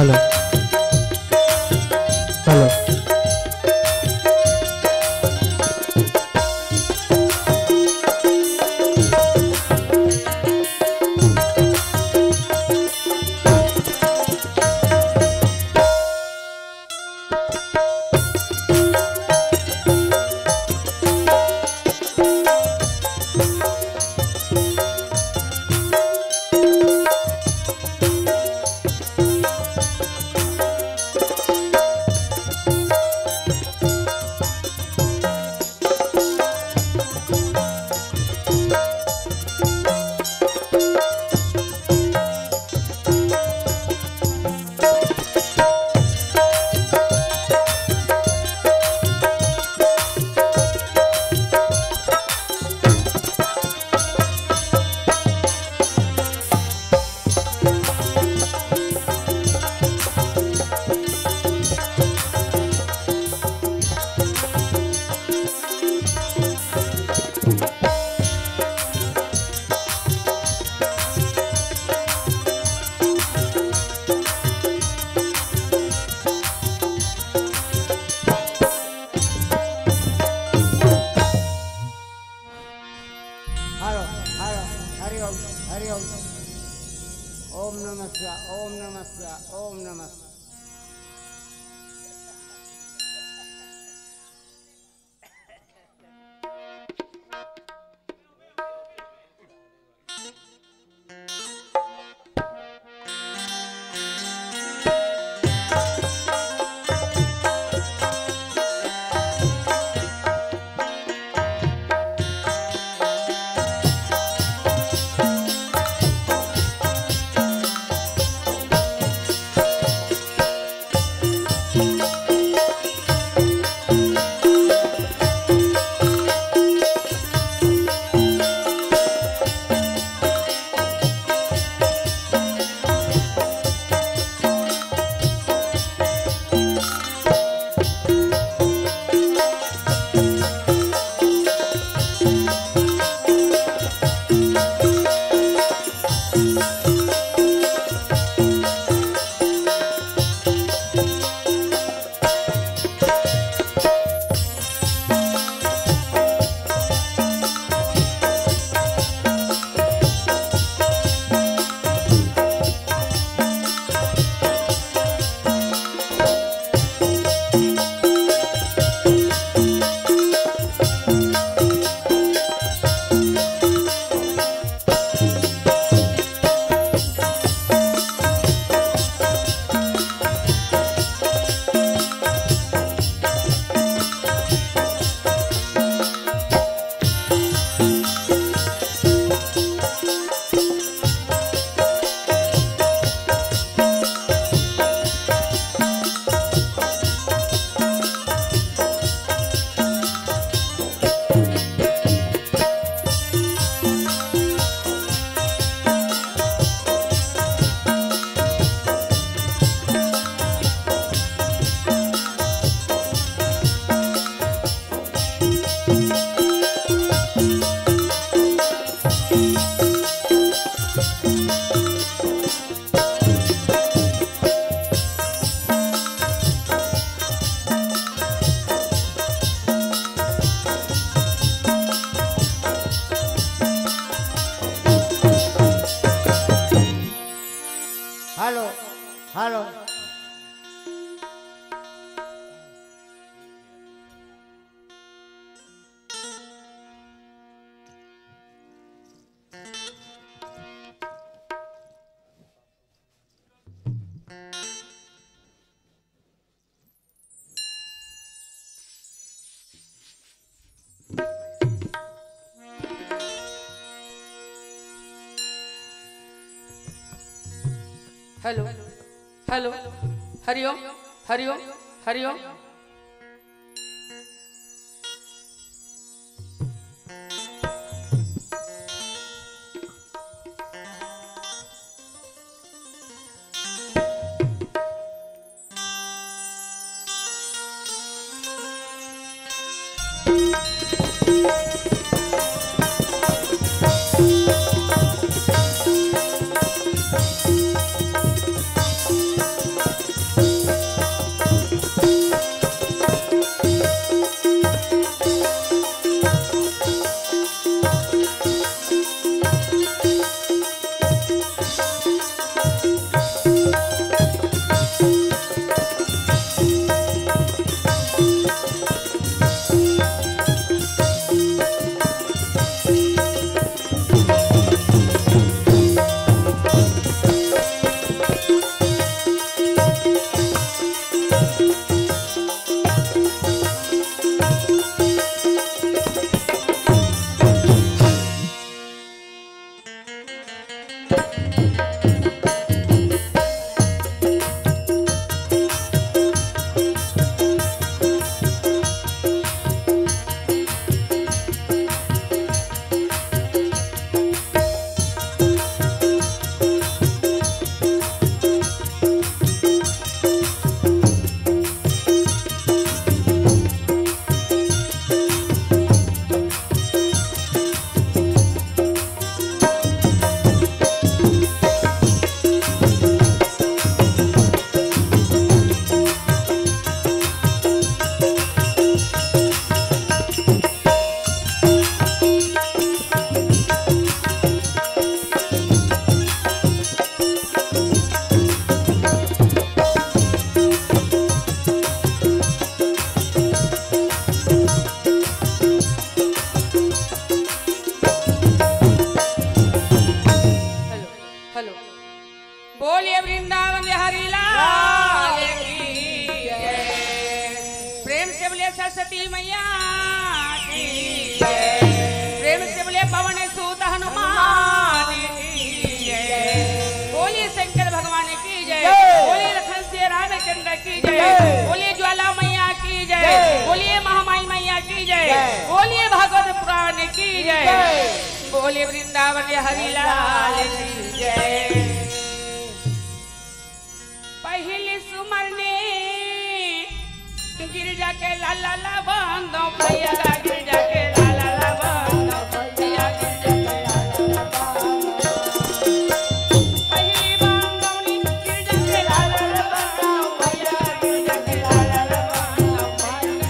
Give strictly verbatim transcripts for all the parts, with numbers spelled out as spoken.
Hello. Hari Om, Hari Om, Hari Om. Om नमः शिवाय, ओम नमः शिवाय, ओम नमः शिवाय। Hello, hello. Hello, hello, Hari Om, Hari Om, Hari Om. मैया की जय। प्रेम से बोलिए पवन सुत हनुमान की जय। बोलिए शंकर भगवान की जय। जय। बोलिए लखन सिया रामचंद्र की जय। जय। बोलिए ज्वाला मैया की जय। जय। बोलिए महामाई मैया की जय। जय। बोलिए भागवत पुराण की जय। जय। बोलिए वृंदावन हरि लाल की जय। पहिली सुमरनी गिरजा के लाला ला बंदो भैया, गिरजा के लाला ला बंदो भैया, गिरजा के लाला ला बंदो। पहिली बंदौनी गिरजा के लाला ला बंदो भैया, गिरजा के लाला ला बंदो भैया।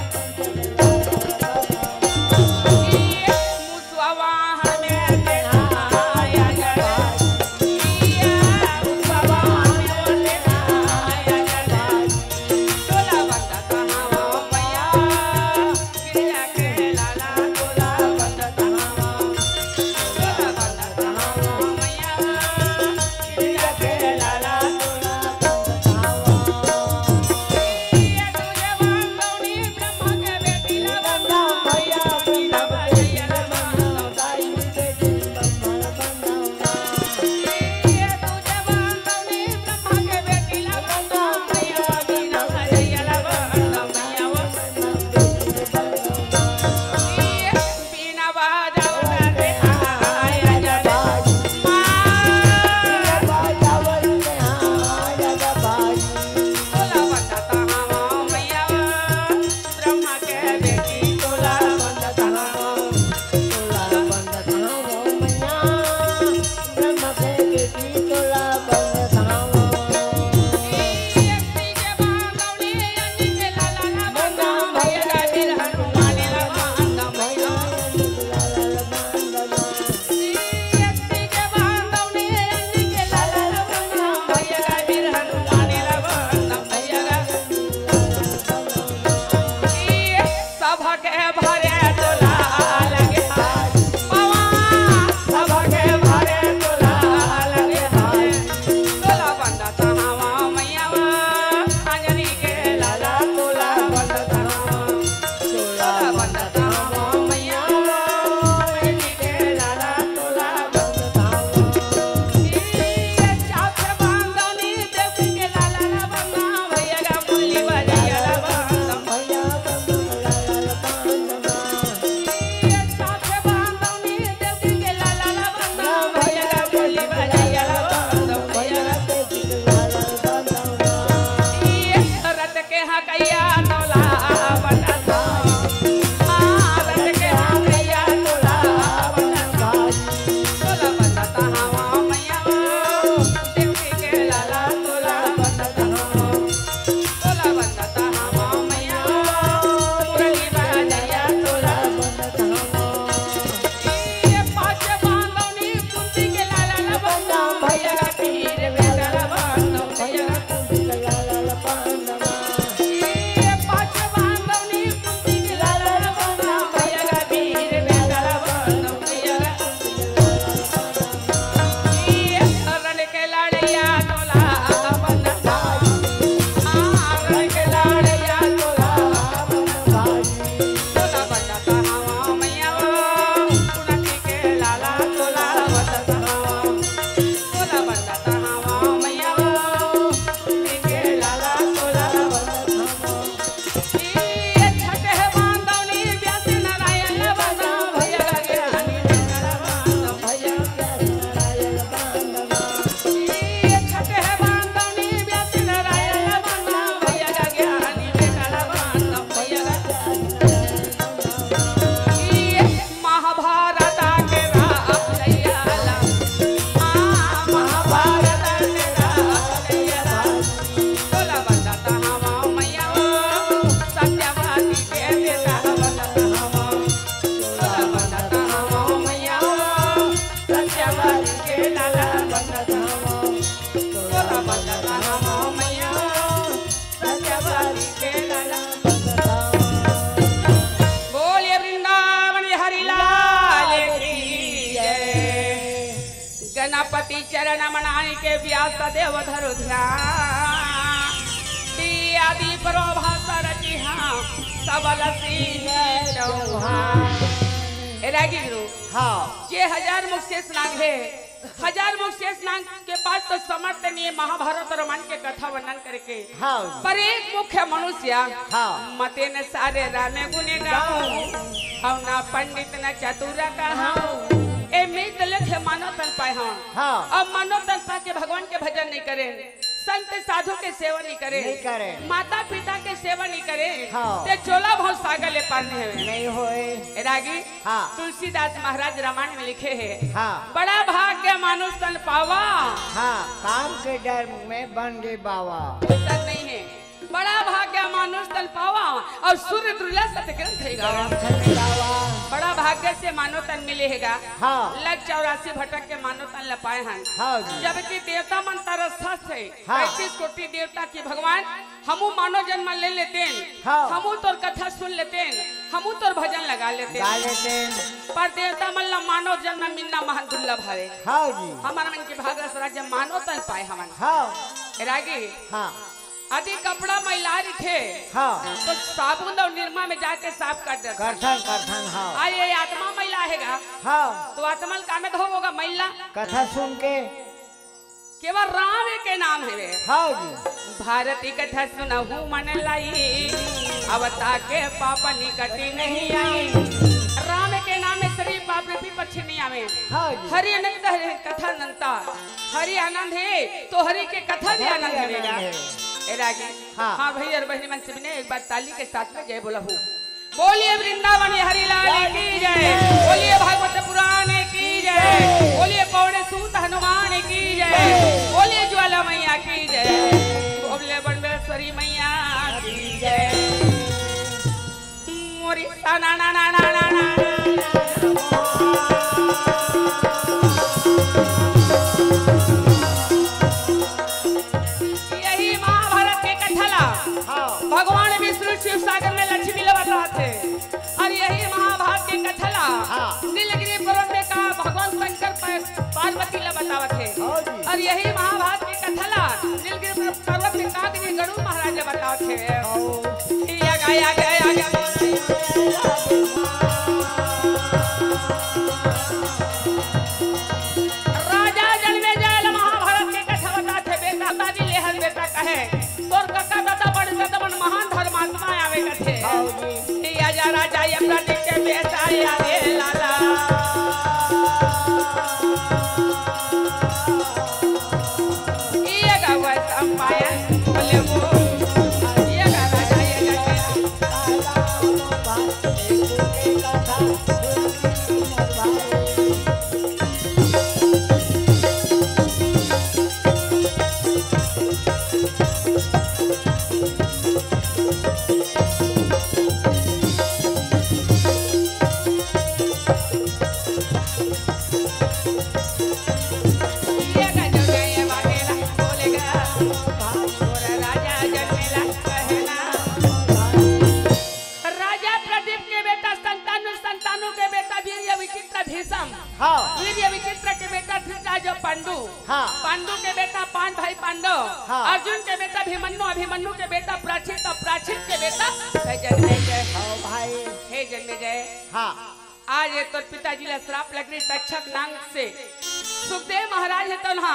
बोलिए वृंदावन हरि लाल की जय। गणपति चरण मनाई के व्यास देव धरु ध्यान। आदि परोभाषा रचिहा, सब वाला सिंह चौहान। ए रागी गुरु, हाँ। जे हजार मुख शेष नाग हे, हजार मुख शेष नाग के पास तो समर्थ नहीं है महाभारत और रामायण के कथा वर्णन करके। हाँ। पर एक मुख्य मनुष्य, हाँ। मते न सारे रामे गुने गाऊं, हम ना पंडित न चतुर कहाऊं। ए मीत लेखे मानव तन पाए हम। हाँ। अब मानव तन पा के भगवान के भजन नहीं करे, संत साधु के सेवा नहीं करे, नहीं करे। माता पिता के सेवा नहीं करे, हाँ। ते चोला भव सागर ले पार नहीं हवे। नहीं होए। ए रागी, हाँ। तुलसीदास महाराज रामायण में लिखे हे, हाँ। बड़ा भाग्य मानुष तन पावा। हाँ, काम के डर में बन गे बावा। ऐसा नहीं है। बड़ा भाग्य मानुष तन पावा और सूर्य दुर्लभ सत ग्रंथ है गावा। ग्रंथ है गावा। बड़ा भाग्य से मानव तन मिले हेगा। हाँ। लग चौरासी भटक के मानव तन ल पाए हन। हाँ जी। जबकि देवता मन तरस थे, हाँ। पैंतीस कोटि देवता की भगवान, हमू मानव जन्म ले लेतेन, हाँ। हमू तोर कथा सुन लेतेन, हमू तोर भजन लगा लेतेन। गा लेतेन। पर देवता मन ला मानव जन्म मिलना महान दुर्लभ हवे। हाँ जी। हमर मन के भाग रस राज्य मानव तन पाए हमन। हाँ। ए रागी, हाँ। यदि कपड़ा मैला रहिथे, हाँ। तो साबुन और निरमा में जाके साफ कर देथे। करथन, करथन, हाँ। आ ये आत्मा मैला हेगा, हाँ। तो आत्मा ल कामे धोबो गा मैला। कथा सुन के। केवल राम के नाम हवे। हाँ जी। भारती कथा सुनहु मन लाई, अवता के पाप निकट नहीं आई। राम के नाम में सरीर पाप रूपी पक्षी नहीं आवे। हाँ जी। हरि अनंत हरि कथा अनंता, हरि आनंद है तो हरि के कथा भी कथा भी आनंद आनंद हवेगा। है। ए रागी। हाँ। हाँ भाई और बहनी मन, सबने एक बार ताली के साथ में जय बोला हो। बोलिए वृंदावन बिहारी लाल की जय, बोलिए भागवत पुराण की जय, बोलिए पौड़े सूत हनुमान की जय, बोलिए ज्वाला मैया की जय, बोलिए बड़बेश्वरी मैया की जय। मोरी सा ना ना ना ना ना ना। यही महाभारत के कथा ला हाँ। भगवान विष्णु शिव सागर में लक्ष्मी ला बताथे। और यही महाभारत के कथा ला हाँ। नीलगिरी पर्वत में का भगवान शंकर प-, पार्वती ला बतावत हे। हाँ जी। और यही महाभारत के कथा ला नीलगिरी पर्वत में का भी गरुड़ महाराज बतावत हे। हाँ। या गा, या गा, या गा। राजा जनमेजय ल महाभारत के कथा बताथे, बेटा दादी लेहन बेटा कहे, तोर कका दादा बड़े दादा मन महान धर्मात्मा आवे कथे। हाँ जी। या जा राजा ये प्रदीप के बेटा या रे लाला। ये गा वैसा पाया बोले वो। ये गा राजा ये गा। राजा प्रदीप के बेटा संतानु, संतानु के बेटा वीर विचित्र भीषम, हाँ। वीर विचित्र के बेटा धृतराज पांडु, हाँ। पांडु के बेटा पांच भाई पांडव, हाँ। अर्जुन के बेटा अभिमन्यु, अभिमन्यु के बेटा प्राचित और प्राचित के बेटा हे जन्मेजय। हाँ भाई। हे जन्मेजय। हाँ। आज ये तोर पिताजी ला श्राप लग रही तक्षक नाग से। सुखदेव महाराज हे तो ना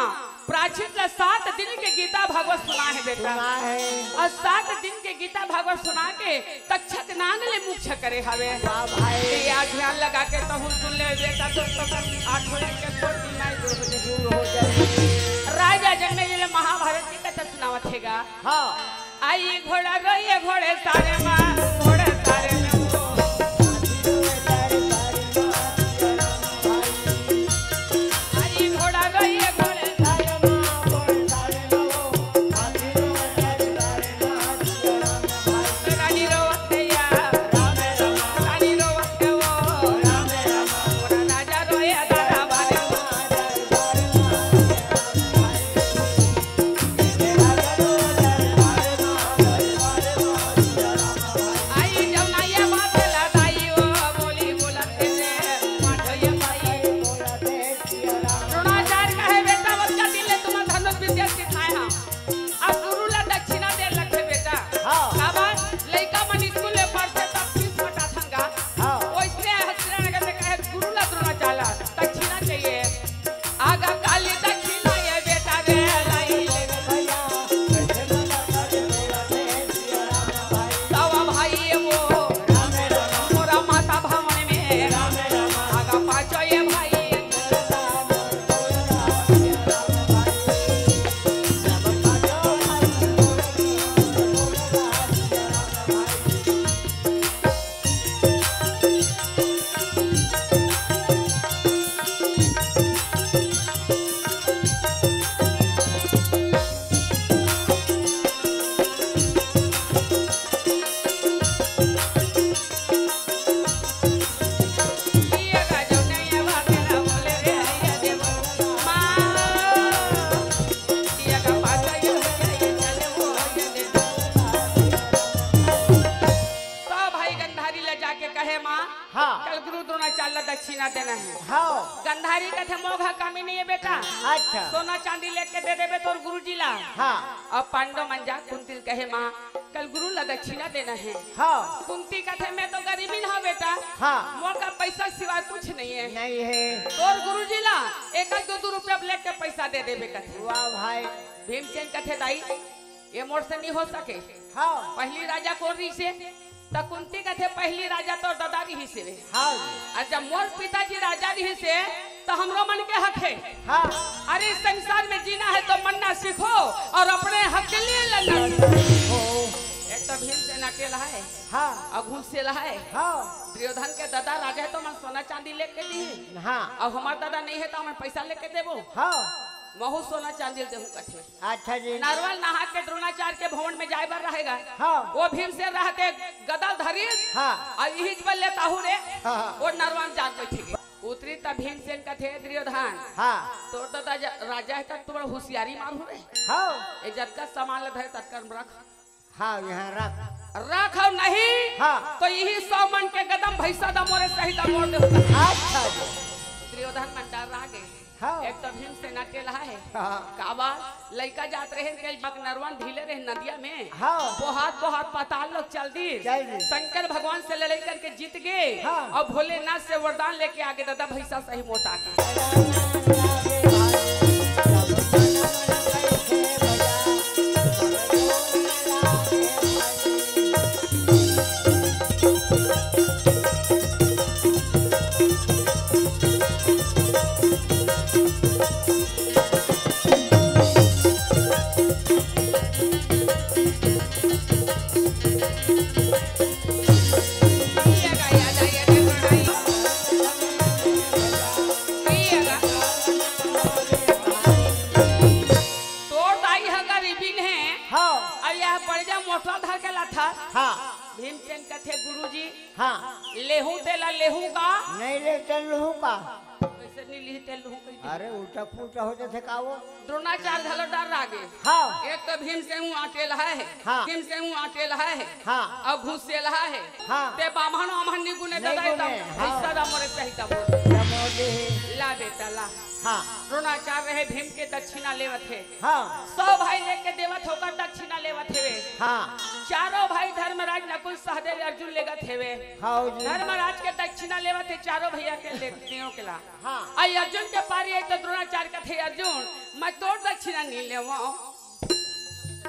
प्राचित ला सात दिन के गीता भागवत सुना हे बेटा। सुना हे। और सात दिन के गीता भागवत सुना के तक्षक नाग ले मोक्ष करे हवे। वाह भाई। ये आज ध्यान लगा के तहु सुन ले बेटा, तो, तो आठों के कोटि माई दूर हो जाए। दूर हो जाए। राजा जनमेजय ले महाभारत की कथा सुनावत हेगा। हाँ। आई घोड़ा रोइए घोड़े सारे माँ, घोड़े सारे में वो। आई घोड़ा रोइए घोड़े सारे माँ, घोड़े सारे में वो। गुरु द्रोणाचार्य ला दक्षिणा देना हे। हाँ। गंधारी कथे, "मोघा कमी नहीं है बेटा, अच्छा। सोना चांदी लेके दे देबे तोर गुरुजी ला।" हाँ। अब पांडव मन जा कुंती ल कहे, "माँ, कल गुरु ला दक्षिणा देना हे।" हाँ। कुंती कथे, "मैं तो गरीबी ना बेटा, हाँ। मोर का पैसा सिवाय कुछ नहीं है।" नहीं है। तोर गुरुजी ला एक एक दो दो रुपया लेके पैसा दे देबे कथे। वाह भाई। भीमसेन कथे, "दाई, ये मोर से नहीं हो सके।" हाँ। पहली राजा कोन रहिसे? त कुंती कथे, "पहली राजा तोर ददा रहिसे वे।" हाँ। अउ जब मोर पिताजी राजा रहिसे, त हमरो मन के हक हे। हाँ। अरे, संसार में जीना है तो मरना सीखो और अपने हक के लिए लड़ना सीखो। एक तो भीमसेन अकेला है, हाँ। अउ घुसेला है। हाँ। दुर्योधन के ददा राजा है त मन सोना चांदी लेके दिही। हाँ। अउ हमर ददा नहीं है त हमन पैसा लेके देबो। हाँ। महू सोना चांदी ल देहूं कथे। अच्छा जी। नरवा ल नहा के द्रोणाचार्य के भवन में जाए बर रहेगा। हाँ। वो भीमसेन रहते गदा धरिस। हाँ। अउ इही बर ले ताहू रे। हाँ, हाँ। वो नरवा में जात बैठे गे। उतरी त भीमसेन कथे, "दुर्योधन, हाँ। तोर ददा जा-, राजा है त तोर होशियारी मारहू रे। हाँ। ये जतका सामान ल धरे ततका रख।" हाँ, यहाँ रख। रख अउ नहीं, हाँ। तो इही सौ मन के गदम भैंसा दा मोरे सही दा मोर दे होता। अच्छा जी। दुर्योधन मन डर्रा गे। हाँ। एक तो भीमसेन अकेला है। हाँ। काबर लइका जात रहे के बक नरवा ल ढीले रहे नदिया में। हाँ। बोहात बोहात पाताल लोक चल दी। चल दी। शंकर भगवान से लड़ाई करके जीत गे। हाँ। अउ भोलेनाथ से वरदान लेके आगे ददा भैंसा सही मोटा के। तोर दाई ह गरीबिन हे। हाँ। अउ यह बढ़िया मोटवा धर के लाथस। हाँ। भीमसेन कथे, "गुरुजी, हाँ। लेहूं तेला लेहूं का?" नहीं ले तेल लूहूं का? कैसे नहीं लिही तेल लूहूं कहि दे। अरे, उल्टा पुल्टा हो जाथे का वो? द्रोणाचार्य घलो डर्रा गे। हाँ। एक तो भीमसेन हूँ अकेला है। हाँ। भीमसेन हूँ अकेला है। हाँ। अउ घुसेला है। हाँ। ते बाम्हन वाम्हन नहीं गुने नहीं ददा, गुने, एकदम हाँ। भैंसा दा मोरे सही दा मोर। दा मोर दे हे। ला बेटा, ला। हाँ। द्रोणाचार्य हे भीम के दक्षिणा लेवत हे। हाँ। सौ भाई लेके देवत होकर दक्षिणा लेवत हेवे। हाँ। चारों भाई धर्मराज नकुल सहदेव अर्जुन लेगत हेवे। हाँ जी। धर्मराज के दक्षिणा लेवत हे चारों भैया के ले-, तीनों के ला। हाँ। अउ अर्जुन के पारी आई त द्रोणाचार्य कथे, "अर्जुन, मैं तोर दक्षिणा नहीं लेवंव।"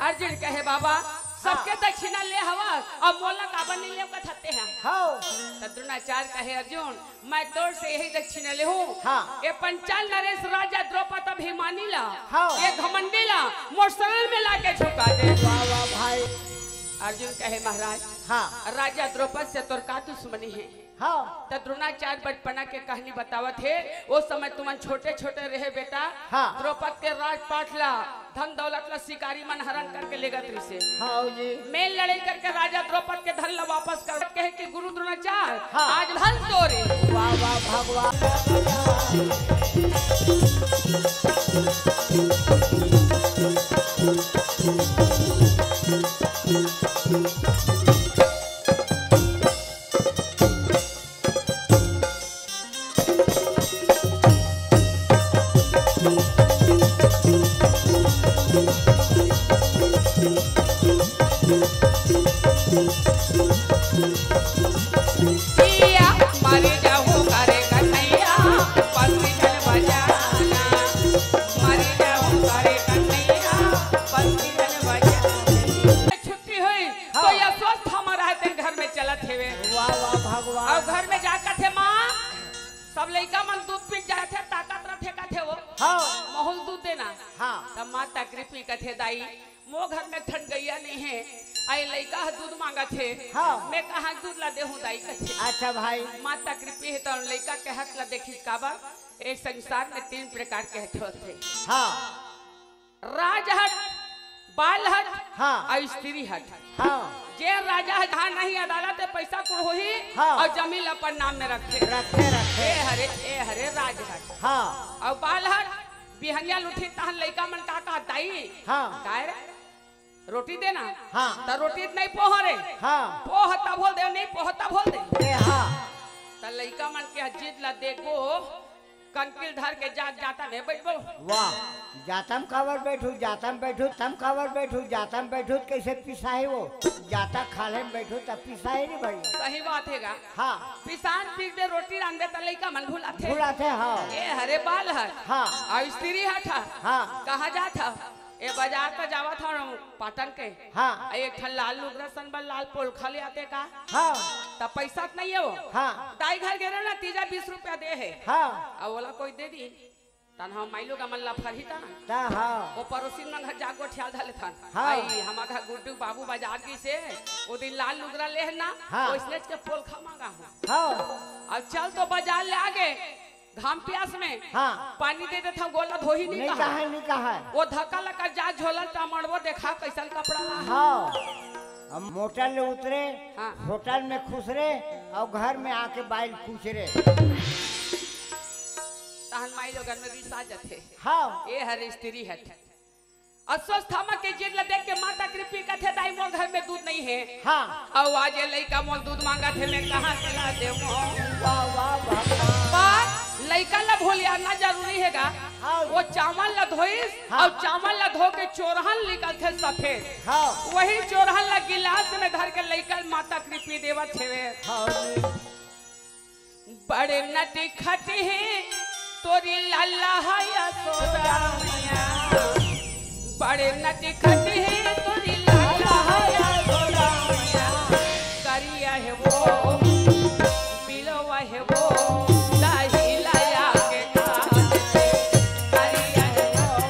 अर्जुन कहे, "बाबा, सबके हाँ। दक्षिणा ले हवस, अउ मोला काबर नहीं लेव कथते हैं?" हाँ। त द्रोणाचार्य कहे, "अर्जुन, मैं तोर से यही दक्षिणा लेहूं। हाँ। ये पंचाल नरेश राजा द्रौपद अभिमानी ला, हाँ। ये घमंडी ला, मोर शरण में लाके झुका दे।" वाह, वाह, भाई। अर्जुन कहे, "महाराज, हाँ। राजा द्रौपद से तोर का दुश्मनी है?" हाँ। त द्रोणाचार्य बचपना के कहानी बतावत हे, ओ समय तुमन छोटे-छोटे रहे बेटा। हाँ। द्रौपद के राजपाट ला, धन दौलत ला शिकारी मन हरण करके लेगत रहिसे। हाँ जी। मैं लड़ाई करके राजा द्रौपद के धन ला वापस कर कहे कि गुरु द्रोणाचार्य, हाँ। आज धन तोरे। वाह, वाह, भगवान। छुट्टी होई, हाँ। तो ये स्वस्थ हमर रहते घर में चलत हेवे। वाह, वाह, भगवान। अउ घर में जा कथे, "माँ, सब लइका मन दूध पी जाथे, ताकत रथे," कथे वो। हाँ। महूँ ल दूध देना। हाँ। त माता कृपी कथे, "दाई, मोर घर में ठंडइया नहीं है, अउ लइका ह दूध मांगत हे। हाँ। मैं कहाँ दूध ला देहूँ दाई," कथे। अच्छा भाई। माता कृपी हे त लइका के हक ला देखिस काबर, ए संसार में तीन प्रकार के हक होथे। हाँ। राजहक, बालहक, हाँ। अउ स्त्री हक। हाँ। जे राजा ह जहाँ नहीं अदालत में पैसा कुल होही हाँ। अउ जमीन अपन नाम में रखे। रखे, रखे। ए हरे, ए हरे राजहक। हाँ। अउ बालहक, बिहनिया ल उठी तहन लइका मन का कहत, "दाई, हाँ। काय रे? रोटी देना।" हाँ। त रोटी नहीं पोह रे। हाँ। पोह तब होल दे, नहीं पोह तब होल दे। ए हाँ। त लइका मन के जिद ला देखबो, कनकिल धर के जात जाता में बैठबो। वाह, जातम काबर बैठू, जातम बैठू, तम काबर बैठू, जातम बैठू, कैसे पिसाही वो? जाता खाल्हे में बैठू, तब पिसाही रे भाई। सही बात हे गा। हाँ। पिसान पीसबे, रोटी रांधबे, त लइका मन भुलाथे। भुलाथे, हाँ। ए हरे बाल हट। हाँ। अउ स्त्री हट ह। हाँ। कहाँ जात ह? ए बाजार त जावत हव पाटन के। हाँ। अ एक ठन लाल लुगरा सन बर लाल पोलखा ले आते का? हाँ। त पैसा त नइ हे वो। हाँ। दाई घर गे रेहेंव ना, तीजा बीस रुपया दे हे। हाँ। अउ ओला कोई दे दी। तन हम माई लोग मन ला फरही तन। त हाँ। ओ पड़ोसी मन घर जा गोठियाल धर लेथन। हाँ। आई, हमर घर गुड्डू बाबू बाजार गिस हे, ओ दिन लाल लुगरा ले हे ना, हाँ। ओइसनेच के पोलखा मांगा हूँ। हाँ। अउ चल तो बाजार ले आगे, घाम पियास में हाँ। पानी दे देथव, गोड़ ला धोही नहीं नहीं कहा। कहा, नहीं कहा। ओ धक्का लगा जा झोलल त मड़वो देखा कइसन कपड़ा ला। हाँ। अब मोटर ले उतरे, हाँ। होटल में खुसरे अउ घर में आके बाइल कुचरे। तहन माई लोगन में रिसा जथे। हाँ। ए हर स्त्री हट। अश्वत्थामा के जिद ल देख के माता कृपी कथे, "दाई, मोर घर में दूध नइ हे।" हाँ। अउ आज ये लइका मोर दूध मांगत हे, मैं कहाँ से ला देवं? वाह, वाह, वाह, वाह। पर लइका ल भुलियाना जरूरी हे गा। हाँ। वो चावल ल धोइस, हाँ। अउ चावल ल धो के चोरहन निकलथे सफेद। हाँ। वही चोरहन ल गिलास में धर के लइका ल माता कृपी देवत हेवे। हाँ। बड़े नटखट हे तोरी लाला ह यशोदा मैया, बड़े नटखट हे तोरी लाला ह यशोदा मैया। करिया हे वो, बिलवा हे वो, दही लाया के खा। करिया हे वो,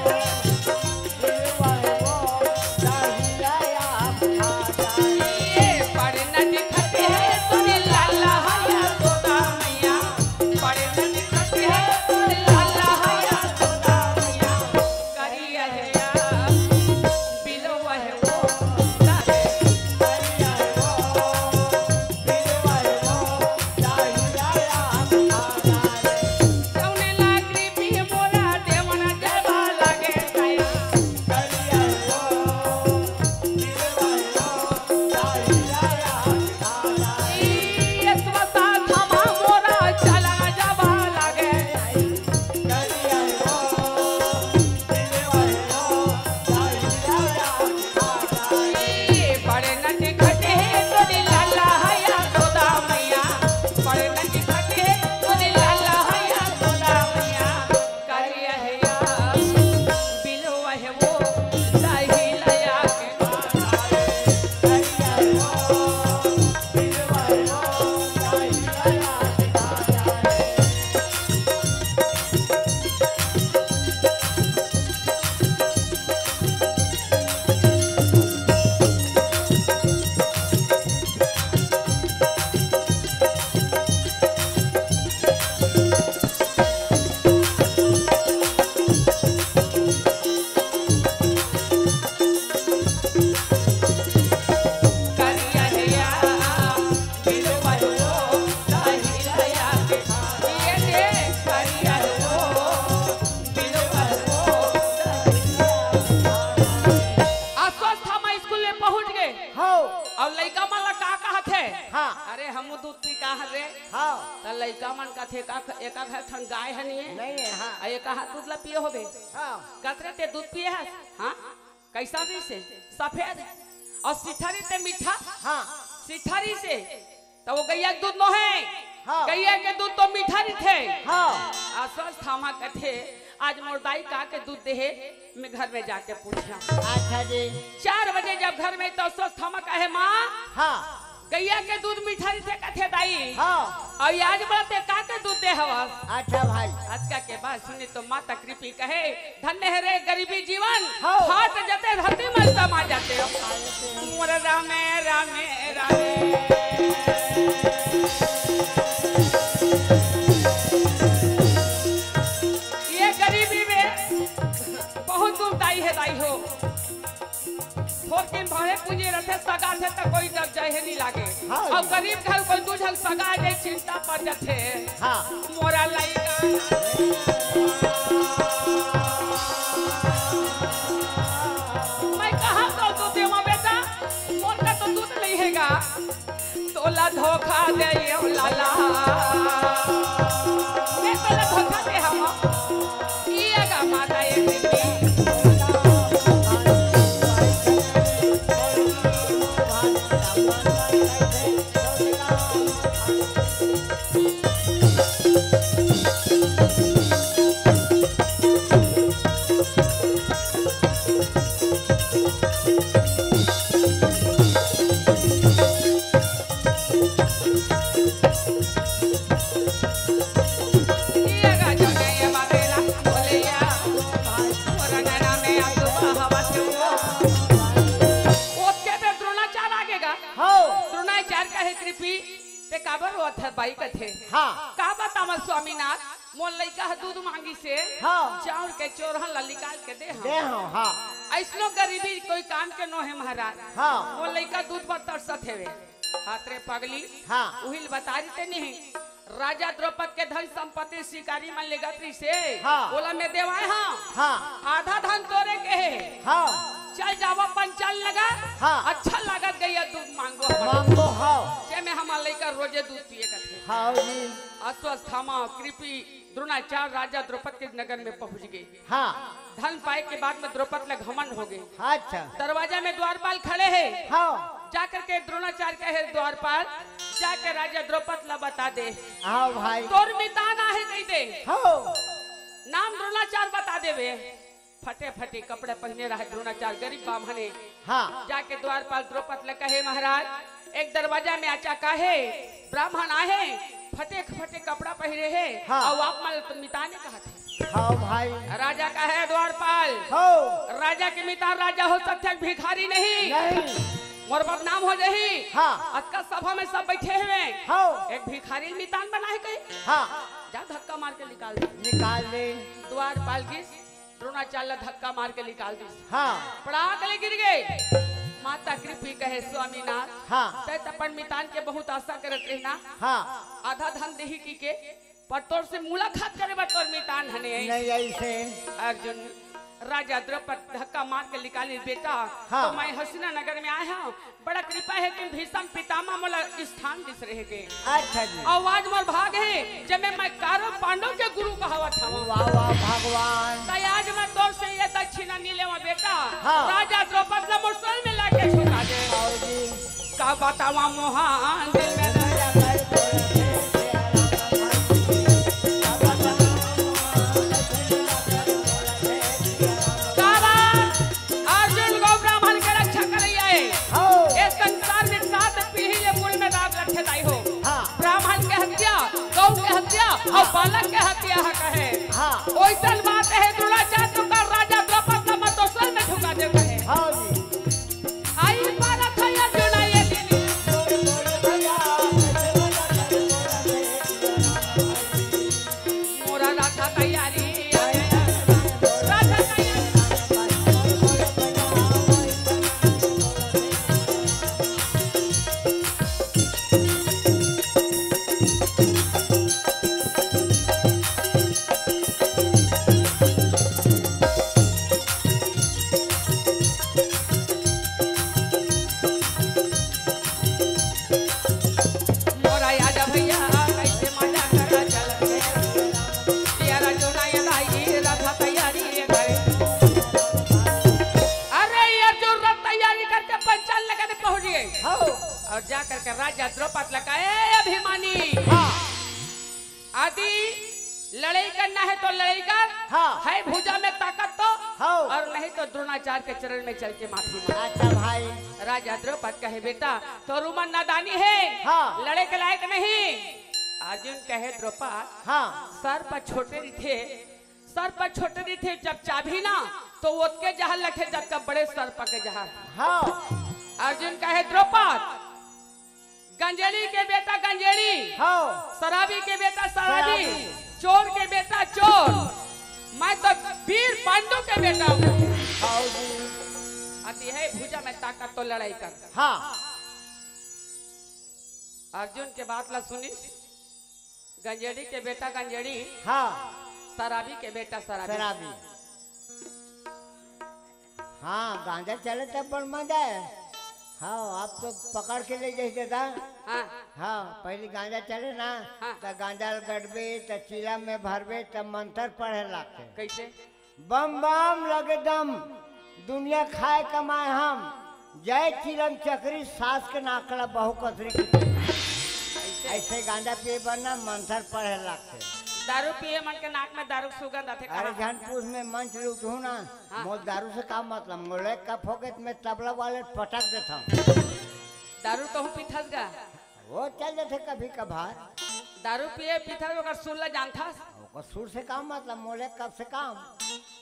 अश्वत्थामा स्कूल में पहुंच गे। हाँ। अउ लइका मन ला का कहत हे? हाँ। अरे, हमू दूध पी का हन रे? हाँ। त लइका मन कथे, "का ख-, एका घर ठन गाय ह नहीं हे? नहीं हे, हाँ। अउ एका हाथ दूध ला पिए होबे?" हाँ। कस रे ते दूध पिए हस? हाँ। कइसन रहिसे? सफेद। अउ सिठरी ते मीठा? हाँ। सिठरी से। त वो गइया के दूध नोहे। हाँ। गइया के दूध तो मीठा रहिथे। हाँ। अश्वत्थामा कथे, "आज मोर दाई का के दूध दे हे, मैं घर में जाके पूछहूं।" अच्छा जी। चार बजे जब घर में त अश्वत्थामा कहे, "माँ, हाँ। गइया के दूध मीठा रहिथे कथे दाई। हाँ। अउ आज बोलथे का के दूध दे हवस?" अच्छा भाई। अतका के बात सुने तो माता कृपी कहे, धन्य हे रे गरीबी जीवन, हाँ। फाट जते धरती में समा जते। मोर रामे, रामे, रामे। ये गरीबी में बहुत दुखदाई हे दाई हो। थोरकिन भावे पूंजी रथे, सगा थे त कोई जग जहे नहीं लागे। हाँ। अउ गरीब घर कोई दू झन सगा आ जाए, चिंता पड़ जथे। हाँ। मोरा लइका। मैं कहाँ तो दूध देवा बेटा, मोर का तो दूध नहीं हे गा। तोला धोखा दे ये लाला, मैं तोला धोखा दे हवं। ये गा माता ये दीदी। ओतके बेर द्रोणाचार्य आगे गा। हव। द्रोणाचार्य कहे, कृपी, ते काबर रोवत हस बाई कथे। हाँ। का बतावं स्वामीनाथ, मोर लइका ह दूध मांगिस हे, हाँ। चाउर के चोरहन ला निकाल के दे हवं। दे हवं, हाँ। अइसनो गरीबी कोई काम के नो हे महाराज। हाँ। मोर लइका दूध बर तरसत हेवे। हात रे पगली, हाँ। उही ल बता रहितेंव नहीं। राजा द्रौपद के धन संपत्ति शिकारी मन लेगत रहिस हे। हाँ। ओला मैं देवाय हवं। हाँ। आधा धन तोरे के हे। हाँ। चल जावव पंचाल नगर। हाँ। अच्छा लागत गइया दूध मांगबो। मांगबो, हाँ। जेमे हमर लइका रोजे दूध पिए कथे। हाँ जी। अश्वत्थामा, कृपी, द्रोणाचार्य राजा द्रौपद के नगर में पहुंच गे। हाँ। धन पाए के बाद में द्रौपद ला घमंड हो गे। अच्छा। दरवाजा में द्वारपाल खड़े हे। हाँ। जा करके द्रोणाचार्य कहे, द्वारपाल, जाके राजा द्रौपद ला बता दे। हाँ भाई। तोर मितान आहे कहि दे। हाँ। नाम द्रोणाचार्य बता देबे। फटे फटे कपड़ा पहिने रहे द्रोणाचार्य, गरीब बाम्हन हे। हाँ। जाके द्वारपाल द्रौपद ला कहे, महाराज, एक दरवाजा में आचा काहे ब्राह्मण आहे, फटे फटे कपड़ा पहिरे हे, हाँ। अउ आप मन मितान कहत हे। हाँ भाई। राजा कहे, द्वारपाल, हो। राजा के मितान राजा हो सकथे, भिखारी नहीं। नहीं। मोर बदनाम हो जाही। हाँ। अतका सभा में सब बइठे हवय। हो। एक भिखारी ल मितान बनाहे कहि। हाँ। जा धक्का मार के निकाल दे। निकाल दे। द्वारपाल गिस, द्रोणाचार्य ला धक्का मार के निकाल दिस। हाँ। पड़ाक ले गिर गे। माता कृपी कहे, स्वामीनाथ, हाँ। तैं त अपन मितान के बहुत आशा करत रहे ना। हाँ। आधा धन देही कहिके, पर तोर से मुलाकात करे बर तोर मितान ह नइ आइस। नइ आइस हे। अर्जुन, राजा द्रौपद धक्का मार के निकालिस, बेटा, हाँ। त मैं हस्तिनापुर नगर में आय हंव, बड़ा कृपा हे कि भीष्म पितामह मोला स्थान दिस रहे के। अच्छा जी। अउ आज मोर भाग हे, जेमे मैं कौरव पांडव के गुरु कहावत हवं। वाह, वाह, भगवान। त आज मैं तोर से ये दक्षिणा नइ लेवंव बेटा। हाँ। राजा द्रौपद ला मोर शरण में लाके झुका दे। आओ जी। का बतावंव मोहन दिल में काला अर्जुन गो ब्राह्मण के रक्षा करइया हे। हौ। ए संसार में सात पीढ़ी ले कुल में दाग रखे दाई हो। हाँ। ब्राह्मण के हत्या, गौ के हत्या अउ बालक के हत्या ह कहे। हाँ। ओइसन बात हे द्रोणाचार्य तुंहर राजा द्रौपद ला मत दोसर में झुका दे कहे। हाँ जी। आई पारत है अर्जुन ये दिन। मोरा रथ तैयारी, रथ तैयारी। मोरा याद भैया, कैसे मजा करा चलत हे। यार जो ना याद आई, रथ तैयारी करे। अरे यार, जो रथ तैयारी करके पंचाल नगर पहुंच गए। हाँ। अउ जा करके राजा द्रौपद ला कहे, ए अभिमानी। हाँ। यदि लड़ई करना हे तो लड़ई कर, हाँ। है भुजा में ताकत तो, हाँ। अउ नहीं तो द्रोणाचार्य के चरण में चल के माफी मांग। अच्छा भाई। राजा द्रौपद कहे, बेटा, तोर उमर नादानी हे, हाँ। लड़े के लायक नहीं। अर्जुन कहे, द्रौपद, हाँ। सर्प छोटे रहिथे, सर्प छोटे रहिथे, जब चाबही ना, तो ओतके जहर लगथे, जतका बड़े सर्प के जहर। हाँ। अर्जुन कहे, द्रौपद, गंजेड़ी के बेटा गंजेड़ी, हाँ। शराबी के बेटा शराबी, शराबी। चोर के बेटा चोर, मैं तो वीर पांडु के बेटा हूँ। हाँ जी। अति है भुजा में ताकत तो लड़ई कर। हाँ। अर्जुन के बात ला सुनिस, गंजेड़ी के बेटा गंजेड़ी, हाँ। शराबी के बेटा शराबी। शराबी। हाँ, गांजा चले तब बड़ मजा हे। हाँ, आप तो पकड़ के ले जाइए दादा। हाँ। हाँ, पहले गांजा चले ना, हाँ। त गांजा ल गड़बे, त चीला में भरबे, त मंत्र पढ़े लागथे। कैसे? बम बम लगे दम, दुनिया खाए कमाए हम, जय चीलम चकरी, सास के नाक ला बहू कसरी की। ऐसे? ऐसे गांजा पिए बर ना मंत्र पढ़े लागथे। दारू पिए मन के नाक में दारू के सुगंध आथे, अरे कहाँ? झन पूछ, मैं मंच लूटहूँ ना, हाँ। मोर दारू से का मतलब? मोला एक कप होगे त मैं तबला वाले ल पटक देथंव। दारू तहूँ पीथस गा? वो चल जाथे कभी कभार। दारू पिए पीथस, ओकर सुर ला जानथस? ओकर सुर से का मतलब? मोला एक कप से काम।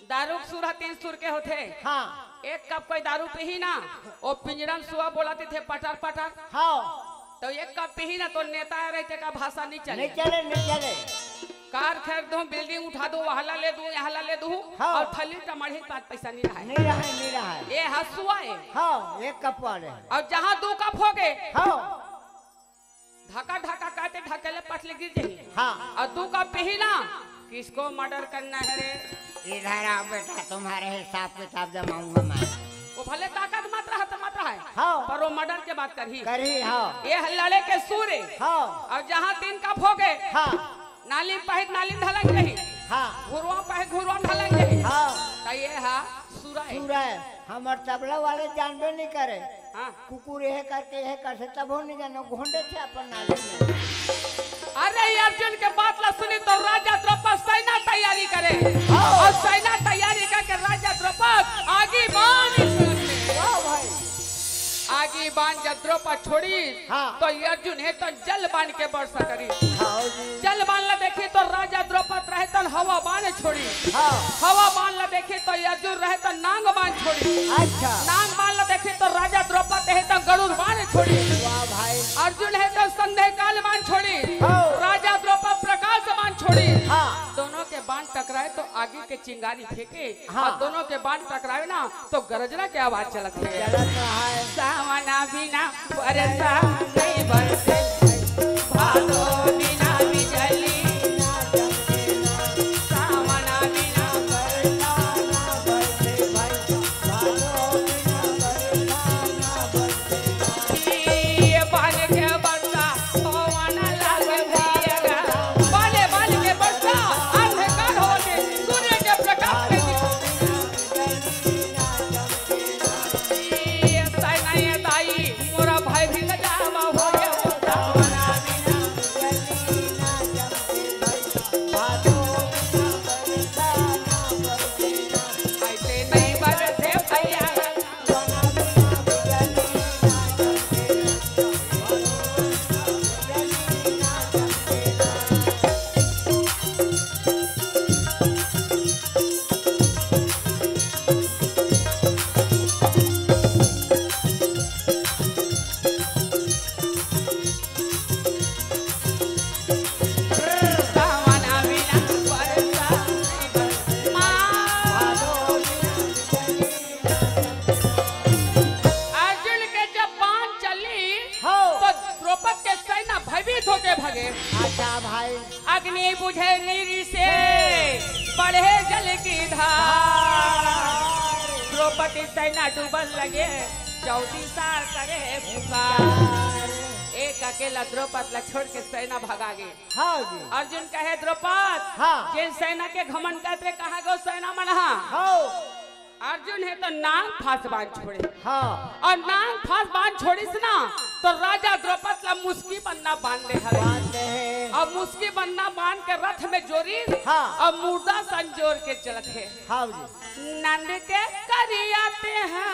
दारू के सुर ह तीन सुर के होथे। हाँ। एक कप कोई दारू पीही ना, वो पिंजरा में सुआ बोलत रहिथे पटर पटर। हाँ। तो एक कप पीही ना, तो नेता रहिथे का भाषा नहीं चले। नहीं चले, नहीं चले। कार खरीद दूं, बिल्डिंग उठा दूं, वहला ले दूं, यहला ले दूं, हाँ। और थली टमाढ़ी पाँच पैसा नहीं रहा है। नहीं रहा है, नहीं रहा है। ये हसुआ है। हाँ, एक कप वाले। और जहाँ दू कप होगे, हाँ। ढाका ढाका कहते ढकेले पटले गिर जाही। हाँ। और दू कप पीही ना, किसको मर्डर करना है रे? इधर आओ बेटा, तुम्हारे हिसाब किताब जमाऊंगा मैं। वो भले ताकत मत रहा तो मत रहा है, हाँ। पर वो मर्डर के बात करही। करही, हाँ। ये है लड़े के सुर है। हाँ। और जहाँ तीन कप होगे, हाँ। नाली में पहे त नाली में ढलक जाही। हाँ। घुरवा पहे त घुरवा में ढलक जाही। हाँ। तो ये है सुरा है। सुरा है। हमर तबला वाले जानबे नहीं करे। हाँ। कुकुर यह करके यह करथे, तभो नहीं जानो, घोंडे थे अपन नाली में। अरे, अर्जुन के बात ला सुनी तो राजा द्रौपद सेना तैयारी करे। हाँ। और सेना तैयारी करके राजा द्रौपद आगी बाण। वाह भाई। आगी बाण जब द्रौपद छोड़ी, हाँ। तो अर्जुन हे तो जल बाण के बरसा करी। हाँ जी। जल बाण ला देखी तो राजा द्रौपद रहे तन हवा बाण छोड़ी। हाँ। हवा बाण ला देखी तो अर्जुन रहे तन नांग बाण छोड़ी। अच्छा। नांग बाण ला देखी तो राजा द्रौपद हे तन गरुड़ बाण छोड़ी। वाह भाई। अर्जुन हे तो संध्या काल बाण छोड़ी। हाँ। राजा द्रौपद प्रकाश बाण छोड़ी। हाँ। दोनों के बाण टकराए तो आगे के चिंगारी फेंके। हाँ। और दोनों के बाण टकराए ना तो गरजना के आवाज चलत हे। चलत है। सावना बिना बरसा नहीं बरसे, भादो बिना बिजली ना चमके, सावना बिना बरसा ना बरसे भाई, भादो बिना बरसा ना बरसे। ये बाल के बरसा पवन लाग भैया, बाले बाल के बरसा अंधकार हो के सूर्य के प्रकाश में दिखा। ये सैना ये दाई, मोरा भाई भी गजावा हो गया। ऐसे नहीं बरसे भैया। अर्जुन के जब बाण चली, हाँ। तो द्रौपद के सेना भयभीत होके भगे। अच्छा भाई। अग्नि बुझे नीर से, बढ़े जल की धार। द्रौपदी सेना डूबन लगे, चौबीस साल करे पुकार। एक अकेला द्रौपद ला छोड़ के सेना भगा गे। हाँ जी। अर्जुन कहे, "द्रौपद, हाँ। जेन सेना के घमंड करत रहे, कहाँ गो सेना मन हा?" हाँ। अर्जुन हे तो नांग फांस बाण छोड़े। हाँ। और नांग फांस बाण छोड़िस ना, तो राजा द्रौपद ला मुस्की बन्ना बांध दे हवे। बांध दे हे। और मुस्की बन्ना बांध के रथ में जोरिस, हाँ। और मुर्दा संजोर के चलत हे। हाँ जी। नंद के करिया तेहा,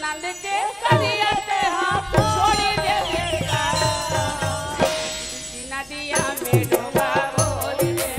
नंद के करिया तेहा, छोड़ी दे बेटा। नदिया में डोबा बोल दे।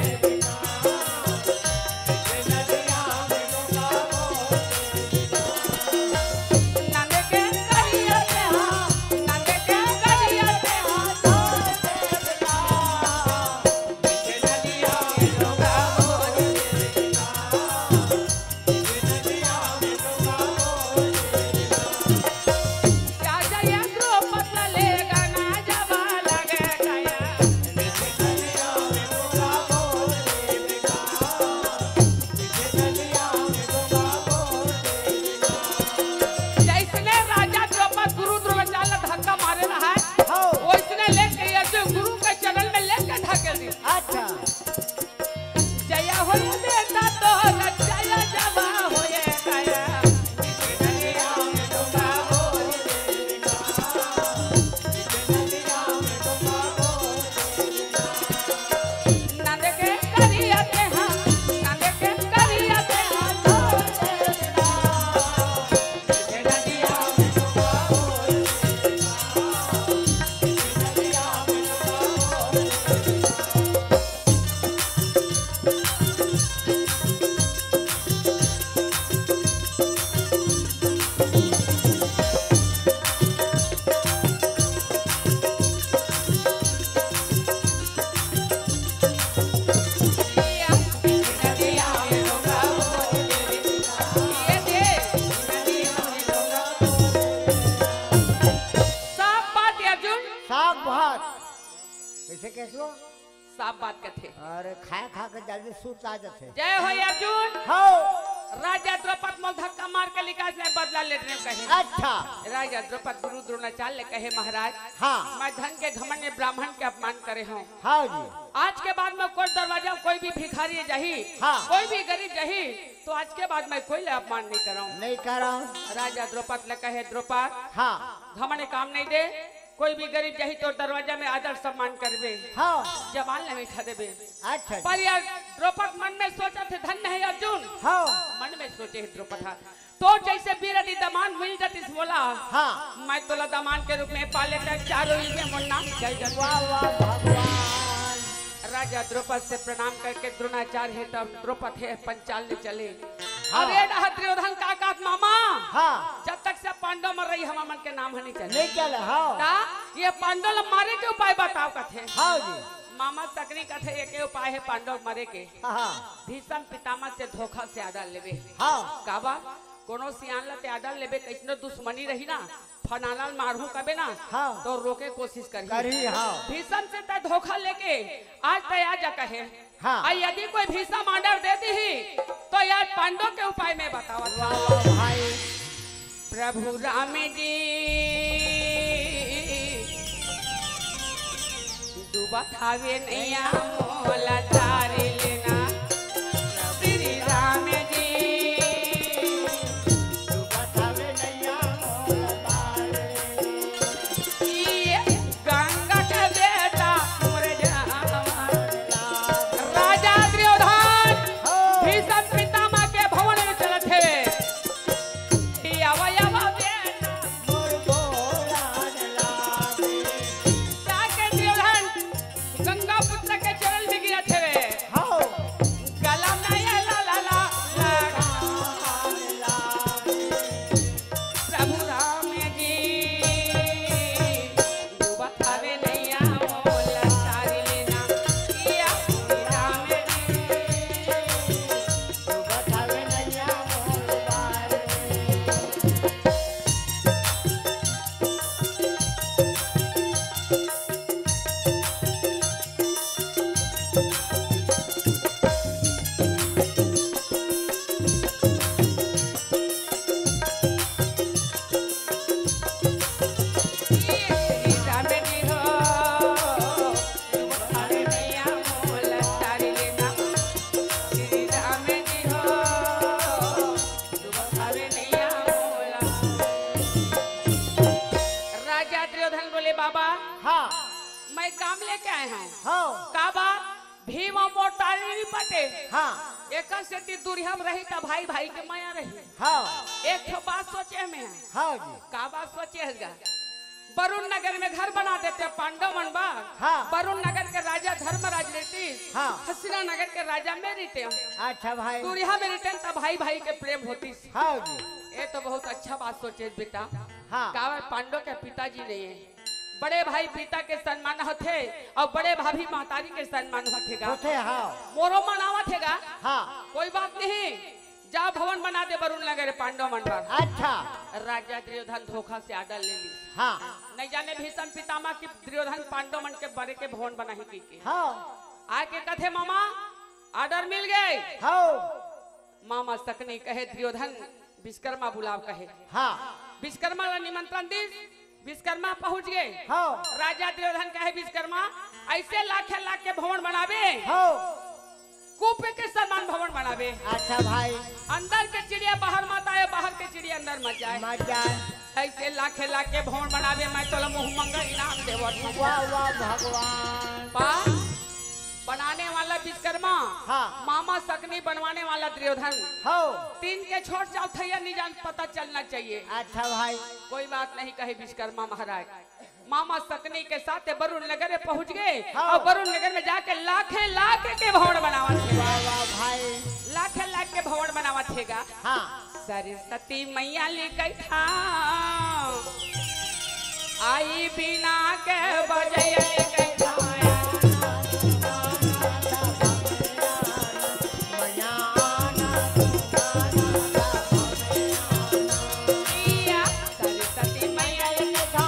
ठीक है, सो। साफ बात कथे। अरे, खाए खा के जल्दी सूत आ जाथे। जय हो अर्जुन। हो। राजा द्रौपद मोल धक्का मार के लिकास ने बदला लेने कहे। अच्छा। राजा द्रौपद गुरु द्रोणाचार्य ले कहे, महाराज, हाँ। मैं धन के घमंड में ब्राह्मण के अपमान करे हूँ। हाँ जी। आज के बाद में कोई दरवाजा में कोई भी भिखारी जाही, हाँ। कोई भी गरीब जाही, तो आज के बाद मैं कोई ले अपमान नहीं करऊं। नहीं करऊं। राजा द्रौपद ले कहे, द्रौपद, हाँ। घमंड काम नहीं दे, कोई भी गरीब जाही तोर दरवाजा में आदर सम्मान करबे, हाँ। जबान ले मीठा देबे। अच्छा। पर यार द्रौपद मन में सोचथे, धन्य है अर्जुन। हाँ। मन में सोचे है द्रौपद, हाँ। तोर जैसे वीर यदि दमान मिल जातिस मोला, हाँ। मैं तोला दमान के रूप में पा लेता, चारों युग में मोर नाम चल जाता। वाह, वाह, भगवान। राजा द्रौपद से प्रणाम करके द्रोणाचार्य है, तब द्रौपद है, पंचाल ले चले। हाँ। अरे डहा दुर्योधन का कहत मामा, हाँ। जब तक से पांडव मर रही, हमार मन के नाम ह नहीं चले। नहीं चले, हाँ। ता ये पांडव ल मारे के उपाय बताओ कथे। हाँ जी। मामा सकनी कथे, एक उपाय है पांडव मरे के। हाँ। भीष्म पितामह से धोखा से आदर लेबे। हाँ। काबर? कोनो सियान ल ते आदर लेबे, कइसनो दुश्मनी रही ना, फलाना ल मारहूं कबे ना, हाँ। तो रोके कोशिश करही। करही, हाँ। भीष्म से ते धोखा लेके आज ते आ जा कहे। हाँ। आ यदि कोई भीष्म आदर दे दीही, तो यार पांडव के उपाय में बतावत हूँ। वाह, वाह, भाई। प्रभु राम जी डूबत हवे नैया मोला तारी लेना। श्री राम जी डूबत हवे नैया मोला तारी लेना। ये गंगा के बेटा मोर जवान। राजा दुर्योधन, हाँ। भीष्म पितामह के भवन में चलत हे। ये आवा, आवा बेटा। मोर गोलान लागे। जाके दुर्योधन गंगा पुत्र के चरण में गिरत हवे। हाँ। गला में ये ला, ला, ला, ला। प्रभु राम जी, डूबत हवे नैया मोला तारी लेना। या प्रभु राम जी, डूबत हवे नैया मोला तारी लेना। राजा दुर्योधन बोले, बाबा, हाँ। मैं काम लेके आए हूँ। हाँ। काबर? भीम अउ मोर तारी नइ पटे। हाँ। एकर सेती दूरिहा म रही त भाई भाई के मया रही। हाँ। एक ठो बात सोचे में हे। हाँ जी। का बात सोचे हस गा? वरुण नगर में घर बना देते पांडव मन बर। हाँ। वरुण नगर के राजा धर्मराज रहितिस। हाँ। हस्तिना नगर के राजा मैं रहितेंव। अच्छा भाई। दूरिहा में रहितेन त भाई भाई के प्रेम होतिस। हाँ जी। ये तो बहुत अच्छा बात सोचे बेटा। हाँ। काबर पांडव के पिताजी नहीं है। बड़े भाई पिता के सम्मान होथे अउ बड़े भाभी महतारी के सम्मान होथे गा। होथे, हाँ। मोरो मनावत हे गा। हाँ। कोई बात नहीं, जा भवन बना दे वरुण नगर पांडव मन बर। अच्छा। राजा दुर्योधन धोखा से order ले लिस। हाँ। नहीं जाने भीष्म पितामह की दुर्योधन पांडव मन के बड़े के भवन बनाही कहिके। हाँ। आके कथे, मामा, order मिल गे। हाँ। मामा सकनी कहे, दुर्योधन, विश्वकर्मा बुलाव कहे। हाँ। विश्वकर्मा ला निमंत्रण दिस, विश्वकर्मा पहुंच गे। हाँ। राजा दुर्योधन कहे, विश्वकर्मा, ऐसे लाखे लाख के भवन बनाबे। हाँ। कुप के समान भवन बनाबे। अच्छा भाई। अंदर के चिड़िया बाहर मत आए, बाहर के चिड़िया अंदर मत जाए। मत जाए। ऐसे लाखे लाख के भवन बनाबे, मैं तोला मुंह मंगा इनाम देवत हूँ। वाह, वाह, भगवान। पा, बनाने वाला विश्वकर्मा, हाँ। मामा सकनी बनवाने वाला दुर्योधन। हाँ। तीन के छोट चौथैया नहीं जान पता चलना चाहिए। अच्छा भाई। कोई बात नहीं कहे विश्वकर्मा महाराज। मामा सकनी के साथ वरुण नगर में पहुंच गए हाँ। और वरुण नगर में जाके लाखे लाख के भवन बनावत हे। वाह, वाह भाई। लाखे लाख के भवन बनावत हे गा। हाँ। सरस्वती मैया ले कथा आई बीना के बजैया ले कथा। सरस्वती मैया ले कथा।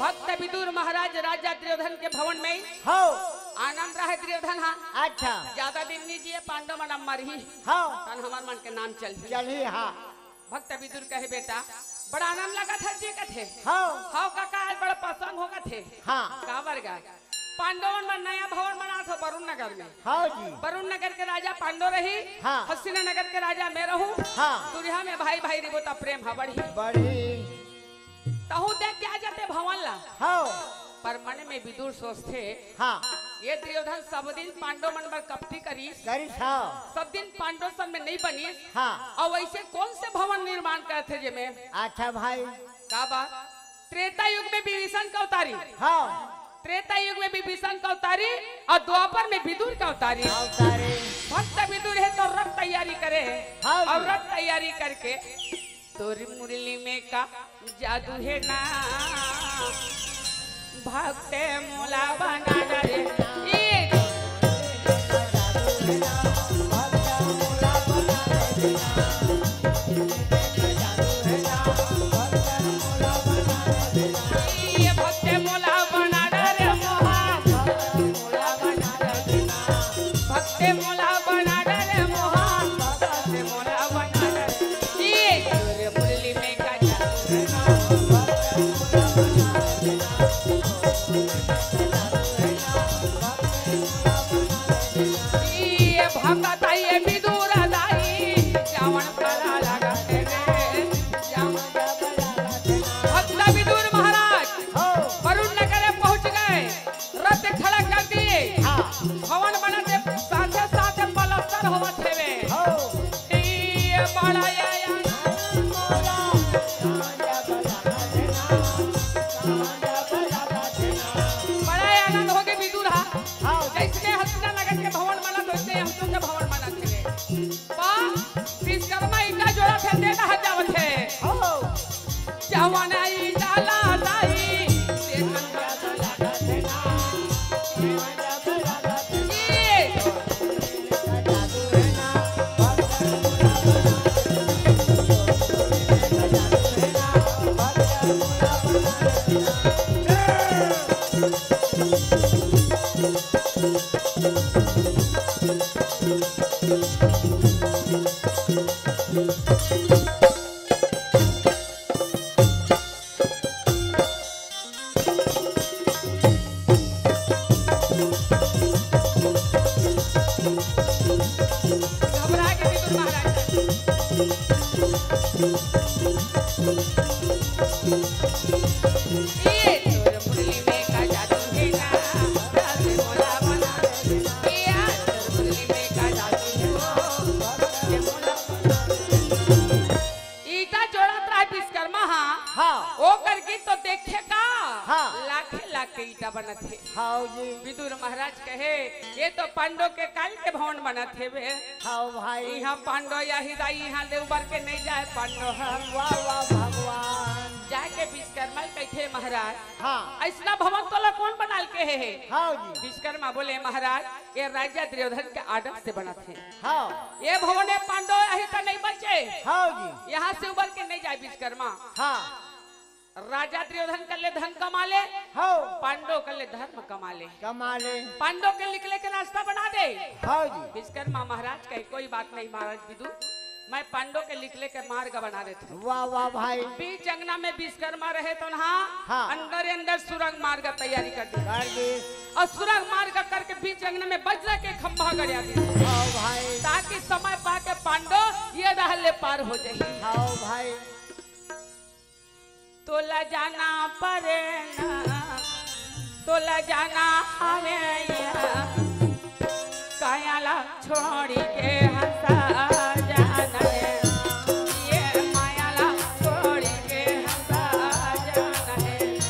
भक्त विदुर महाराज राजा दुर्योधन के भवन में हो। आनंद रहे दुर्योधन हा। अच्छा। ज्यादा दिन नहीं जिए, पांडव मन अब मरही। हो। तन हमर मन के नाम चलही। चलही, हाँ। भक्त विदुर कहे, "बेटा, बड़ा आनंद लगत हे जी," कथे। हो। "हो काका, आज बड़ा पसंद होगत हे।" हाँ। काबर गा? पांडव मन नया भवन बनात हो वरुण नगर में। हाँ जी। वरुण नगर के राजा पांडव रही, हाँ। हस्तिना नगर के राजा मैं रहूं। हाँ। दुरिहा में भाई भाई रिबो त प्रेम ह बढ़ही। बढ़ही। तहु देख के आ जाते भवन ला। हाँ। पर मन में विदुर सोचथे, हाँ। ये दुर्योधन सब दिन पांडव मन बर कपटी करिस। करिस, हाँ। सब दिन पांडव संग में नहीं बनिस। हाँ। अउ वैसे कौन से भवन निर्माण करथे जेमे? अच्छा भाई। का बात? त्रेता युग में विभीषण का अवतारी। हाँ। त्रेता युग में विभीषण का अवतारी अउ द्वापर में विदुर का अवतारी। अवतारी। भक्त विदुर हे तो रथ तैयारी करे हे। हाँ अउ जी। रथ तैयारी करके तोरी मुरली में का जादू हे ना, भक्त मोला बना डरे। ये ये भक्त मोला बना डरे मोहा, भक्त मोला बना डरे मोहा, भक्त मोला बना डरे। ये तोरे मुरली में का जादू हे ना, ये भगत ये विदुर दाई, जावन बड़ा लागत हे रे, जावन बड़ा लागत हे। भक्त विदुर महाराज हो। वरुण नगर में पहुंच गए, रथ खड़ा कर दिए। हाँ। भवन बनत हे, साथे साथे पलस्तर होवत हेवे। हो। ये बड़ा ये बड़ा आनंद होगे विदुर हा। हाँ। जैसे हस्तिना नगर के भवन बनत, वैसे हमको के भवन बनत हे। बा, विश्वकर्मा ईंटा जोड़त हे, दे दहा जावत हे। हो। जवान ईंटा ला दाई, दे दहा जावत हे ना। ये घबरा के विदुर महाराज। ये तोर मुरली में का जादू हे ना, राधे मोला बना दे। ये तोर मुरली में का जादू हे, राधे मोला बना दे। ईंटा जोड़त रहा विश्वकर्मा हा। हाँ। ओ करके तो देखे का? हाँ। लाखे लाख के ईंटा बनत हे। हाँ जी। विदुर महाराज कहे, "ये तो पांडव के काल के भवन बनत हेवे।" हाँ भाई। इहाँ पांडव या हिदा इहाँ ले उबर के नहीं जाए पांडव ह। वाह, वाह, भगवान। जाके विश्वकर्मा ल कहिथे, "महाराज, हाँ। अइसना भवन तोला कौन बनाल के हे?" हाँ जी। विश्वकर्मा बोले, "महाराज, ये राजा दुर्योधन के order से बनत हे।" हाँ। ये भवन हे पांडव, यही त नहीं बचे। हाँ जी। यहाँ से उबर के नहीं जाए विश्वकर्मा। हाँ। राजा दुर्योधन कर ले धन कमा ले, हाँ। पांडव कर ले धर्म कमा ले। कमा ले। पांडव के निकले के रास्ता बना दे। हाँ जी। विश्वकर्मा महाराज कहे, "कोई बात नहीं महाराज विदु, मैं पांडव के निकले के मार्ग बना देता हूँ।" वाह, वाह भाई। बीच अंगना में विश्वकर्मा रहे तो ना, हाँ। अंदर ही अंदर सुरंग मार्ग तैयारी कर दी। कर दी। अउ सुरंग मार्ग करके बीच अंगना में वज्र के खंभा गड़िया दी। हाँ भाई। ताकि समय पाके पांडव ये डहर ले पार हो जाही। हाँ भाई। तोला जाना परे ना, तोला जाना हवे या, काया ला छोड़ी के हंसा जाना हे। ये माया ला छोड़ी के हंसा जाना हे।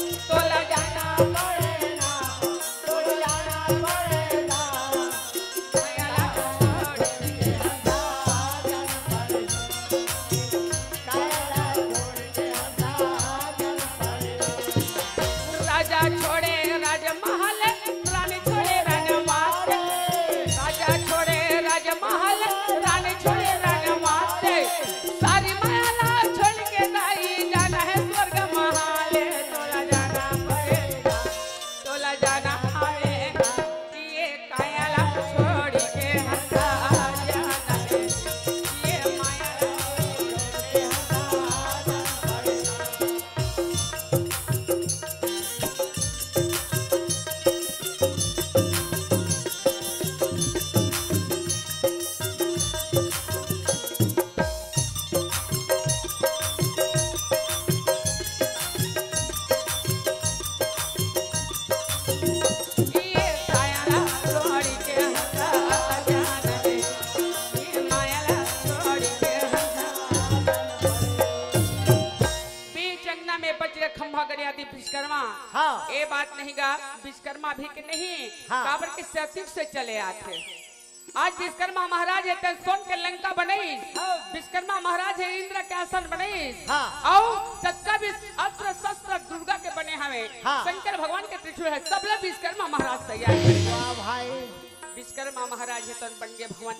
तोला जाना परे ना, तोला जाना परे ना। राजा छोड़े राजमहल, रानी छोड़े राजमहल। राजा छोड़े राजमहल, रानी अगर यदि विश्वकर्मा, हाँ। ए बात नहीं गा, विश्वकर्मा भी के नहीं, हाँ। काबर के सतयुग से चले आथे। आज विश्वकर्मा महाराज हे, तेन सोन के लंका बनइस। हाँ। विश्वकर्मा महाराज हे, इंद्र के आसन बनइस। हाँ। अउ जतका भी अस्त्र शस्त्र दुर्गा के बने हवे, हाँ। शंकर भगवान के त्रिशूल हे, सब ला विश्वकर्मा महाराज तैयार करे। वाह भाई। विश्वकर्मा महाराज हे, तेन बन गे भवन।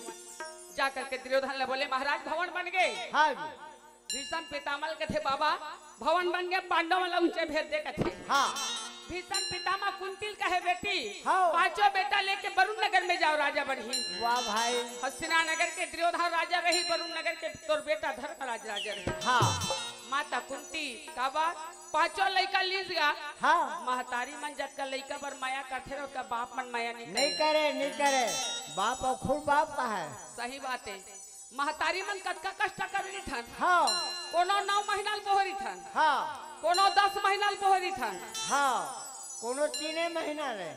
जा करके दुर्योधन ला बोले, महाराज भवन बन गे। हाँ जी। भीष्म पितामह ल कथे, बाबा, भवन बन गे, पांडव मन ला ऊंचे भेज दे कथे। हाँ। भीष्म पितामह कुंती ल कहे, बेटी, हाँ। पांचों बेटा लेके वरुण नगर में जाओ, राजा बनही। वाह भाई। हस्तिना नगर के दुर्योधन राजा रही, वरुण नगर के तोर बेटा धर्मराज राजा रही। हाँ। माता कुंती, काबर? पांचों लइका लीस गा। हाँ। महतारी मन जतका लइका बर मया करथे ना, ओतका बाप मन मया नहीं नहीं करे। करे, नहीं करे। बाप अउ खुद बाप का है। सही बात है। महतारी मन कतका कष्ट कर रहिथन। हाँ। कोनो नौ महीना ल बोहरिथन। हाँ। कोनो दस महीना ल बोहरिथन। हाँ। कोनो तीने महीना ले।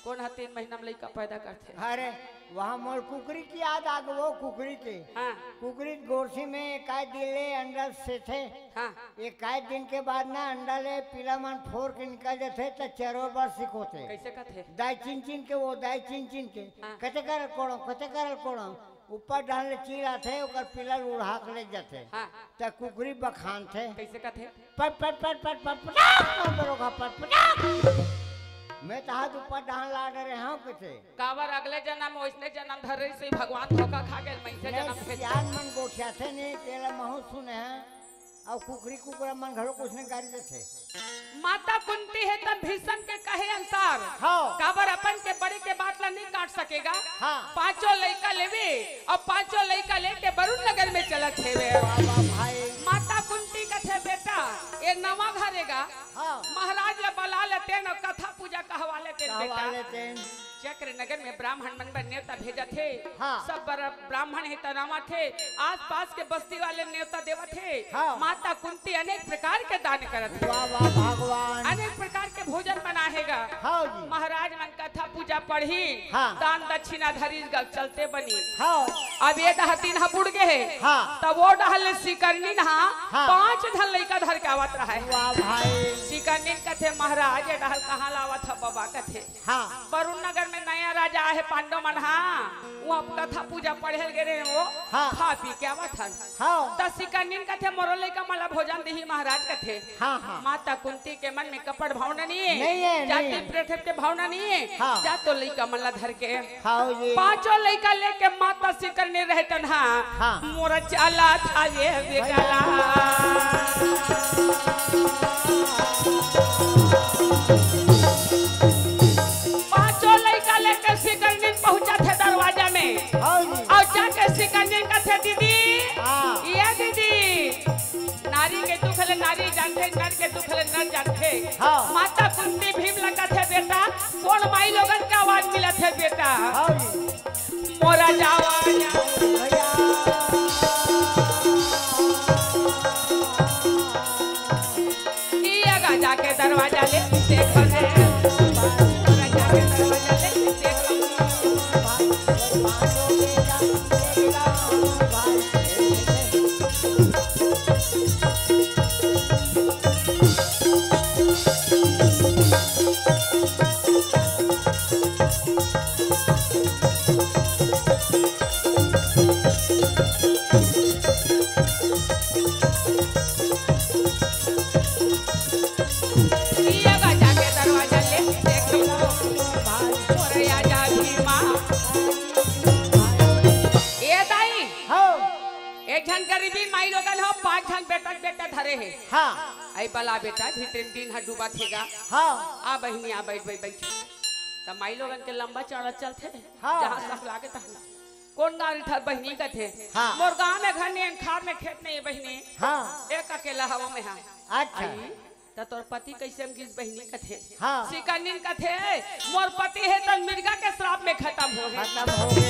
कोन ह तीन महीना में लइका पैदा करथे? अरे, वहाँ मोर कुकरी के याद आ गे, वो कुकरी के। हाँ। कुकरी गोरसी में एकाध दिन ले अंडा सेथे। हाँ। एकाध दिन के बाद ना अंडा ले पिला मन फोर के निकल जथे, त चरो बर सिकोथे। कैसे कथे? दाई चिन चिन के, वो दाई चिन चिन के। हाँ। कते करल कोड़ो, कते करल कोड़ो। ऊपर डहन ले चील आथे, ओकर पिला ल उड़हा के ले जाथे। हाँ। त कुकरी बखानथे। कैसे कथे? पट, पट, पट, पट, पट, पटाक, मार बरोगा, पट, पटाक। मैं तहां ऊपर डहन ला डरे हंव कथे। काबर अगले जनम ओइसने जनम धर रहिस, भगवान धोखा खा गेल, मइनसे नहीं, जनम भेज सियान मन गोठियाथे नहीं, तेला महू सुने हैं। अउ कुकरी कुकरा मन घलो कुछ नहीं गारी देथे। माता कुंती हे त भीष्म के कहे अनुसार, हाँ। काबर अपन के बड़े के बात ला नहीं काट सकेगा। हाँ। पांचों लइका लेवे अउ पांचों लइका लेके वरुण नगर में चलत हेवे। वाह, वाह भाई। माता कुंती कथे, बेटा, ये नवा घर हे गा, हाँ। महाराज ला बला लेतेन अउ कथा पूजा कहवा लेतेन, कहवा बेटा। लेतेन। चक्र नगर में ब्राह्मण मन बर नेवता भेजत हे। हाँ। सब बर-, ब्राह्मण हे त रावत हे, आसपास के बस्ती वाले नेवता देवत हे। हाँ। माता कुंती अनेक प्रकार के दान करत हे। वाह, वाह, भगवान। अनेक प्रकार के भोजन बनाए हे गा। हाँ जी। महाराज मन कथा पूजा पढ़ही, हाँ। दान दक्षिणा धरी गा, चलते बनी। हाँ। अब ये डहर दिन ह बुड़ गे हे, हाँ। तब वो डहर ले सिकरनिन ह हाँ। पांच झन लइका धर के आवत रहय। वाह भाई। सिकरनिन कथे, महाराज, ये डहर कहाँ लावत ह बाबा? कथे, हाँ। वरुण नगर में नया राजा आहे पांडव मन, हाँ, वो अब कथा पूजा पढ़े गे रहे, वो हाँ। खा पी के आवत हन। हाँ। त सिकरनिन कथे, मोरो लइका मन ला भोजन दिही महाराज कथे। हाँ, हाँ। माता कुंती के मन में कपट भावना नहीं है, नहीं है, जाति नहीं है। प्रथा के भावना नहीं है। हाँ। जा तो लइका मन ला धर के। हाँ जी। पांचों लइका लेके माता सिकरनिन रहतन, हाँ। हाँ। मोरा चाला था ये भैया। बेगला। पांचों लइका लेके सिकरनिन पहुंचत हे दरवाजा में। हाँ जी। अउ जाके सिकरनिन कथे, दीदी, हाँ। ये दीदी, नारी के दुख ले नारी जानथे, नर के दुख ले नर जानथे। हाँ। माता कुंती भीम ला कथे, बेटा, कोन माई लोगन के आवाज मिलत हे बेटा? हाँ जी। मोरा जावा भैया। इया गा जाके दरवाजा ले देखो ने। मोरा जाके दरवाजा ले देखो। इया गा जाके दरवाजा ले देखो। मोरे आजा भीमा। ए दाई। हाँ। एक झन गरीबी माई लोगन हो, पांच झन बेटा के बेटा धरे हे। हाँ। आई बला बेटा, भीतरे में दिन ह डूबत हे गा। हाँ। आ बहिनी, आ बैठ, बैठ, बैठ। त माई लोगन के लंबा चौड़ा चलथे। हाँ। जहाँ सब लागे तहाँ। कोन गाँव रिथस बहिनी कथे। हाँ। मोर गाँव में घर नहीं, खार में खेत नहीं हे बहिनी। हाँ। एक अकेला हवं मैं हा। अच्छा। आई, त तोर पति कैसे म गिस बहिनी कथे। हाँ। सिकरनिन कथे, मोर पति हे त मिर्गा के श्राप में खतम हो गे। खतम हो गे।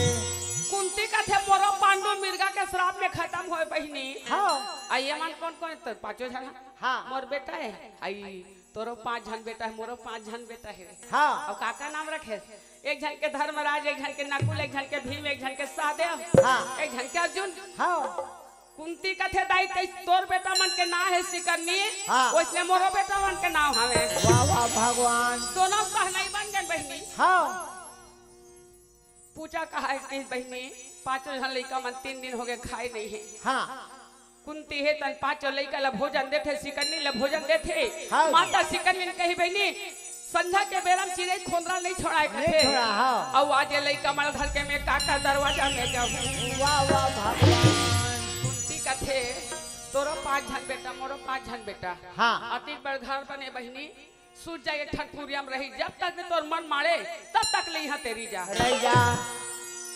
कुंती कथे, मोरो पांडु मिर्गा के श्राप में खतम होय बहिनी। हाँ। आ ये मन कोन कोन हे? तोर पांचों झन। हाँ। मोर बेटा हे, आई तोरो पांच झन बेटा हे, मोरो पांच झन बेटा हे। हाँ। अउ का का नाम रखे? एक झन के धर्मराज, एक झन के नकुल, एक झन के भीम, एक झन के सहदेव, हाँ। एक झन के अर्जुन। हाँ। कुंती कथे, "दाई, तइस तोर बेटा मन के नाव हे सिकन्नी, हाँ। ओइसने मोरो बेटा मन के नाव हवे।" वाह, वाह, भगवान। दोनों सहनई बन गए बहिनी। हाँ। पूजा कहा है कि बहिनी, पांचों झन लइका मन तीन दिन हो गए खाए नहीं है। हाँ। कुंती हे तन पांचों लइका ला भोजन देथे, सिकन्नी ला भोजन देथे। हाँ। माता सिकन्नी कही, "बहिनी, संझा के बेरा म चिरई खोंदरा नहीं छोड़ाए," नहीं कथे। छोड़ा, हाँ। अउ आज ये लइका मन धर के मैं काका दरवाजा में जाहूं। वाह, वाह, भगवान। कुंती कथे, "तोरो पांच झन बेटा, मोरो पांच झन बेटा।" हाँ। अतिक बड़ घर बने बहिनी, सूत जा एक ठन कुरिया म रही, जब तक ले तोर मन माड़े, तब तक ले इहां तेरी जा। रही जा।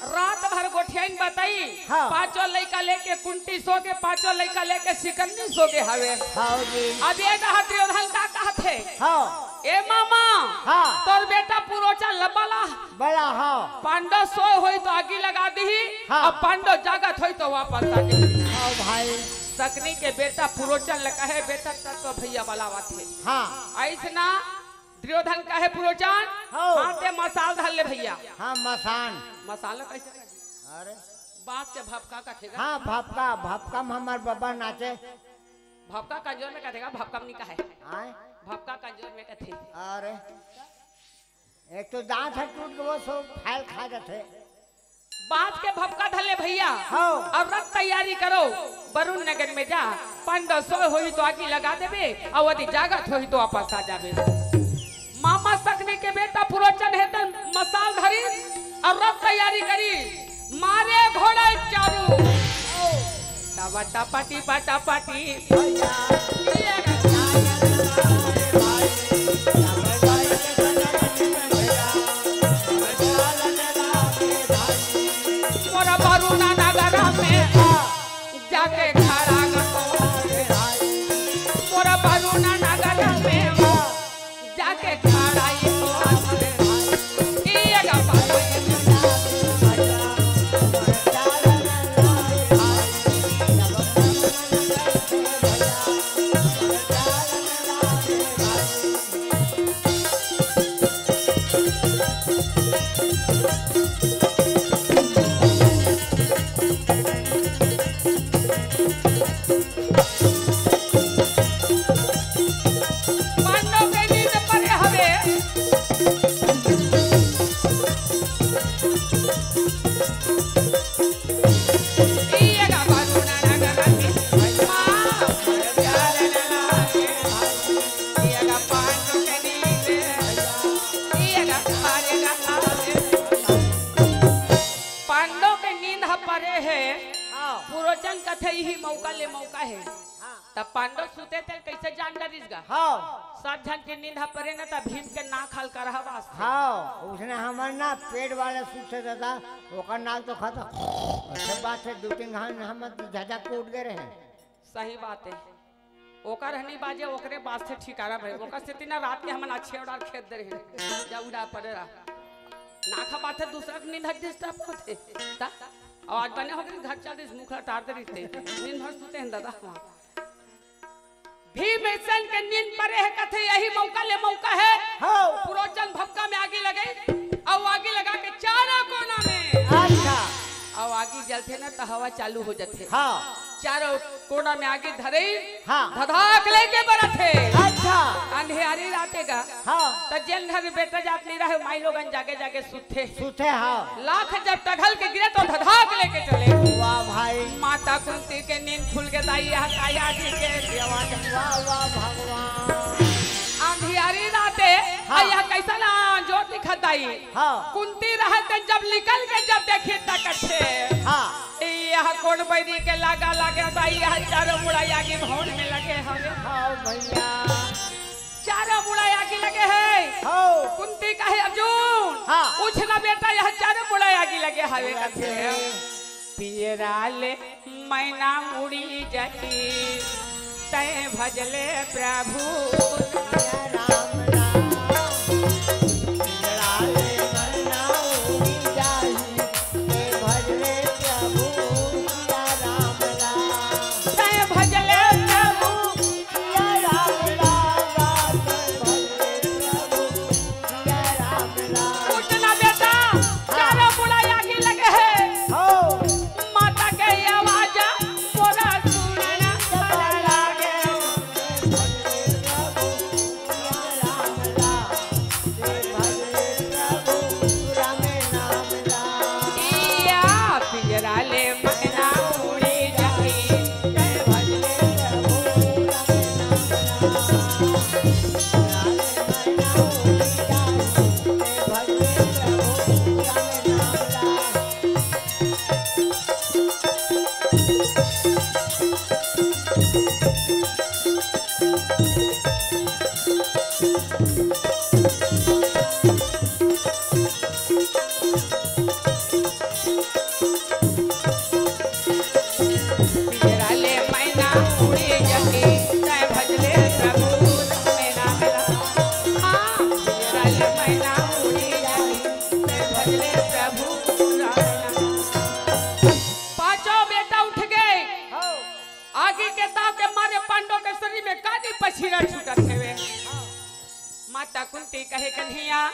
रात भर गोठियाइन बताई, हाँ। पांचों लइका लेके कुंती सो गे, पांचों लइका लेके सिकन्नी सो गे हवे। हाँ जी। अब ये डहर दुर्योधन का कहत हे? हाँ। ए मामा, हाँ। तोर बेटा पुरोचन ल बला। बला, हाँ। पांडव सोए होई तो आगी लगा दीही, हाँ। अब पांडव जागत होई तो वापस आ जाई। हाँ भाई। सकनी के बेटा पुरोचन ल कहे, "बेटा, तब तो भैया बलावत हे।" हाँ। अइसना दुर्योधन कहे, "पुरोचन, हाँ। हाथ में मसाल धर ले भैया।" हाँ, मसान। मसाल कैसे कहे? अरे। बांस के भपका कथे गा। हाँ, भपका, भपका में हमर बबा नाचे। भपका कंजोर में कथे गा, भपका में नहीं कहे। आय? भपका कंजोर में कथे। अरे। एक तो दांत ह टूट के वो सो फाइल खा जाथे। बांस के भपका धर ले भैया। हाँ। अउ रथ तैयारी करो, वरुण नगर में जा, पांडव सोए होही तो आगी लगा देबे, अउ यदि जागत होही तो वापस आ जाबे। मामा सकनी के बेटा पुरोचन हे तन मसाल धरी, अउ रथ तैयारी करी, मारे घोड़ा चारू। टबा टपाटी पटापटी। मोरा वरुण नगर में जाके खड़ा ग-, मोरा वरुण नगर में जाके खड़ा ये तो आसरे। ये गा बाबा ये पांडव के नींद परे हवे। पांडव के नींद ह परे हे। हाँ। पुरोचन कथे इही मौका ले मौका हे। हाँ। त पांडव सुते तेल कैसे जान डरिस गा? हाँ। सब झन के नींद ह परे न, त भीम के नाक हल करहा वास्ते। हाँ, उसने हमर ना पेट वाले सुते दादा, ओकर नाक तो खत्म। अच्छा बात है, दो तीन घान हम झझक के उठ गए रहे। सही बात है। ओकर हनी बाजे, ओकरे बास्ते ठिकाना भई। ओकर सेती ना रात के हमन अच्छे order खेद दे रहे। जा उड़ा पड़े रहा। नाक ह बात है, दूसरा के नींद ह disturb होथे। ता? अउ आज बने हो गए, घर चल दिस, मुखला टार दे रहिते। नींद भर सुते हैं दादा वहाँ। भीमसेन के नींद परे हे, कथे यही मौका ले मौका हे। हाँ। पुरोचन भपका में आगी लगे, अउ आगी लगा के चारों कोना में। अच्छा। अउ आगी जलथे ना, त हवा चालू हो जाथे। हाँ। चारों कोना में आगी धरे, हाँ। धधाक लेके बरत हे। अच्छा। अंधियारी राते गा। हाँ। त जेन घर बेटा जात नहीं रहे, माई लोगन जागे जागे सुते। सुते, हाँ। लाख जब टघल के गिरे तो धधाक लेके चले। वाह भाई। माता कुंती के नींद खुल के दाई, यह काया जी के आवाज। वाह, वाह भगवान। अंधियारी राते, हाँ। अउ यह कैसा ना जोर दिखत दाई। हाँ। कुंती रहत जब निकल के जब देखी त कथे। हाँ। यह कोन बैरी के लागा लागे दाई, यह चारों मुड़ा आगी भवन में लगे हवे। हाँ भैया। चारों मुड़ा आगी लगे हे। हाँ। कुंती कहे, "अर्जुन, हाँ। उठ ना बेटा, यह चारों मुड़ा आगी लगे हवे।" लगे। कथे, "पियरा ले मैना उड़ी जाही, तैं भजले प्रभु।" राम राम। उठना बेटा, चारों मुड़ा आगी लगे हे। हो। माता के आवाज, मोरा त कुंती कहे, "कन्हैया,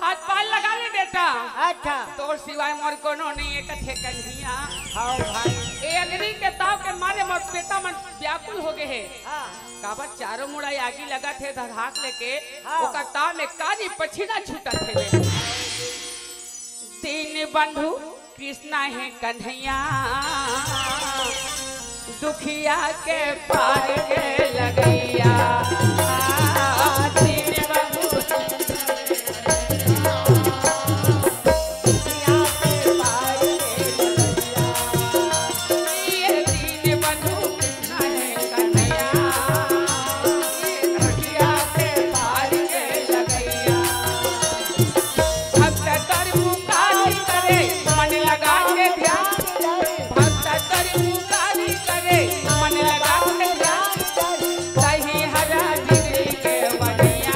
हाथ पाँव लगा ले बेटा।" अच्छा। "तोर सिवाय मोर कोनो नइ हे," कथे कन्हैया। हाँ भाई। ए अग्नि के ताव के मारे मोर बेटा मन व्याकुल हो गे हे। हाँ। काबर चारों मुड़ा आगी लगत हे धधाक लेके, हाँ। ओकर ताव में कानी पछीना छूटत हे। दीनबंधु कृष्ण हे कन्हैया, दुखिया के पार के लगइया। दीनबंधु कृष्ण हे कन्हैया, दुखिया के पार के लगइया। ये दीनबंधु कृष्ण हे कन्हैया, दुखिया के पार के लगइया। भक्त तोर पुकार करे, मन लगा के ध्यान। भक्त तोर पुकार करे, मन लगा के ध्यान। तहीं हरा जिंदगी के बनिया,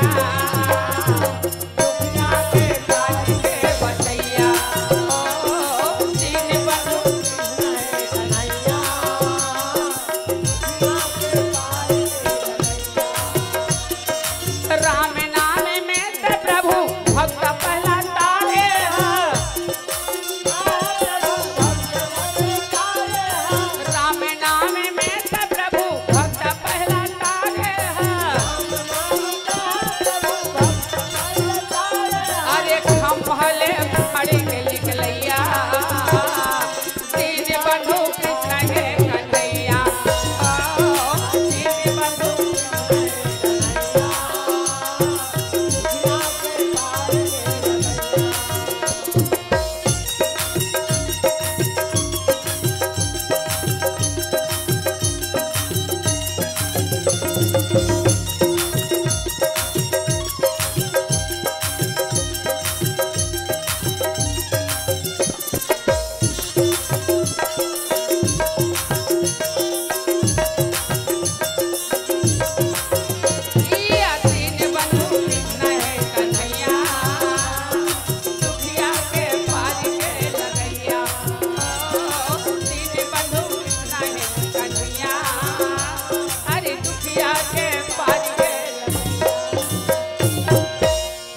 दुखिया के काज के बचैया। ओ दीनबंधु कृष्ण हे कन्हैया, दुखिया के काज के बचैया। राम नाम में ते प्रभु भक्त पहला तारे ह। राम नाम में ते प्रभु भक्त पहला तारे ह। अरे खम्भा ले खड़ी के निकलैया। दीनबंधु कृष्ण हे कन्हैया, ओ, दीनबंधु कृष्ण हे कन्हैया।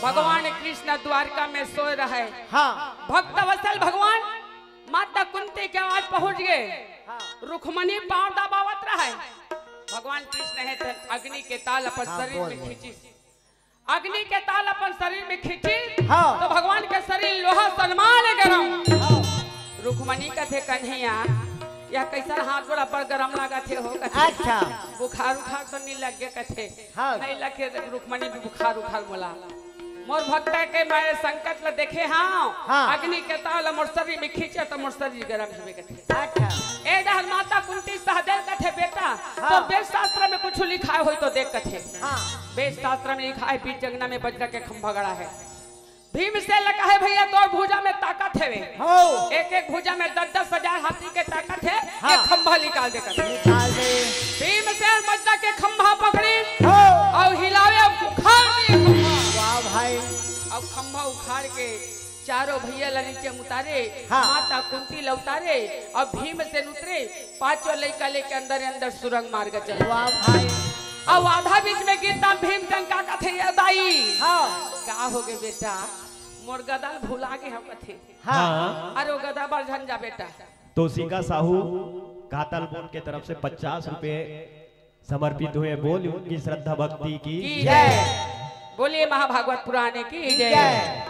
भगवान कृष्ण द्वारका में सोए रहे। हाँ। भक्त वत्सल भगवान माता कुंती के आवाज पहुंच गए। हाँ। रुक्मणी पांव दबावत रहे। भगवान कृष्ण हे तेन अग्नि के ताल अपन हाँ, शरीर बोल, में बोल। खींचिस। अग्नि के ताल अपन शरीर में खींचिस। हाँ। तो भगवान के शरीर लोहा समान गरम। हाँ। रुक्मणी कथे, "कन्हैया, यह कैसन हाथ गोड़ अब्बड़ गरम लागत हे हो?" कथे। अच्छा। "बुखार उखार तो नहीं लग गए?" कथे। हाँ। "नहीं लगे रुक्मणी, भी बुखार उखार मोला।" मोर भक्त के मैं संकट ल देखे हंव, हाँ। अग्नि के ताल मोर शरीर में खींचे त मोर शरीर गरम होवे कथे। अच्छा। ए डहर माता कुंती सहदेव कथे, "बेटा, हाँ। तो वेद शास्त्र में कुछ लिखाय होही तो देख," कथे। हाँ। वेद शास्त्र में लिखाय हे, बीच अंगना में बजरा के खंभा गड़ा हे। भीमसेन ल कहे, "भैया, तोर भुजा में ताकत हवे।" हो। एक एक भुजा में दस दस हजार हाथी के ताकत हे, हाँ। एक खंभा निकाल दे कथे। निकाल दे। भीमसेन बजरा के खंभा पकड़ी हो। अउ हिलावे, अउ उखाड़ दिए खंभा। वाह भाई। अउ खंभा उखाड़ के चारों भैया ला नीचे में उतारे, हाँ। माता कुंती ला उतारे, अउ भीमसेन उतरे, पांचों लइका लेके अंदर अंदर सुरंग मार्ग चले। वाह भाई। अउ आधा बीच में गीता भीमसेन का कथे, "ए दाई।" हाँ। "का हो गे बेटा?" "मोर गदा ल भुला गे हंव," कथे। हाँ। "अरे ओ गदा बर झन जा बेटा।" तोशिका साहू, घातल बोन के तरफ से पचास रुपए समर्पित हुए। बोल उनकी श्रद्धा भक्ति की की जय। जय। बोलिए महाभागवत पुराणे की जय। जय।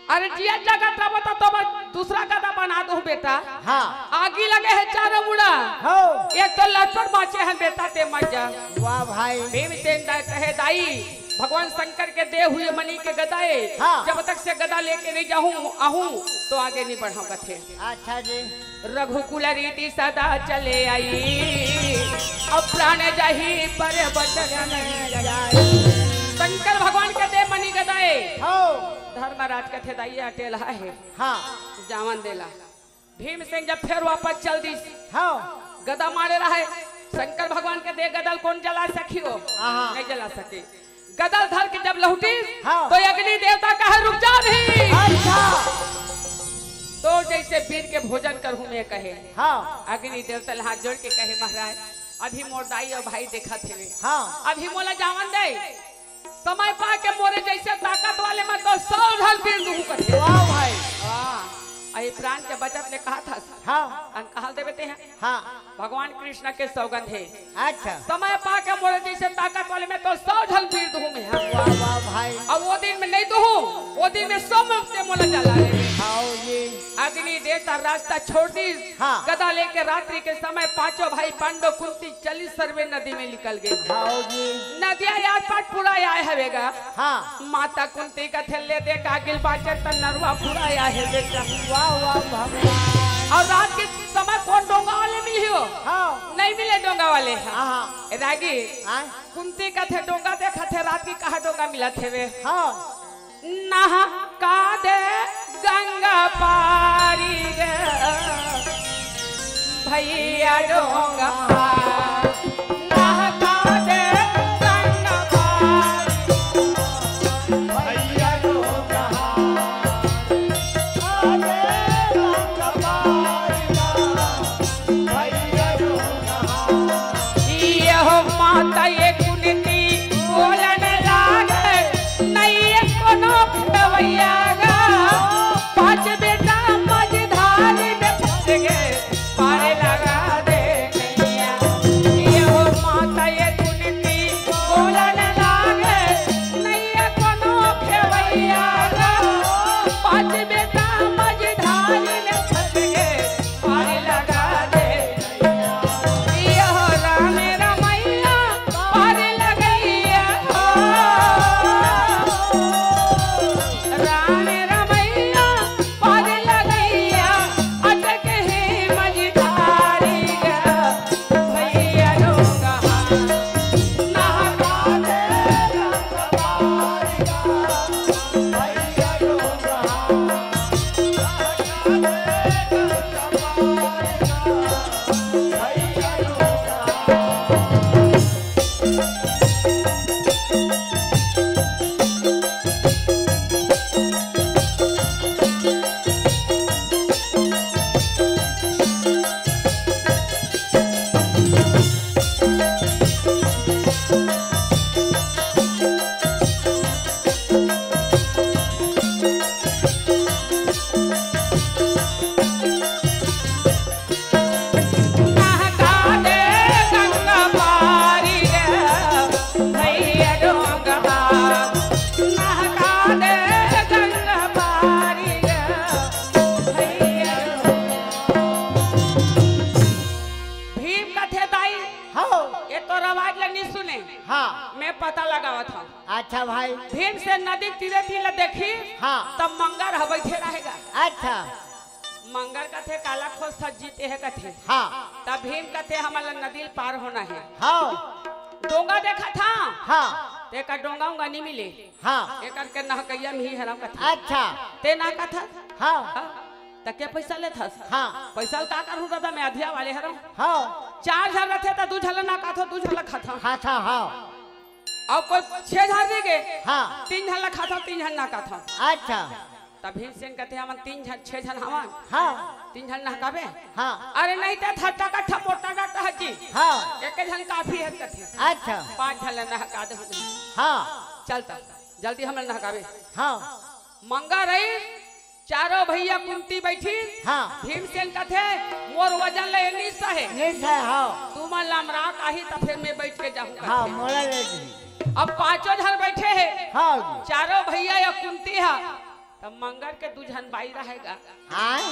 अरे जिया जगत रहो तो, तो मैं दूसरा गदा बना दूं बेटा। हाँ। आगी लगे हे चारों मुड़ा। हो। एक तो लटपट बांचे हे बेटा, ते मर जा। वाह भाई। भीमसेन दाई कहे, "दाई, भगवान शंकर के दे हुए मणि के गदा ए, हाँ। जब तक से गदा लेके नहीं जाहूं, आहूं, तो आगे नहीं बढ़ाऊं," कथे। अच्छा जी। "रघुकुल रीति सदा चले आई, अब प्राण जाही पर बचन नहीं जाए।" शंकर भगवान के दे मणि गदा ए। हो। धर्मराज कथे, "दाई, अटेला हे।" हाँ। जावन देला। भीमसेन जब फेर वापस चल दिस, हाँ। गदा मारे रहे, शंकर भगवान के दे गदा ल कोन जला सकी हो? हाँ। नहीं जला सके। गदा ल धर के जब लहुटिस, हाँ। तो अग्नि देवता कहे, "रुक जा अभी।" अच्छा। "तो जैसे वीर के भोजन करहूं मैं," कहे। हाँ। अग्नि देवता ल हाथ जोड़ के कहे, "महाराज, अभी मोर दाई अउ भाई देखत हेवे। हाँ। अभी मोला जावन दे। समय पा के मोरे जइसे ताकत वाले में तो सौ झन पीर दूहूं कथे। वाह भाई। हाँ। अही प्राण के बचत ले कहत हस। हाँ। अन कहल देबे ते हैं। हाँ। भगवान कृष्ण के सौगंध हे। अच्छा। समय पा के मोरे जइसे ताकत वाले में तो सौ झन पीर दूहूं मैं। हाँ। वाह, वाह भाई। अउ वो दिन में नहीं दूहूं, वो दिन में सौ में ते मोला जला ले। हाँ जी। अग्नि देता रास्ता छोड़ दिस। हाँ। गदा लेके रात्रि के समय पांचों भाई पांडव कुंती चली सर्वे नदी में निकल गे। हाँ जी। नदिया यार पाट पूरा आय हवे गा। हाँ। माता कुंती कथे ले दे कागिल बाचे त नरवा पूरा आय हे बेटा। वाह, वाह भगवान। अउ रात के समय कोन डोंगा वाले मिलही हो? हाँ। नहीं मिले डोंगा वाले। हाँ। ए रागी, हाँ। कुंती कथे डोंगा देखथे रात के कहाँ डोंगा मिलत हेवे। हाँ। नहका दे गंगा पारी रे, भैया डोंगा। नहका दे गंगा पारी, भैया डोंगा। यहो माता ये कुंती बोलन लागे, नइये कोनो खेवैया गा। पांच बेटा मझधारी में फंस गे, पार लगा दे नैया। यहो माता ये कुंती बोलन लागे, नइये कोनो खेवैया गा। पांच बेटा मझधारी में फंस गे, पार लगा दे। यहो राम रमैया पार लगैया हो। राम रमैया पार लगैया, अटक हे मझधारी गा, भैया डोंगा। नहका दे गंगा पारी गा, भैया डोंगा। नहका दे गंगा पारी रे, भैया डोंगा। नहका दे गंगा पारी रे, भैया डोंगा। भीम कथे दाई, हाँ। ये तो आवाज ल नइ सुने। हाँ। मैं पता लगावत हूँ। अच्छा भाई। भीमसेन नदी तीरे तीर ल देखिस, हाँ। तब मंगर ह बइठे रहे गा। अच्छा। मंगर कथे काला खोजथस जीते हे कथे। हाँ। तब भीम कथे हमन ल नदी ल पार होना हे। हाँ। डोंगा देखत हंव। हाँ। तेकर डोंगा उंगा नइ मिले। हाँ। एकर के नहकइया मिही हरंव कथे। अच्छा। ते नहकथस? हाँ। हाँ। त के पइसा लेथस? हाँ। पइसा ल का करहूं दादा, मैं अधिया वाले हरंव। हाँ। चार झन रथे त दू झन ल नहकाथंव, दू झन ल खाथंव। खाथंव, हाँ। अउ कोई छह झन रहिगे, हाँ। तीन झन ल खाथंव, तीन झन नहकाथंव। अच्छा। त भीमसेन कथे, "हमन तीन झन, छह झन हवन, हाँ। तीन झन नहकाबे।" हाँ। "अरे नहीं, ते थट्टा कट्ठा मोटा डाटा हकी। हाँ। एक झन काफी हे," कथे। अच्छा। "पांच झन ल नहका दे।" हाँ। "चल त, जल्दी हमन ल नहकाबे।" हाँ। मंगर रहिस, चारों भैया कुंती बइठिस। हाँ। भीमसेन कथे, "मोर वजन ले नइ सहे।" नइ सहे, हाँ। तुमन ल अमरात आही त फेर मैं बइठ के जाहूं हाँ, कथे। मोला ले जी। अब पांचों झन बइठे हे। हाँ जी। चारों भैया या कुंती ह। त मंगर के दू झन बाई रहे गा। आय?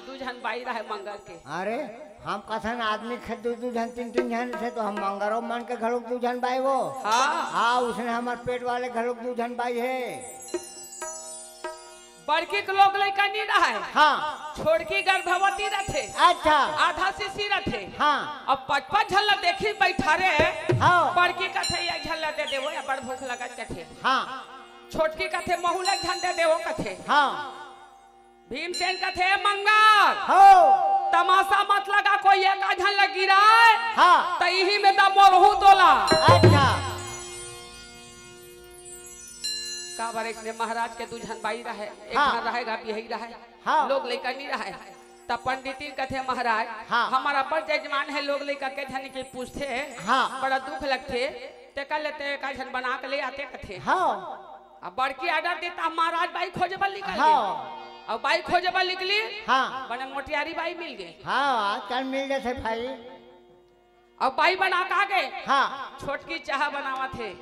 दू झन बाई रहे मंगर के। अरे, हम कथन आदमी के दू दू झन, तीन तीन झन रथे, त हम मंगरो मन के घलोक दू झन बाई वो। हाँ। हाँ, उसने हमर पेट वाले घलोक दू झन बाई हे। बड़की के लोग लइका नइ रहय। हाँ। छोटकी गर्भवती रथे। अच्छा। आधा शिशी रथे। हाँ। अब पच पच झन ल देखिस बइठारे। हाँ। बड़की कथे, "एक झन ल दे देवो, या बड़ भूख लगत," कथे। हाँ। छोटकी कथे, "महू ल एक झन दे देवो," कथे। हाँ। भीमसेन कथे, "मंगर, हाँ। तमाशा मत लगा, कोई एक आध झन ल गिराय, हाँ। त इही में दम मोरहू तोला।" अच्छा। काबर अइसने महाराज के दू झन बाई रहय, एक हाँ। झन रहय गा बियही रहय, हाँ। लोग लइका नइ रहय। त पंडितिन कथे, "महाराज, हाँ। हमर अब्बड़ जजमान हे, लोग लइका के झन के पूछथे, हाँ। बड़ा दुख लगथे, तेकर ले ते एका झन बना के ले आते," कथे। हाँ। अब बड़की order दे, त महाराज बाई खोजे बर निकल हाँ। गे। अब बाई खोजे बर निकली, हाँ। बने मोटियारी बाई मिल गे। हाँ, आजकल मिल जाथे भाई। अब बाई बना के आ गे। हाँ। छोटकी चाहा बनावत हे,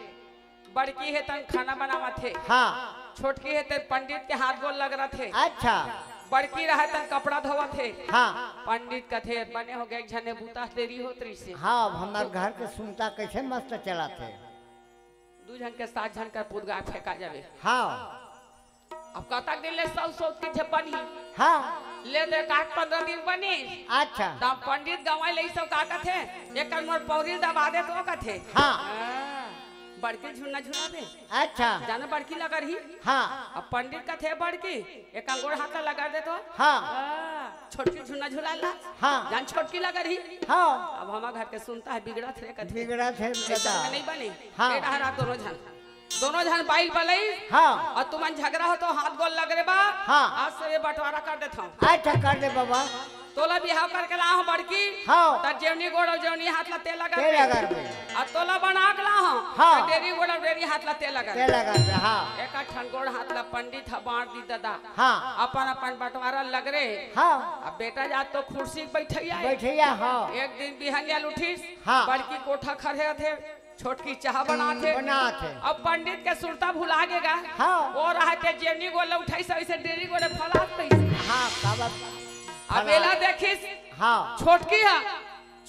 बड़की हे तन खाना बनावत हे। हाँ। छोटकी हे तन पंडित के हाथ गोड़ लगरत हे। अच्छा। बड़की रहे तन कपड़ा धोवत हे। हाँ। पंडित कथे, "बने हो गे, एक झने बूता देरी होत रहिसे।" हाँ, अब हमर घर के सुनता कैसे मस्त चलत हे। दू झन के सात झन कर पुदगा फेंका जावे। हाँ। अब कतक दिन ले सौ सौ के झे बनही? हाँ। ले दे काट पंद्रह दिन बनी। अच्छा। तब पंडित गंवाई ले सब का कथे, "एकर मोर पौरी दबा दे तो," कथे। हाँ। हाँ। बड़की झुन्ना झुला दे। अच्छा। जानो बड़की लगरही? हाँ। अब पंडित कथे, "बड़की, एक गोड़ हाथ ला लगड़ दे तो।" हाँ। हाँ। छोटकी झुन्ना झुला ला। हाँ। जान छोटकी लगरही। हाँ। अब हमार घर के सुनता हे, बिगड़त हे कथे। बिगड़त हे, ऐसा दादा। नहीं बने। हाँ। ए डहर आप दोनों झन। दोनों झन बाई ल बलइस। हाँ। अउ तुमन झगरा होथो, हाथ गोड़ लगरे बा। हाँ। आज से ये बंटवारा कर देथंव। अच्छा, कर दे बाबा। तोला बिहाव करके लाहंव बड़की। हाँ। त जेवनी गोड़ अउ जेवनी हाथ ला तेल लगा तेल दे। लगा दे। अउ तोला बना के लाहंव। हाँ। त डेरी गोड़ अउ डेरी हाथ ला तेल लगा तेल दे। लगा दे, हाँ। एक ठन गोड़ हाथ ला पंडित ह बांट दी ददा। हाँ। अपन अपन बंटवारा लगरे। हाँ। अब बेटा जात तो खुर्सी बइठइया हे। बइठइया, हाँ। एक दिन बिहनिया ल उठिस। हाँ। बड़की कोठा खड़े रथे। छोटकी चाह बनात हे। बनात हे। अब पंडित के सुरता भुला गे गा। हाँ। ओ रहते जेवनी गोड़ ल उठाइस, अइसे डेरी गोड़ फलात रहिस। हाँ, काबर अब फलात? एला देखिस। हाँ। छोटकी ह।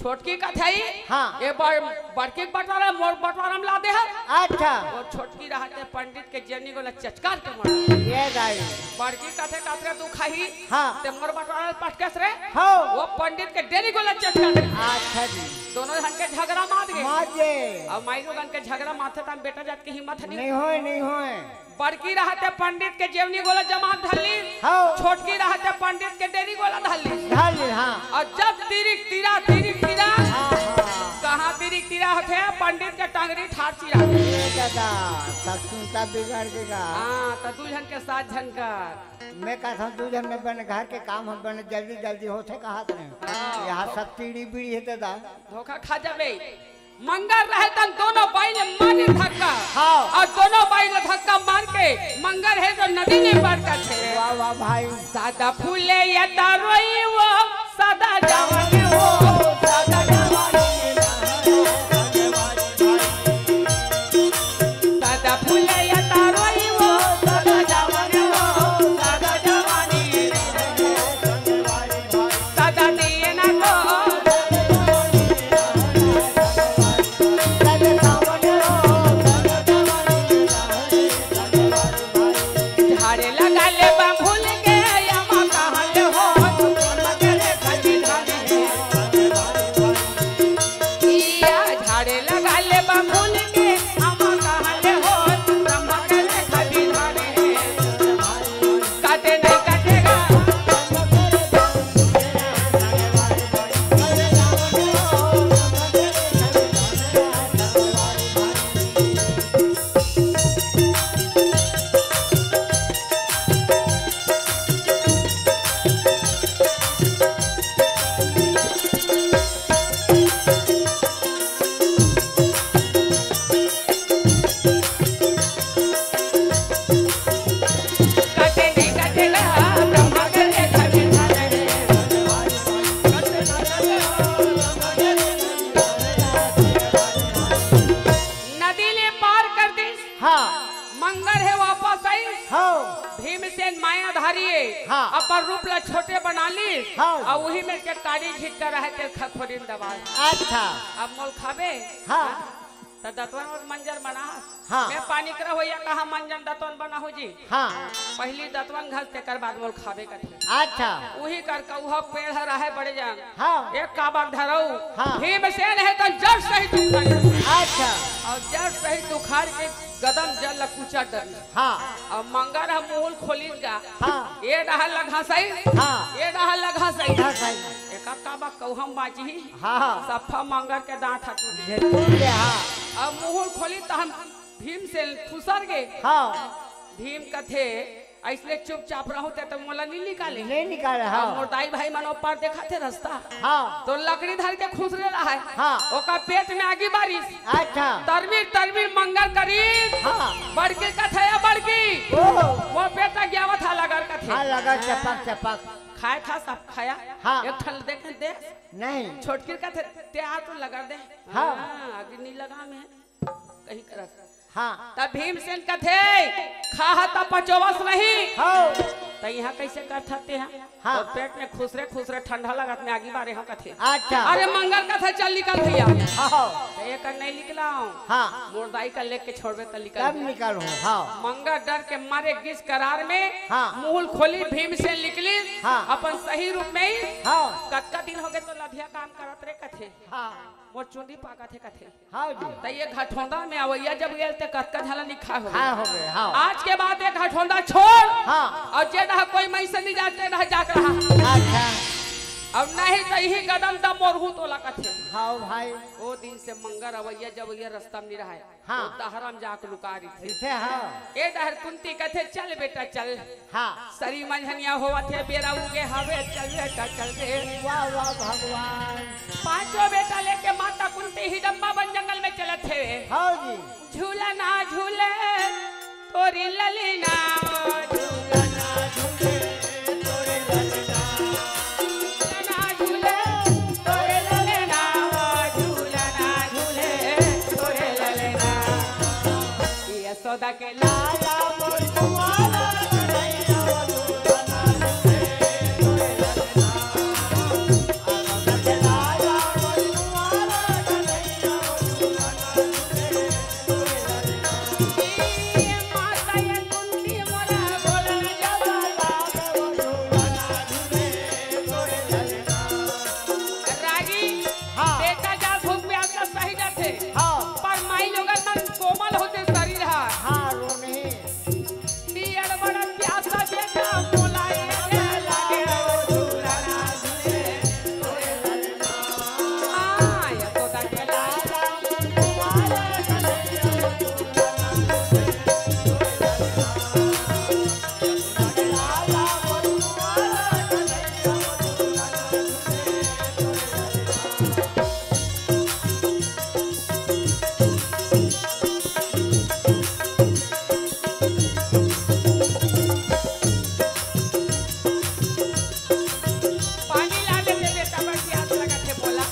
छोटकी कथई। हाँ। ए बड़-, बड़की के बंटवारा मोर बंटवारा म ला दे हस। अच्छा। ओ छोटकी रहते पंडित के जेवनी गोड़ ल चचकार के मर। ये दाई। बड़की कथे, "कतरे दुख आही।" हाँ। ते मोर बंटवारा ल पटकस रे। हाँ। ओ पंडित के डेरी गोड़ ल चचकार के। अच्छा जी। दोनों झन के झगरा मात गे। मात गे। अब माई लोगन के झगरा माथे त बेटा जात के हिम्मत नहीं। नहीं होय, नहीं होय। बड़की रहते पंडित के जेवनी गोड़ ल जमा धर ली। हाँ। छोटकी रहते पंडित के डेरी गोड़ ल धर ली। धर ली, हाँ। अउ जब तिरिक तिरा, तिरिक तिरा, हाँ, हाँ। कहाँ तिरिक तिरा होथे, पंडित के टंगरी ठार चिरा। ए दादा, सब सुनता बिगड़ गे गा। हाँ, त दू झन के सात झन कर। मैं कहत हंव, दू झन में बने घर के काम हम बने जल्दी जल्दी होथे कहत रहे। हाँ। यहाँ सब तीड़ी बीड़ी हे दादा। धोखा खा जाबे। मंगर रहे तन दोनों बाई ल मारे धक्का। हाँ। अउ दोनों बाई ल धक्का मार के मंगर हे तो नदी में बरकत हे। वाह, वाह भाई। सादा फूले या तारोई वो, सादा जवानी वो, सादा जवानी। सादा फूले या तारोई वो, सादा जवानी वो, सादा जवानी। सादा दिए ना को। झाड़े लगा ले बा भूल के, अम्मा कहाँ ले हो, तू कौन मगरे खजी झाड़े। इया झाड़े लगा ले बा भूल के, अम्मा कहाँ ले हो, तू कौन मगरे खजी झाड़े। काटे नहीं काटेगा। नदी ले पार कर दिस। हाँ। मंगर हे वापस आइस। हाँ। भीमसेन मायाधारी हे। हाँ। अपन रूप ला छोटे बना लिस। हाँ। अउ उही में के काली झिटका रहे तेल खखोरी म दबा। अच्छा। अब मोल खाबे? हाँ। त दतवन अउ मंजन बनाहस। हाँ। मैं पानी करा होइया कहाँ मंजन दतवन बनाहूँ जी। हाँ। पहिली दतवन घस तेकर बाद मोल खाबे कथे। अच्छा। उही कर कउहा पेड़ ह रहे बड़े जान। हाँ। एक काबक धरऊ। हाँ। भीमसेन हे त जड़ सहित उखाड़। अच्छा। अउ जड़ सहित उखाड़ के गदम जल ल कुचर डरिस। हाँ। अउ मंगर ह मुहुल खोलिस गा। हाँ। ए डहर ल घसई। हाँ। ए डहर ल घसई। घसई। एका काबक कउहा बाँचही। हाँ, हाँ। सफा मंगर के दाँत ह टूट गे। जे टूट गे, हाँ। अब मुहुल खोली त हम भीमसेन खुसर गे। हाँ। भीम कथे, अइसने चुपचाप रहूं ते तो मोला नी निकाले। नहीं निकाले, हाँ। मोर दाई भाई मन ऊपर देखा थे रास्ता। हाँ। तो लकड़ी धर के खुसरे रहा है। हाँ। ओकर पेट में आगी बारिश। अच्छा। तरबीर, तरबीर मंगर करीब। हाँ। बड़की कथे या बड़की। ओ। वो बेटा गया था लगर कथे। हाँ, लगर चपक, चपक। खाए था सब खाया। हाँ। एक ठन देखे दे। नहीं। छोटकी कथे, ते आ तो लगर दे। हाँ। हाँ, आगी नहीं लगा में। कहीं करस। हाँ। तब भीमसेन कथे, "खाह त पचोवस नहीं।" हाँ। त इहाँ कैसे करथते हैं? हाँ। और पेट में खुसरे खुसरे ठंडा लगत में आगी बारे हो कथे। अच्छा। अरे मंगर कथे, "चल निकल भैया।" हाँ। त ये कर नहीं निकलाओ। हाँ। मोर दाई का लेके छोड़बे त निकल तब भैया। निकल हो, हाँ। मंगर डर के मारे गिस करार में हाँ। मुहुल खोली भीमसेन निकली हाँ। अपन सही रूप में ही हाँ। कतका दिन हो गए तो लधिया काम करत रे कथे। हाँ। मोर चुंदी पाकत हे कथे। हाँ जी। त ये घटोंदा में अवैया जब गेल ते कतका झला निखा हो गए। हाँ, हो गए, हाँ। आज के बाद ये घटोंदा छोड़। हाँ। और जे रहा कोई मैं से नहीं जाते रह जात रहा। अच्छा। अब नहीं त यही गदम दम मोरहू तोला कथे। हाँ भाई। ओ दिन से मंगर अवैया जब ये रास्ता में नहीं रहा है। हाँ। ओ डहर म जाके लुका रहिथे। इथे हाँ। ए डहर कुंती कथे, "चल बेटा चल।" हाँ। सरी मंझनिया होवत हे, बेरा उगे हवे, चल बेटा चल रे। वाह, वाह भगवान। पांचों बेटा लेके माता कुंती हिडम्बा बन जंगल में चलत हे। हाँ जी। झूला ना झूले तोरी ललीना, झूला ना झूले तोरी ललीना। झूला ना झूले तोरे ललना, झूला ना झूले तोरे ललना। यशोदा के लाला मोर कुंवारा कन्हैया, झूला ना झूले तोरे ललना। यशोदा के लाला मोर कुंवारा कन्हैया, झूला ना झूले तोरे ललना। ए माता ये कुंती मोरा बोलन जब लागे, झूला ना झूले तोरे ललना। रागी, हाँ। बेटा जा भूख प्यास ला सही जाथे। हाँ। पर माई लोगन मन कोमल होथे शरीर हा। हाँ, रोनही। पियर बड़ प्यासा बेटा बोलाए के लागे। हाँ, यशोदा के लाला। पानी ला दे दे बेटा, बड़ प्यास लगत हे, बोला।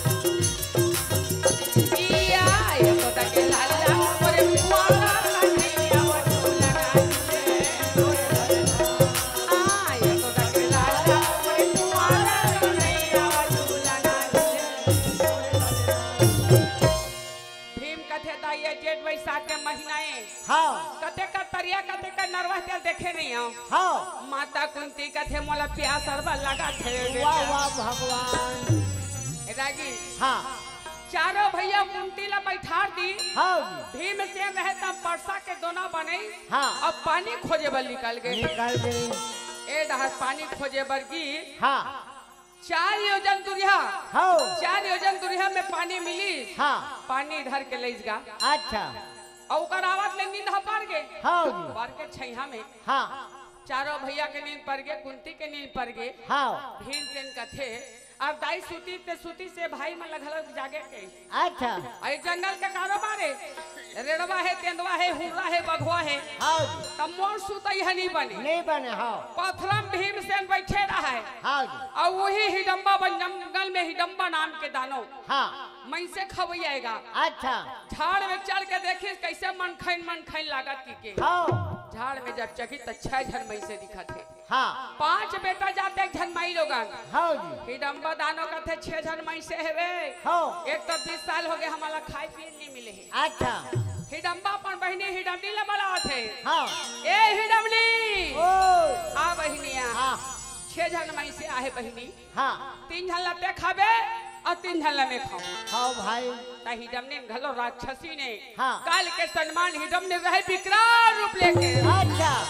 पिया, यशोदा के लाला, मोरे कुंवारा कन्हैया, वो झूला ना झूले। आ, यशोदा के लाला, मोरे कुंवारा कन्हैया, वो झूला ना झूले। भीम कथे, "दाई, ये जेठ बैसाख के महीना ए।" हाँ। कते का तरिया, कते का नरवा तेल देखे नहीं हो। हाँ। माता कुंती कथे, "मोला प्यास अरबा लगा थे बेटा।" वाह, वाह, भगवान। ए रागी। हाँ। चारों भैया कुंती ला बैठार दी। हाँ जी। भीमसेन रहे तब परसा के दोना बनई। हाँ। अब पानी खोजे बर निकल गए। निकल गए। ए डहर पानी खोजे बर गी। हाँ। चार योजन दुरिहा। हाँ। चार योजन दुरिहा में पानी मिली। हाँ। पानी धर के लइस गा। अच्छा। अउ ओकर आवत ले नींद ह पर गे। हाँ जी। पर के छैहा में। हाँ। चारों भैया के नींद पर गे, कुंती के नींद पर गे। हाँ। भीमसेन कथे, "अब दाई सूती ते सूती से भाई मन ल घलो जागे के।" अच्छा। अउ ए जंगल के कारोबार हे, रेड़वा हे, तेंदवा हे, हुर्रा हे, बघवा हे। हाँ जी। तब मोर सुतई ह नहीं बने। नहीं बने, हाँ। पथरा म भीमसेन बैठे रहा है। हाँ जी। अउ वही हिडम्बा बन जंगल में हिडम्बा नाम के दानव। हाँ। मइनसे खवैया आएगा। अच्छा। झाड़ में चढ़ के देखिस कैसे मनखैन मनखैन लागत कि के। हाँ। झाड़ में जब चघी त छह झन मइनसे दिखत हे। हाँ। पांच बेटा जाते एक झन माई लोगन। हाँ जी। हिडम्बा दानो कथे छह झन मइनसे हेवे। हाँ। एक तो बीस साल हो गए हमला खाए पिए नहीं मिले हे। अच्छा। हिडम्बा अपन बहिनी हिडमनी ला बलावत हे। हाँ। ए हिडमनी। ओ। आ बहिनिया। हाँ। छह झन मइनसे आहे बहिनी। हाँ। तीन झन ला ते खाबे अउ तीन झन ला मैं खाऊं। हाँ भाई। त हिडमनी घलो राक्षसी ने हाँ। काल के सनमान हिडमनी रहे विकराल रूप लेके। अच्छा।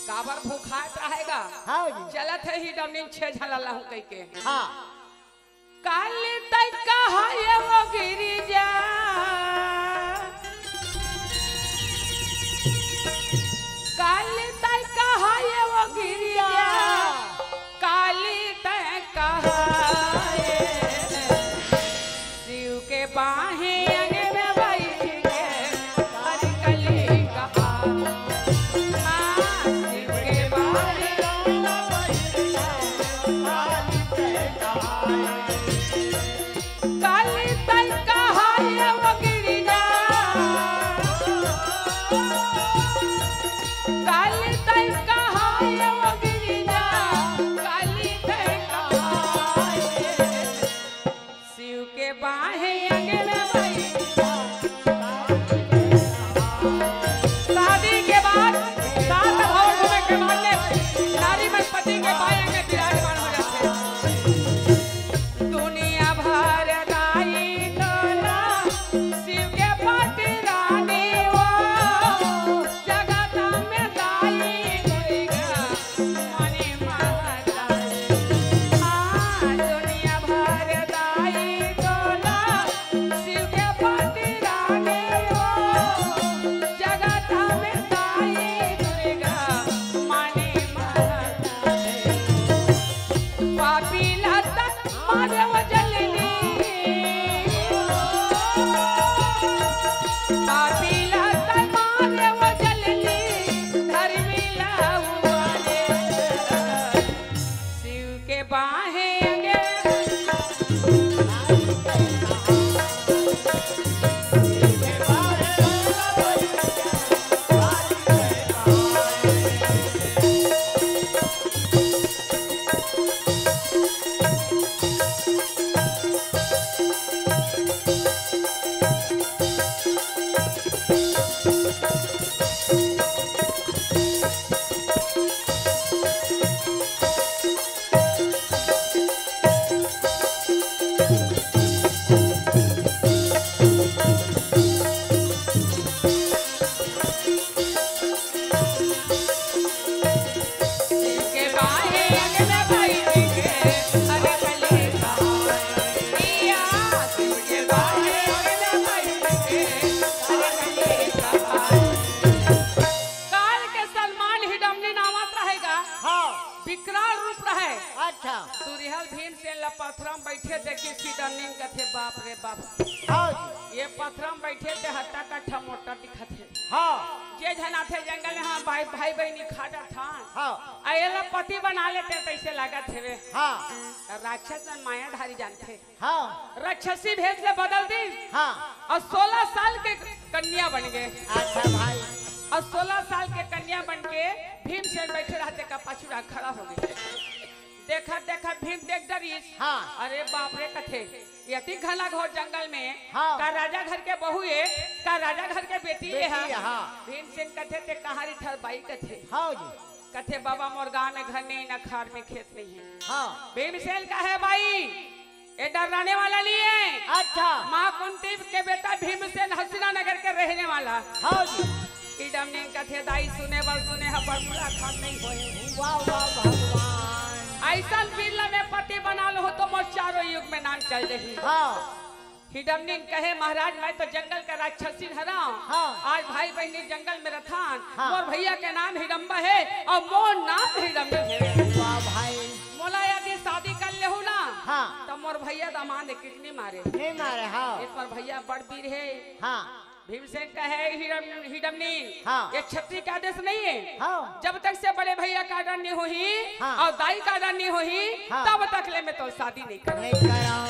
काबर भुखात रहेगा। हाँ जी। चलत हे हिडमनी छह झन ला लाहूं कहिके। हाँ। काली तई कहा ये वो गिरिजा, काली तई कहा पथरा म बइठे देखिस हिडमनी कथे, "बाप रे बाप, हाँ जी। ये पथरा म बइठे ते हत्ता कट्ठा मोटा दिखत हे।" हाँ। जे झन आथे जंगल में, "हाँ भाई, भाई बहिनी खा डरथन।" हाँ। अउ एला पति बना लेते तइसे लागत हवे। हाँ। राक्षस मन मायाधारी जानथे। हाँ। राक्षसी भेष ले बदल दिस। हाँ। अउ सोलह साल के कन्या बन गे। अच्छा भाई। अउ सोलह साल के कन्या बन के भीमसेन बइठे रहते का पाछू डाहर खड़ा हो गे। देखत देखत भीम देख डरिस। हाँ। "अरे बाप रे," कथे, "ये अति घना घोर जंगल में हाँ। का राजा घर के बहू ए, का राजा घर के बेटी ए बेटी हा?" ए, हाँ। भीमसेन कथे, "ते कहाँ रिथस बई?" कथे। हाँ जी। कथे, "बाबा, मोर गांव में घर नहीं, ना खार में खेत नहीं है।" हाँ। भीमसेन कहे, "बई, ये डर्राने वाला नहीं है।" अच्छा। माँ कुंती के बेटा भीमसेन हस्तिना नगर के रहने वाला। हाँ जी। हिडमनी कथे, "दाई, सुने बर सुने हंव, पर मुलाकात नहीं होए।" वाह, वाह, भगवान। अइसन वीर ला मैं पति बना लूं तो मोर चारों युग में नाम चल जाही। हाँ। हिडमनी कहे, "महाराज, मैं तो जंगल का राक्षसी हरंव। हाँ। आज भाई बहिनी जंगल में रथन। हाँ। मोर भैया के नाम हिडम्बा हे अउ मोर नाम हिडमनी हे। वाह भाई। मोला यदि शादी कर लेहू ना, हाँ। त मोर भैया दमांद एक नहीं मारे।" नहीं मारे, हाँ। एक मोर भैया बड़ वीर हे। हाँ। भीमसेन कहे, "हिडम-, हिडमनी, हाँ। ये छत्री का आदेश नहीं है। हाँ। जब तक से बड़े भैया का आर्डर नहीं होही हाँ। अउ दाई का आर्डर नहीं होही, हाँ। तब तक ले मैं तो शादी नहीं करूँ।" नहीं कराओ।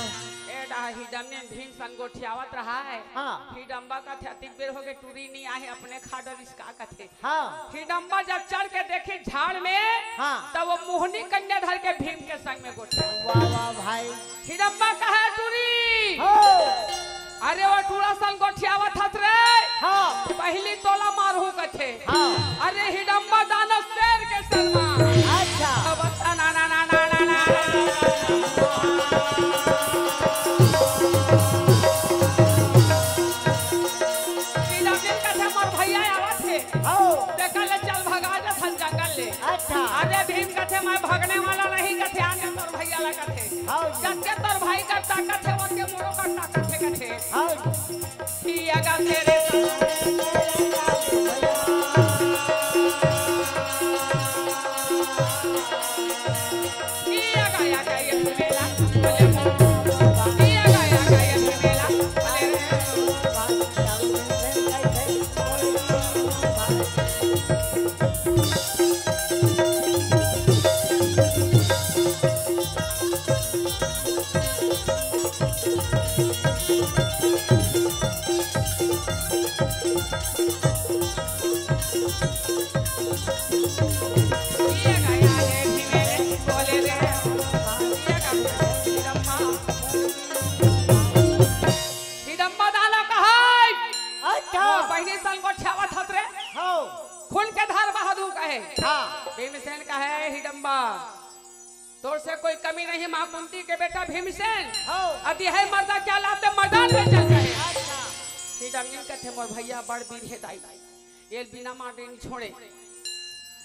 ए डहा हिडमनी भीम संग गोठियावत रहा है। हाँ। हिडम्बा कथे, "अतिक बेर हो गे, टूरी नहीं आहे, अपने खा डरिस का?" कथे। हाँ। हिडम्बा जब चढ़ के देखे झाड़ में, हाँ। तब वो मोहनी कन्या धर के भीम के संग में गोठिया। वाह, वाह भाई। हिडम्बा कहे, "टूरी।" हो। अरे वो टूरा संग गोठियावत हस रे। हाँ। "पहिली तोला मारहूं," कथे। हाँ। अरे हिडम्बा दानव शेर के समान। अच्छा। अब ना, ना, ना। हिडमनी कथे, "मोर भैया आवत हे।" हो। तेकर ले चल भगा जाथन जंगल ले। अच्छा। अरे भीम कथे, "मैं भगने वाला नहीं," कथे, "आने तोर भैया ला," कथे। हाँ जी। "जतके तोर भाई कर ताकत हे, ओतके मोरो कर ताकत हे," कथे। हाँ जी। किया गा तेरे साथ। किया गा, या गा, ये मेरा। किया गा, या गा, ये मेरा। हिडम्बा दानव कहे। अच्छा। मोर बहिनी संग गोठियावत हस रे। हौ। खून के धार बहा दूं कहे। हाँ। भीमसेन कहे, "हिडम्बा, तोर से कोई कमी नहीं, माँ कुंती के बेटा भीमसेन। हौ। अति है मर्दा क्या लाते मैदान में चल कहे।" अच्छा। हिडमनी कथे, "मोर भैया बड़ वीर हे दाई।" ये बिना मारे नहीं छोड़े।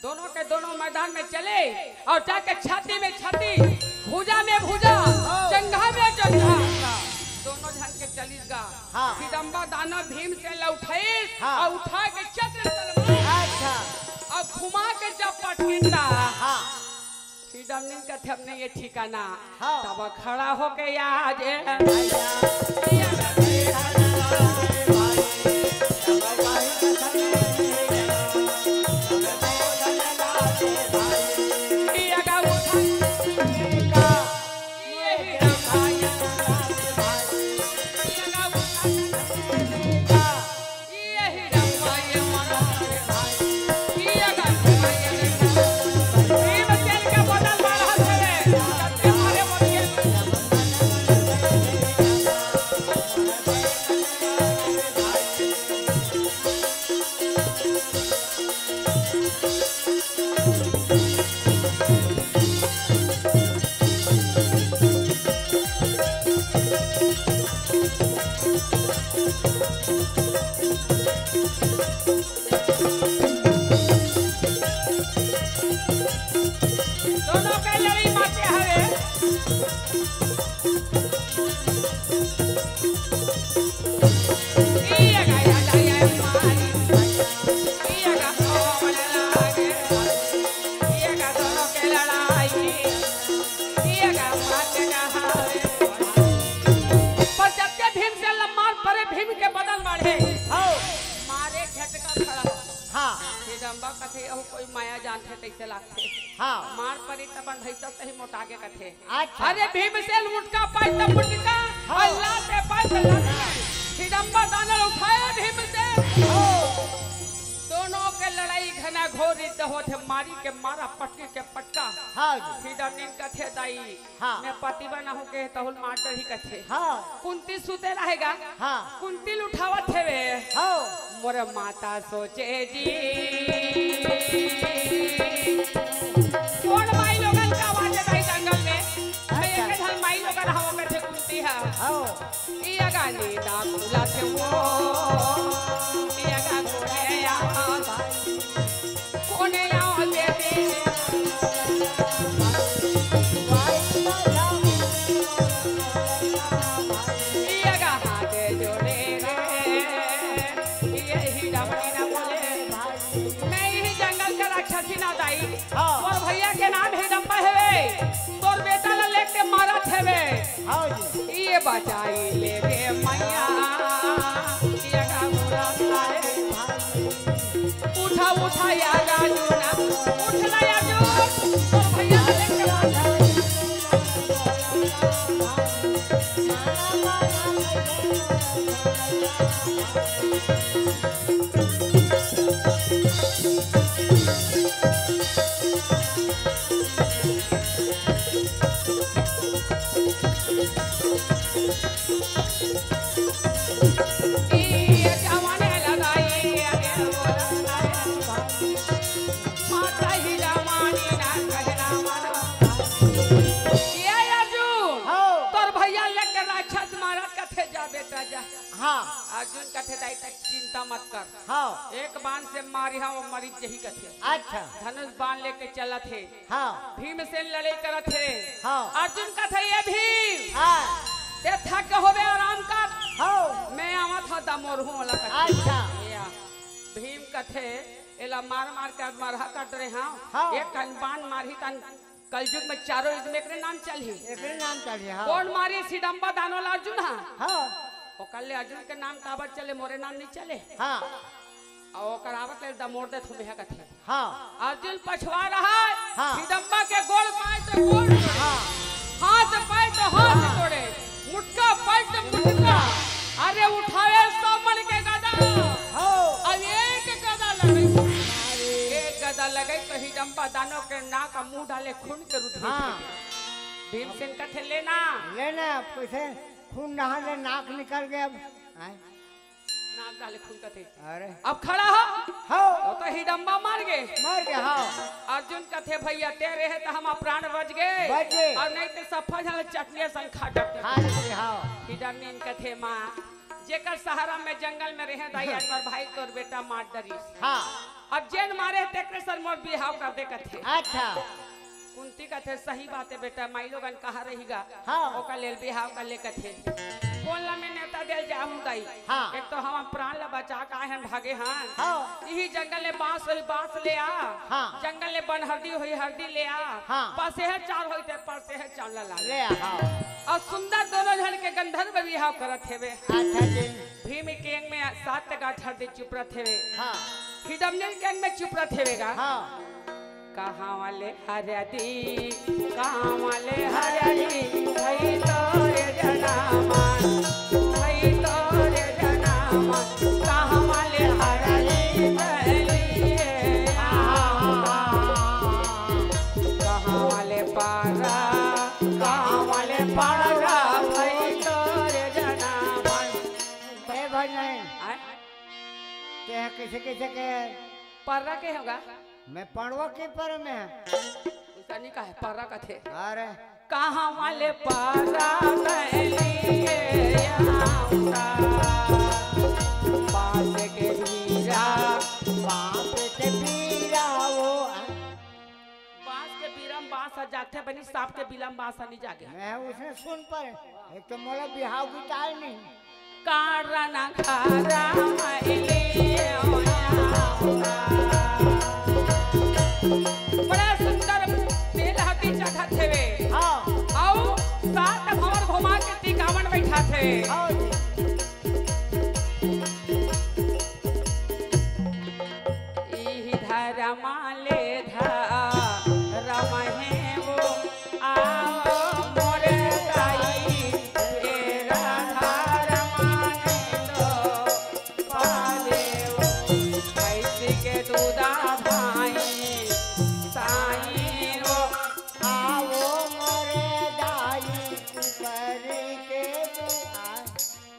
दोनों के दोनों मैदान में चले अउ जाके छाती में छाती, भुजा में भुजा, हाँ। जंघा में जंघा, दोनों झन के चलिस गा। हाँ। हिडम्बा दानव भीमसेन ला उठाइस हाँ। अउ उठा के चक्र चलवाइस। अच्छा। अउ घुमा के जब पटकिन गा। हाँ। हिडमनी कथे, "अब नहीं ये ठिकाना।" हाँ। तब खड़ा होके आज खड़ा। हाँ। हिडम्बा कथे, "अहू कोई माया जानथे तइसे लागथे।" हाँ। मार परी त अपन भैंसा सही मोटा के कथे। अच्छा। अरे भीमसेन मुटका पाई त मुटका, हाँ। अउ लाते पाई त लटका। हिडम्बा दानल उठाए भीमसेन। हाँ। दोनों के लड़ाई घना घोर युद्ध होथे, मारी के मारा, पटकी के पटका। हाँ जी। हिडम्बा कथे, "दाई, हाँ। मैं पति बना हूँ के तहुल मार डरही," कथे। हाँ। कुंती सुते रहेगा। हाँ। कुंती ल उठावत हेवे। हाँ। मोर माता सोचे जी। कोन माई लोगन का आवाज हे भाई जंगल में? अरे, अच्छा। एक झन माई लोगन हवो कथे कुंती ह। हाँ। इया गानी दाम तुला थे वो। इया गा कोने या भाई। कोने या दे दे। इया गा हाथ जोड़े रे। ये ही डमनी ना बोले। मैं यही जंगल का राक्षसी ना दाई। हाँ। तोर भैया के नाम हिडम्बा हेवे, तोर बेटा ला लेके मारत हेवे। हाँ जी। ये बचाई लेवे मैया, ये का बुरा है भाई। उठा, उठा या राजू ना, उठ ना या जो, तोर भैया ला लेके मारत हेवे। ये अर्जुन, हाँ। तोर भैया लेके राक्षस मारत कथे, जा बेटा जा। हाँ। अर्जुन कथे, दाई तक चिंता मत कर। हाँ। एक बाण से मारिहा, वो मरी जही कथे। अच्छा। धनुष बाण लेके चलत हे। हाँ। भीमसेन लड़ाई करत हे। हाँ। अर्जुन कथे, ये भीम, हाँ। ते थक होबे, आराम कर। हाँ। मैं आवत हूँ, दमोर हूँ, ओला कथे। अच्छा। या। भीम कथे, एला मार मार के मरहा कर डरे हँव। हाँ। एक कन बाण मारही तन कलयुग में चारों युग में एकरे नाम चलही। एकरे नाम चलही, हाँ। कोन मारिस हिडम्बा दानव ल अर्जुन ह? हाँ। ओकर ले अर्जुन के नाम काबर चले, मोरे नाम नइ चले? हाँ। अउ ओकर आवत ले दमोर दे थुमेहा कथे। हाँ। अर्जुन पछवा रहा है, हाँ। हिडम्बा के गोड़ पाए तो गोड़ तोड़े, हाँ। हाथ पाए तो हाथ हाँ। तोड़े, मुटका पाए तो मुटका। अरे उठावे सौ मन के गदा। हाँ। अब एक गदा लगे, एक गदा लगे तो हिडम्बा दानव के नाक मुंह डाले खून के रुधिर हाँ। फेंके। भीमसेन कथे, लेना। लेना, अब कैसे खून नहा ले, नाक निकल गया अब। आए। नाक डाले खून कथे। अरे। अब खड़ा हो। हो। वो तो हिडम्बा मर गे। मर गे, हाँ। अर्जुन कथे, भैया, ते रहे तो हम प्राण बच गे। बच गे। अउ नहीं तो सफा झन चटनिया संग खा डरते। खा लेते, हाँ। हिडम्बा कथे, माँ, जेकर सहारा में जंगल में रहे दाई, हाँ। आज मोर भाई तोर बेटा मार डरिस। हाँ। अब जेन मारे तेकरे सर मोर बिहाव कर दे कथे। अच्छा। कुंती कथे, सही बात हे बेटा, माई लोगन कहा रही गा। हाँ। ओकर लेल बिहाव कर ले कथे। कोन ला मैं नेवता देल जाहूँ दाई? हाँ। एक तो हम प्राण ला बचा के आए हन, भागे हन। हाँ। इही जंगल ले बांस होही, बांस ले आ। हाँ। जंगल ले बनहरदी होही, हरदी ले आ। हाँ। पसेहर चाउर होही ते पसेहर चाउर ला ले आ। हाँ। अउ सुंदर दोनों झन के गंधर्व बिहाव करत हेवे। अच्छा जी। भीम के अंग में सात गांठ हरदी चुपरत हेवे। हाँ। हिडम्बा के अंग में चुपरत हेवे गा। हाँ। कहाँ वाले हरदी, कहाँ वाले हरदी, भई तोरे जनामा, भई तोरे जनामा, कहाँ वाले हरदी, भई, आ, कहाँ वाले पारा, कहाँ वाले पारा, भई तोरे जनामा। ए भाई नहीं। आय? ते ह कइसे, कइसे के? पर्रा के होगा? मैं पड़वा के पर में है। उसका नहीं कहा है, पर्रा कथे। अरे। कहाँ वाले पर्रा मैं लिए आऊँगा? बांस के बीरा। बांस के बीरा वो। बांस के बीरा म बांस ह जागथे, बनी सांप के बीरा म बांस ह नहीं जागे। मैं उसने सुन पर, एक तो मोला बिहाव की ताल नहीं। कारण खारा मैली बड़ा सुंदर तेल हती चढ़त हेवे। हाँ। अउ सात भंवर घुमा के तिकावन बैठाथे। हाँ जी। रमा ले धरम हे वो, आओ मोर दाई, ए राधा रमा नहीं तो पाले वो, भैंसी के दूधा भाई साई वो, आओ मोर दाई कुकरी के दूधा।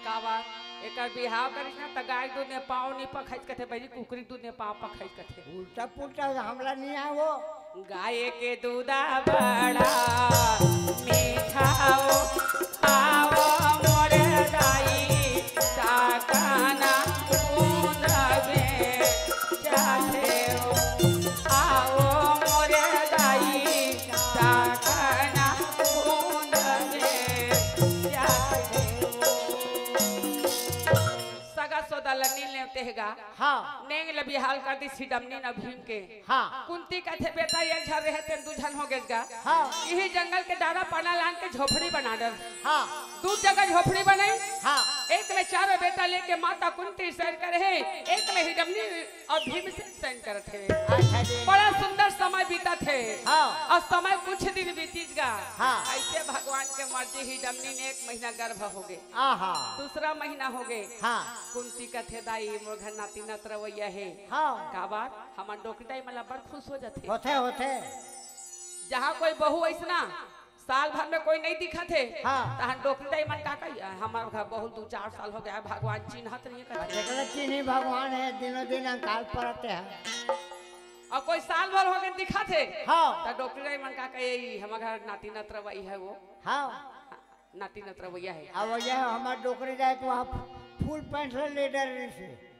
का बात? एकर बिहाव करिस ना, त गाय दूध ने पाँव नहीं पखाइस कथे, बहिनी कुकरी दूध ने पाँव पखाइस कथे। उल्टा पुल्टा हमला नहीं आवो। गाय के दूधा बड़ा मीठा हो, आओ मोर दाई, चाकना बूंद में चाहे हो, आओ मोर दाई, चाकना बूंद में चाहे हो। सगा सोदा ल नी लेवते हे गा। हाँ। नेंग ल बिहाव कर दिस हिडमनी न भीम के। हाँ। कुंती कथे, "बेटा, एक झन रहे तेन दू झन हो गेस गा।" हाँ। इही जंगल के डारा पाना लान के झोपड़ी बना डर। हाँ। दू जगह झोपड़ी बनाई। हाँ। एक में चारों बेटा लेके माता कुंती सैर करे हे, एक में हिडमनी अउ भीमसेन सैर करत हे। अच्छा जी। बड़ा सुंदर समय बीतत हे। हाँ। अउ समय कुछ दिन बीतिस गा। हाँ। अइसे भगवान के मर्जी, हिडमनी ने एक महीना गर्भ हो गे। आहा। दूसरा महीना हो गे। हाँ। कुंती कथे, "दाई, मोर घर नाती नत रवैया हे।" हाँ। का बात? हमर डोकरी दाई मन ला बड़ खुश हो जाथे। होथे, होथे। जहाँ कोई बहू अइसना साल भर में कोई नहीं दिखत हे, हाँ। तहाँ डोकरी दाई मन का कही, "हमर घर बहू दू चार साल हो गया, भगवान चिन्हत नहीं हे," कथे। अच्छा, कहले, "चिन्ही भगवान हे, दिनों दिन अंकाल परत हे।" अउ कोई साल भर हो गे दिखत हे, हाँ। त डोकरी दाई मन का कही, "हमर घर नाती नत रवैया हे वो।" हाँ। नाती नत रवैया हे। अब यह हमार डोकरी जाए तो वहाँ फुल पैंट ले, ले डर रही से।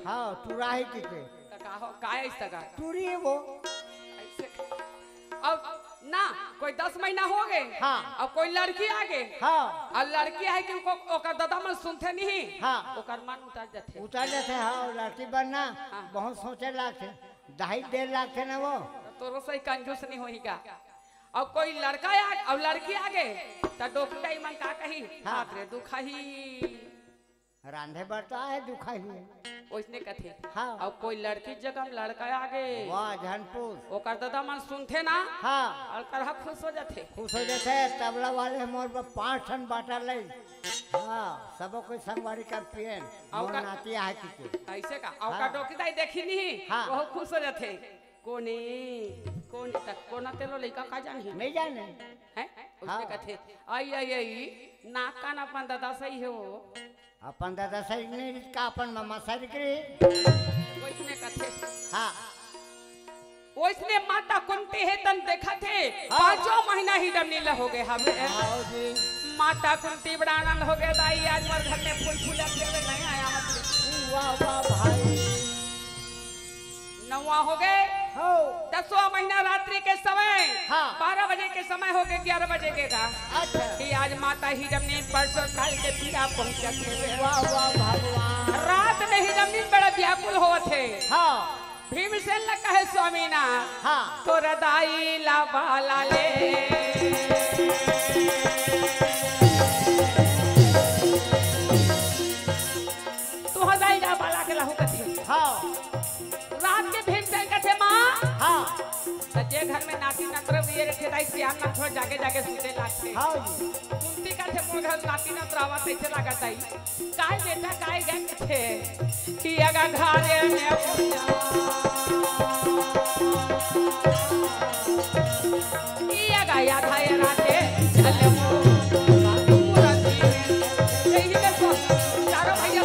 हाँ, टुराही की के। त का हो, का है इस तका? टुरी है वो। ऐसे। अब ना, कोई दस महीना हो गे। हाँ। अब कोई लड़की आ गे। हाँ। अउ लड़की है कि उनको, ओकर दादा मन सुनथे नहीं। हाँ। ओकर मन उतर जाथे। उतर जाथे, हाँ, लड़की बनना हाँ। बहुत सोचे लागथे। दहाई देर लागथे ना वो। त तोरो सही कंजूस नहीं होही का? अउ कोई लड़का आ, अउ लड़की आ गे, त डोकरी दाई मन का कही? हाँ। "हाथ रे दुखाही।" रांधे बर तो आए दुखाही। ओइसने कथे। हाँ। अउ कोई लड़की जगह म लड़का आ गे। वाह, झन पूछ। ओकर दादा मन सुनथे ना। हाँ। अउ करहा खुश हो जाथे। खुश हो जाथे, तबला वाले मोर बर पाँच ठन बाटा लई। हाँ, सबो कोई संगवारी कर पियन। अउ मोर का नाती आहे कि के। ऐसे का? अउ हाँ। का डोकरी दाई देखी नहीं? हाँ। बहुत खुश हो जाथे। कोने, कोने तक, कोना तेलो लइका का जानही? नहीं जाने। हैं? उसने हाँ। कथे, "आई, आई, आई, नाक कान अपन दादा सही हो।" अपन दादा सही नहीं, का अपन ममा सही करी? ओइसने कथे। हाँ। ओइसने माता कुंती हे तन देखत हे, हाँ। पाँचों महीना ही डमनीला हो गए हवे। हाँ जी। माता कुंती बड़ा आनंद हो गए, "दाई, आज मोर घर में फूल फूला खेले नहीं आया मतलब।" वाह, वाह भाई। नौवा हो गए। हो। दसवां महीना रात्रि के समय, हाँ। बारह बजे के समय हो गए, ग्यारह बजे के का। अच्छा। कि आज माता हिरमनी परसों काल के पीड़ा पहुंचत हे। वाह, वाह, भगवान। रात में हिरमनी बड़ा व्याकुल होत हे। हाँ। भीमसेन ला कहे, "स्वामी ना, हाँ। तोर दाई ला बाला ले।" तोहर दाई ला बाला के लाहू कथे। हाँ। रात के भीमसेन कथे, "माँ।" हाँ। त जे घर में नाती नतरा ये रखे दाई, सियान मन थोड़ा जागे जागे सुते लागथे। हाँ जी। कुंती कथे, "मोर घर नाती नतरा आवत हे, लागत दाई।" काय बेटा, काय गंग थे? कि अगा घरे में कि अगा या धाय राते चल मो। यही देखो, चारों भैया।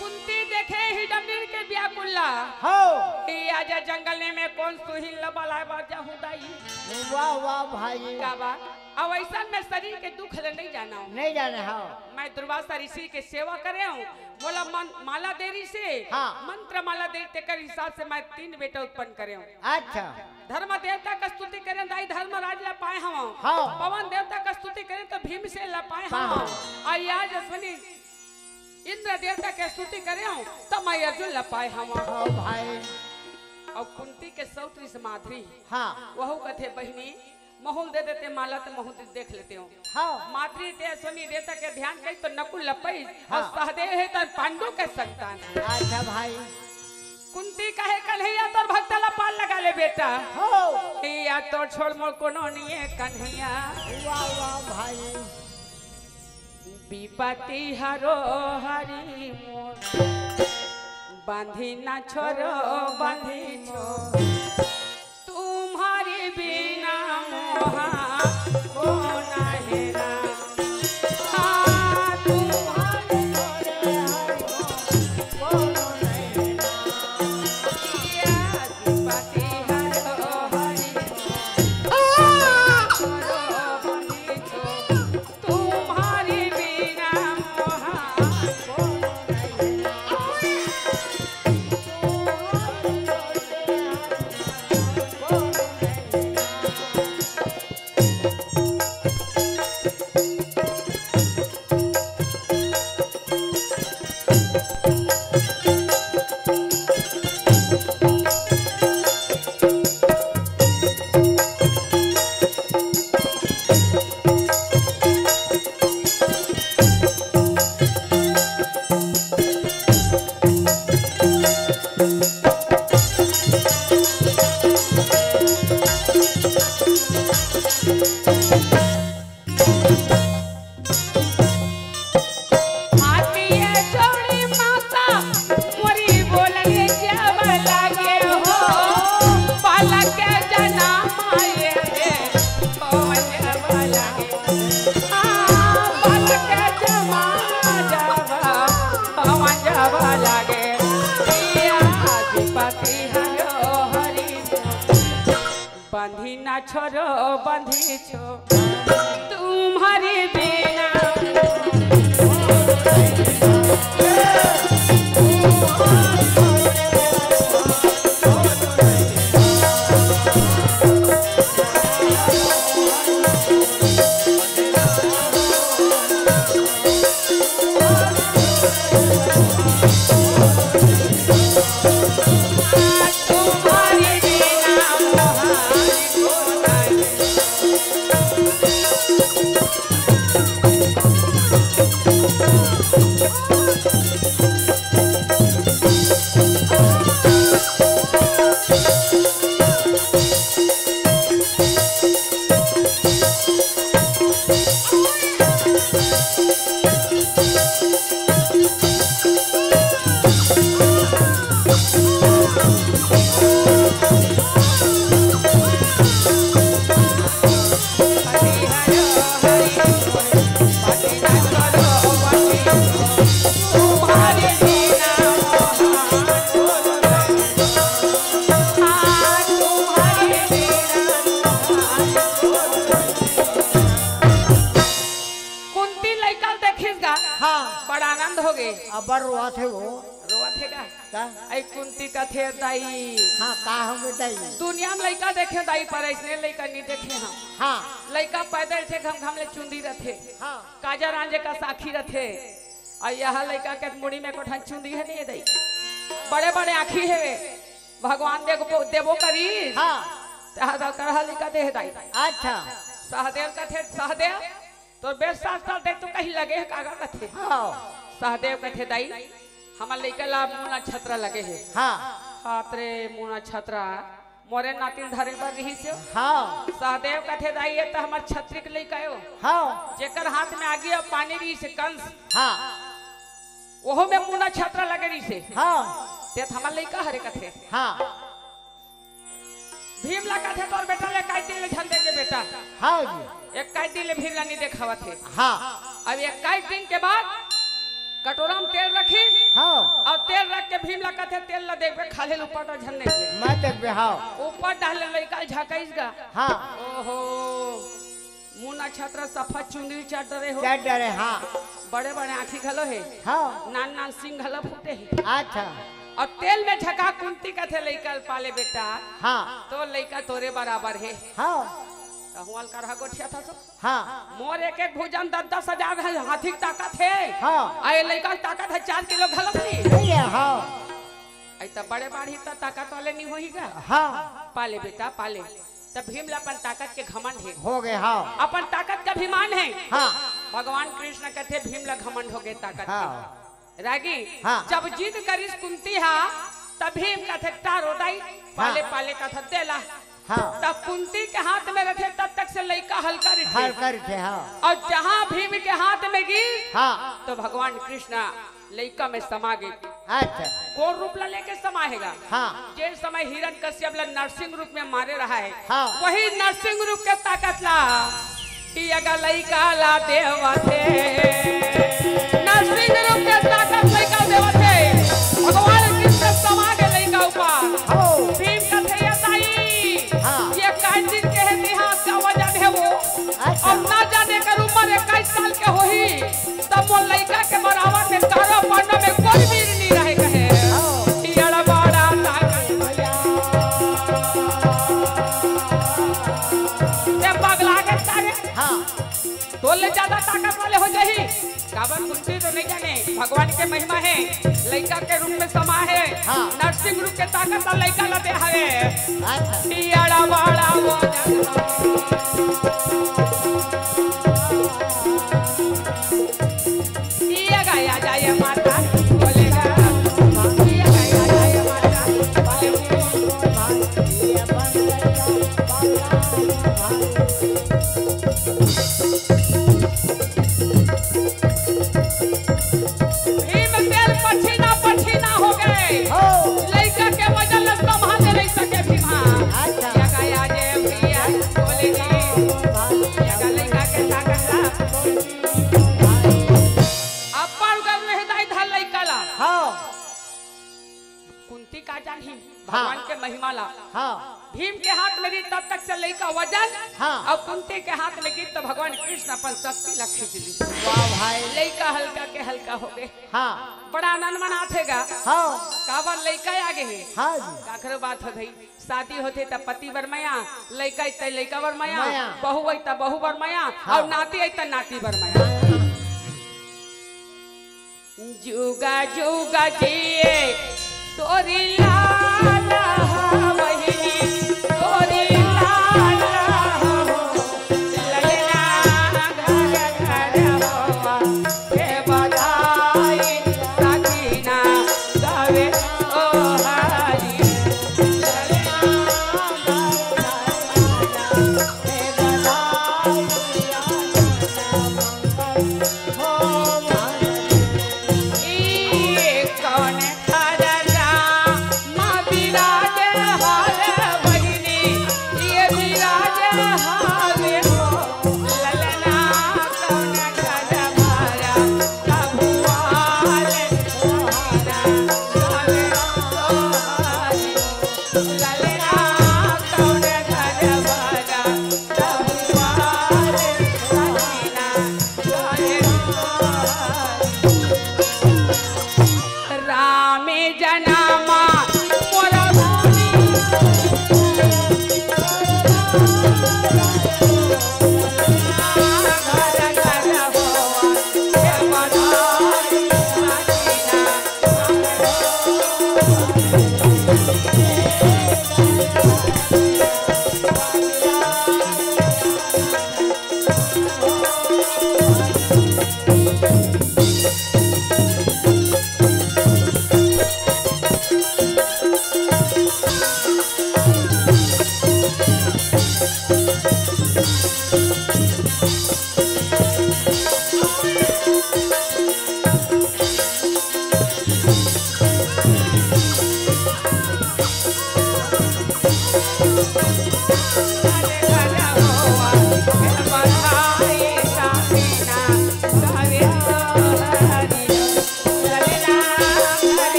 कुंती देखे हिरमनी के व्याकुल ला। हो। कि आजा जंगल में कौन सुहिन ला बलाए बर जाहूं दाई। वाह, वाह भाई। का बात? अउ अइसन मैं शरीर के दुख ल नइ जानव। नइ जाने हव। मैं दुर्वासा ऋषि के सेवा करे हूँ, मोला मन, माला दे रिहिसे, हाँ। मंत्र माला दे, तेकर हिसाब से मैं तीन बेटा उत्पन्न करे हूँ। अच्छा। धर्म देवता का स्तुति करे, दाई धर्मराज ला पाए हवं। हाँ। पवन देवता का स्तुति करे त भीमसेन ला पाए पाए हवं। हवं। अउ आज अश्विनी इंद्र देवता के स्तुति करे हूँ त मैं अर्जुन ला पाए हवं। हाँ भाई। अउ कुंती के सौत रिहिस माद्री। हाँ। वहू कथे बहिनी, महूँ ल दे देते माला त महूँ ल देख लेते हूँ। हाँ। माद्री ते अश्विनी देवता के ध्यान करी त नकुल ला पाइस, हाँ। अउ सहदेव हे त पांडु के संतान। अच्छा भाई। कुंती कहे कन्हैया तोर भक्ता ला पार लगा ले बेटा। हो। या तोर छोड़ मोर कोनो नइ हे कन्हैया। वाह, वाह भाई। विपति हरो हरि मोर, बांधी ना छोड़ो, बांधी छोड़ो। तुम्हारी बिना मोहा को ना हेरा। हाँ, तुम्हारी बिना मोहा को ना हेरा। या विपति हरो हरि मोर, छोड़ो बंदी छोड़ो। तुम्हारी बिना मोहा को नहीं। हाथिया चौड़ी माता मोरी बोलने जब लागे हो, बालक के जना माये रे, पवन जब लागे। हाँ, बालक के जमा जब, पवन जब लागे। या अधिपति हरो हरि। बंधी ना छोड़ो, बंधी छो, तुम्हारी बिना। कुंती लइका ल देखिस गा, हाँ। बड़ा आनंद हो गे। अब्बड़ रोवत हे वो। रोवत हे का? का? अई कुंती कथे, "दाई।" हाँ, का हो गे दाई? दुनिया में लइका देखे दाई, पर अइसने लइका नइ देखे हम। हाँ। लइका पैदा होथे, घम घम ले चुंदी रथे। हाँ। काजर आंजे कस आँखी रथे। अउ यह लइका के मुड़ी में कोठन चुंदी हे नइ दाई। बड़े बड़े आँखी हे। भगवान देबो, देबो करिस। हाँ। तहाँ तो करहा लइका दे हे दाई। अच्छा। सहदेव कथे, "सहदेव।" तोर बेस सास साल देख तो कहीं लगे हे कागा कथे। हाँ। सहदेव कथे, "दाई, हमर लइका ला मुना छत्रा लगे हे।" हाँ। हात रे मुना छत्रा, मोरे नातिन धरे बर रिहिस हे। हाँ। सहदेव कथे, "दाई, ये तो हमर छत्री के लइका हे।" हाँ। जेकर हाथ में आगी अउ पानी रिहिस हे कंस। हाँ। ओहू में मुना छत्रा लगे रिहिस हे। हाँ। ते तो हमर लइका हरे कथे। हाँ। भीम ला कथे, "तोर बेटा ले इक्कीस दिन ले झन देखे बेटा।" हाँ जी। इक्कीस दिन ले भीम ला नइ देखावत हे। हाँ। अब इक्कीस दिन के बाद कटोरा में तेल रखिस। हाँ। अउ तेल रख के भीम ला कथे, "तेल ला देखबे, खाल्हे ल ऊपर डहर झन देखबे।" मैं देखबे, हाँ। ऊपर डहर ले लइका ल झकाइस गा। हाँ। ओहो। मुन्ना छात्रा सफा चुंदरी चढ़ डरे हो। चढ़ डरे, हाँ। बड़े बड़े आँखी घलो हे। हाँ। नान नान सिंग घलो फूटे हे। अच्छा। अउ तेल में ढका कुंती कथे लइका ल पाले बेटा। हाँ। तो लइका तोरे बराबर हे। हाँ। कहूँ अलकरहा गोठियाथस। हाँ। मोर एक एक भुजा म दस दस हजार हे, हाथी के ताकत हे। हाँ। अउ ए लइका के ताकत हे चार किलो घलो नइ। नहीं है, हाँ। अइ त बड़े बाढ़ही त ताकत वाले नइ होही गा। हाँ। पाले बेटा, पाले। त भीम ल अपन ताकत के घमंड हे। हो गे, हाँ। अपन ताकत के अभिमान हे। हाँ। भगवान कृष्ण कथे भीम ल घमंड हो गे ताकत के। हाँ। रागी, हाँ। जब जिद करिस कुंती हा, त भीम कथे, "टारो दाई, पाले, हाँ। पाले," कथे, "दे ला।" हाँ। तब कुंती के हाथ में रथे, तब तक से लइका हल्का रथे। हल्का रथे, हाँ। अउ जहाँ भीम के हाथ में गिस, हाँ। तो भगवान कृष्ण लइका में समा गे। अच्छा। कोन रूप ला लेके समा हे गा? हाँ। जे समय हिरण्यकश्यप ला नरसिंह रूप में मारे रहा हे, हाँ। वही नरसिंह रूप के ताकत ला कि अगर लइका ला देवत हे, नरसिंह रूप के ताकत लइका देवत हे। भगवान कृष्ण समा गे लइका ऊपर। हाँ। भीम कथे, "ए दाई, हाँ। ये इक्कीस दिन के हे, इतिहास का वजन हे वो। अच्छा। अब ना जाने कर उम्र इक्कीस साल के होही।" तब वो लइका के बराबर में कारा पांडव में कोई वीर नहीं रहे कहे। हाँ। ये बड़ा ताकत भैया। ये पगला के सारे। हाँ। तो ले ज्यादा ताकत वाले हो जाही। काबर कुंती तो नहीं जाने, भगवान के महिमा हे, लइका के रूप में समा हे। हाँ। नरसिंह रूप के ताकत ला लइका ला दे हवे। अच्छा। ये बड़ा वो ये गया जाए माता, बोलेगा, ये गया जाए माता, बोलेगा। भीम तेल पछीना पछीना हो गए। हो। लइका के वजन ल संभाले नहीं सके भीमा। अच्छा। ये गया जे भैया, बोले जी, ये लइका के ताकत ला। अपन कर नहीं दाई धर लइका ला। हाँ। कुंती का जानही हाँ। भगवान के महिमा ला। हाँ। भीम के हाथ में रही तब तक से लइका वजन हाँ। अउ कुंती के हाथ में गिस त भगवान कृष्ण अपन शक्ति ला खींच ली। वाह भाई। लइका हल्का के हल्का हो गए। हाँ। बड़ा आनंद मनात हे गा। हाँ। काबर लइका आ गे हे। हाँ जी। काखरो बात हो भाई, शादी होथे त पति बर मया, लइका आई त लइका बर मया, मया। बहू आई त बहू बर मया, हाँ। अउ नाती आई त नाती बर मया। जुगा जुगा जिए तोरी लाला बहिनी, तोरी लाला हो, ललना घर घर होवा, हे बधाई सखीना गावे ओ हरी, ललना घर घर होवा, हे बधाई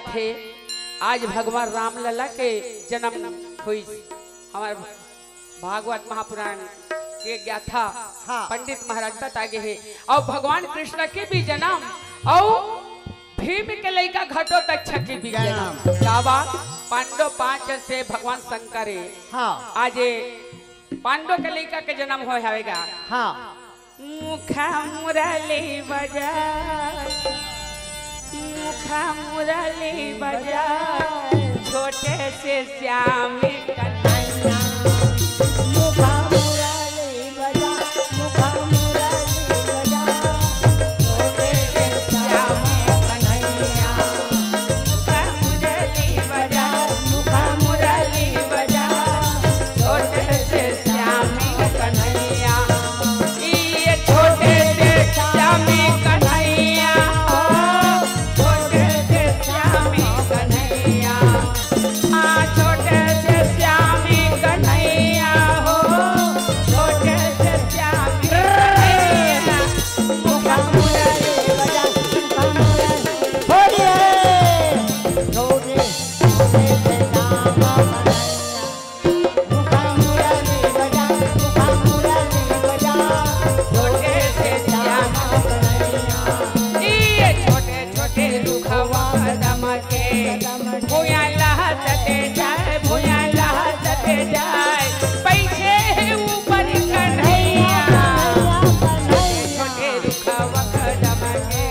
हे, आज भगवान रामलला के जन्म होइस। हमर भागवत महापुराण के गाथा हाँ। पंडित महाराज बता गे हे। अउ भगवान कृष्ण के भी जन्म, अउ भीम के लइका घटोत्कच के भी जन्म। जन्म। का बा? पांडव पांच से भगवान शंकर हे। हाँ। आज ये पांडव के लइका के जन्म होय हवेगा। हाँ। मुखा मुरली बजा, मुखा मुरली बजा, छोटे से श्याम कन्हैया। मुखा मुरली बजा, मुखा मुरली बजा, छोटे से श्याम कन्हैया। मुखा मुरली बजा, मुखा मुरली बजा, छोटे से श्याम कन्हैया। ये छोटे से श्याम कन्हैया हो, छोटे से श्याम कन्हैया। हाँ, छोटे से श्याम कन्हैया हो, छोटे से श्याम कन्हैया। मुखा मुरली बजा, मुखा मुरली। बोलिए। छोटे, छोटे से श्याम कन्हैया। मुखा मुरली बजा, मुखा मुरली बजा, छोटे से श्याम कन्हैया। ये छोटे छोटे रुखवा कदम के, भुइयां लहसते जाय, भुइयां लहसते जाय, बइठे हे ऊपर कन्हैया। छोटे रुखवा कदम के,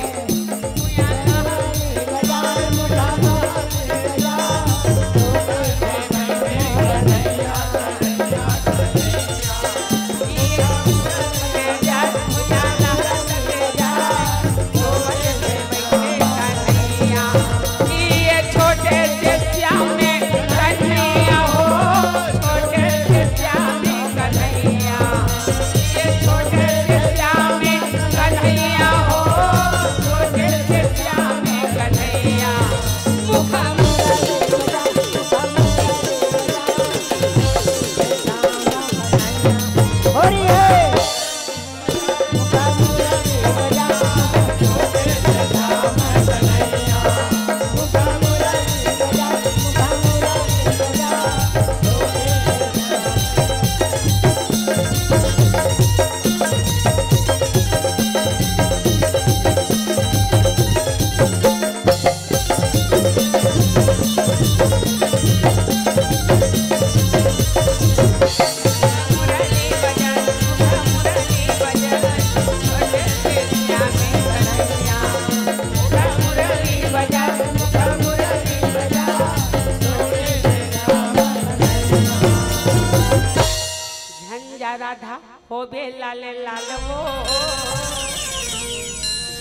झंझा राधा होबे लाले लाल वो,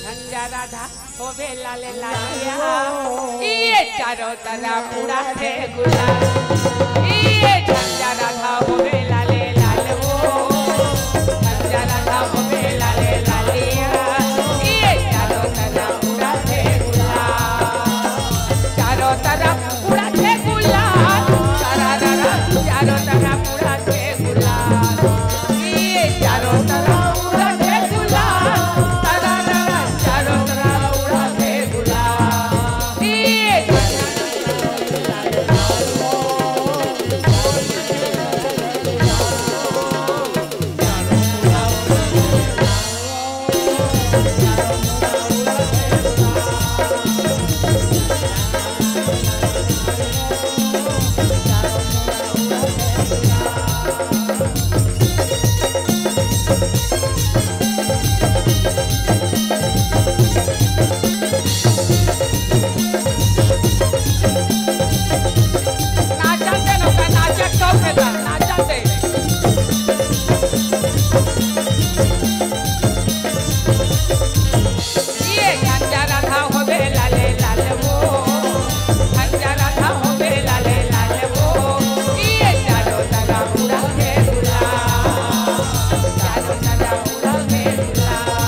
झंझा राधा होबे लाले लालिया। ये चारों तरफ उड़ाथे गुलाल। ये झंझा राधा होबे लाले लाल वो, झंझा राधा होबे लाले लालिया। ये चारों तरफ उड़ाथे गुलाल। चारों तरफ उड़ाथे गुलाल। सारा रारा, चारों तरफ उड़ाथे गुलाल। ये चारों तरफ उड़ाथे गुलाल। सारा रारा, चारों तरफ उड़ाथे गुलाल। ये नाचन दे नोका, नाचन दे, नाचन दे। ये झंझा राधा होबे लाले लाल वो, झंझा राधा होबे लाले लाल वो। ये चारों तरफ उड़ाथे गुलाल, चारों तरफ उड़ाथे गुलाल।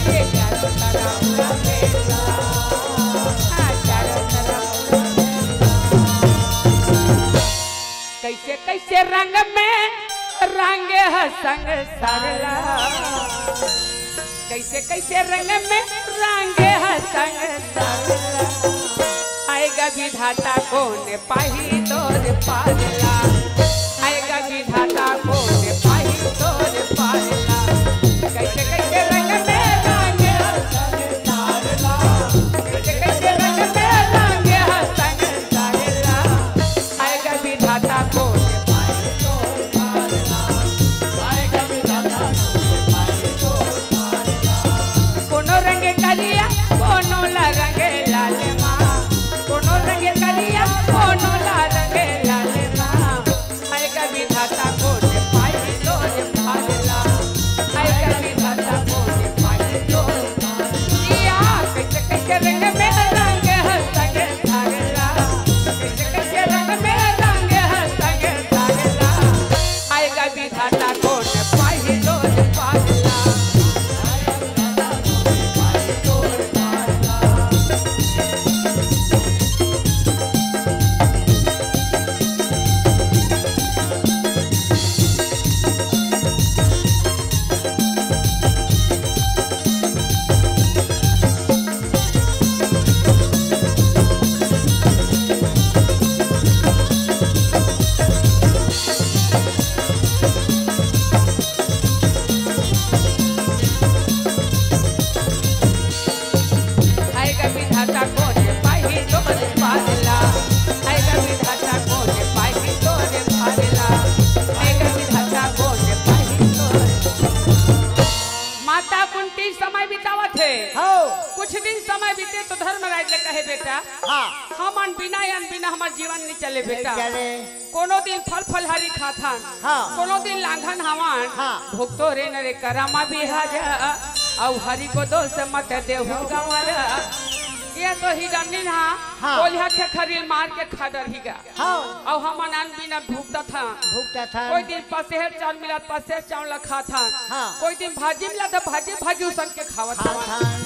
ये चारों तरफ उड़ाथे गुलाल, हाँ, चारों तरफ उड़ाथे गुलाल। कैसे कैसे रंग में रंगे ह संसार ला, कैसे कैसे रंग में रंगे ह संसार ला। आएगा विधाता कोन पाही तोर पारला, आएगा विधाता कोन पाही तोर पारला। कैसे कैसे रंग में रंगे हर संसारला, कैसे कैसे रंग में रंगे हर संसारला। आएगा विधाता कोन पाही तोर पारला, आएगा विधाता कोन पाही तोर कोनो रंग करिया, कोनो ला रंग लाल मा, कोनो रंग करिया, कोनो ला रंग लाल मा। आएगा विधाता कोन पाही तोर पारला, आएगा विधाता कोन पाही तोर पारला। कैसे कैसे रंग में रंग हर संसारला, कैसे कैसे रंग में रंग हर संसारला। आएगा विधाता कोन पाही तोर पारला। आएगा विधाता कोन पाही तोर पारला, आएगा विधाता कोन पाही तोर पारला, आएगा विधाता कोन पाही तोर। माता कुंती समय बितावत हे। हाँ। कुछ दिन समय बीते तो धर्मराज ले कहे, बेटा, हाँ। हमन बिना अन्न बिना हमर जीवन नइ चले, बेटा। चले। कोनो दिन फल फलहारी खाथन, हाँ। कोनो दिन लांघन हवन, हाँ। भोग तोरे न रे करमा बिहार, अउ हरि को दोष मत देहु गंवार। ये तो हिरनी हा, हाँ। कोलिहा खेखरी मार के खा डरही गा। हाँ। अउ हमन अन्न बिना भुगतत हन। भुगतत हन। कोई दिन पसेहर चाउर मिलत, पसेहर चाउर ला खाथन। हाँ। कोई दिन भाजी मिलत, भाजी, भाजी उसन के खावत हवन। खाथन।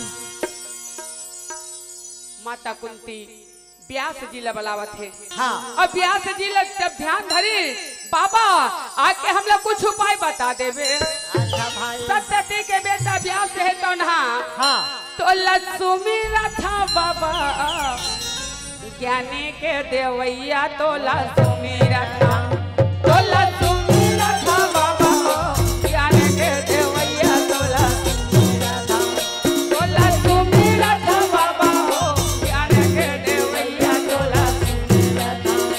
माता कुंती व्यास जी ला बलावत हे। हाँ। अब व्यास जी ला जब ध्यान धरी, बाबा आके हमला कुछ उपाय बता देबे। अच्छा भाई। सत्यवती के बेटा व्यास हे तोन हा। हाँ। तोला सुमिरत हँव बाबा, ज्ञान के देवइया तोला सुमिरत हँव, तोला सुमिरत हँव बाबा, ज्ञान के देवइया तोला सुमिरत हँव, तोला सुमिरत हँव बाबा हो, ज्ञान के देवइया तोला सुमिरत हँव।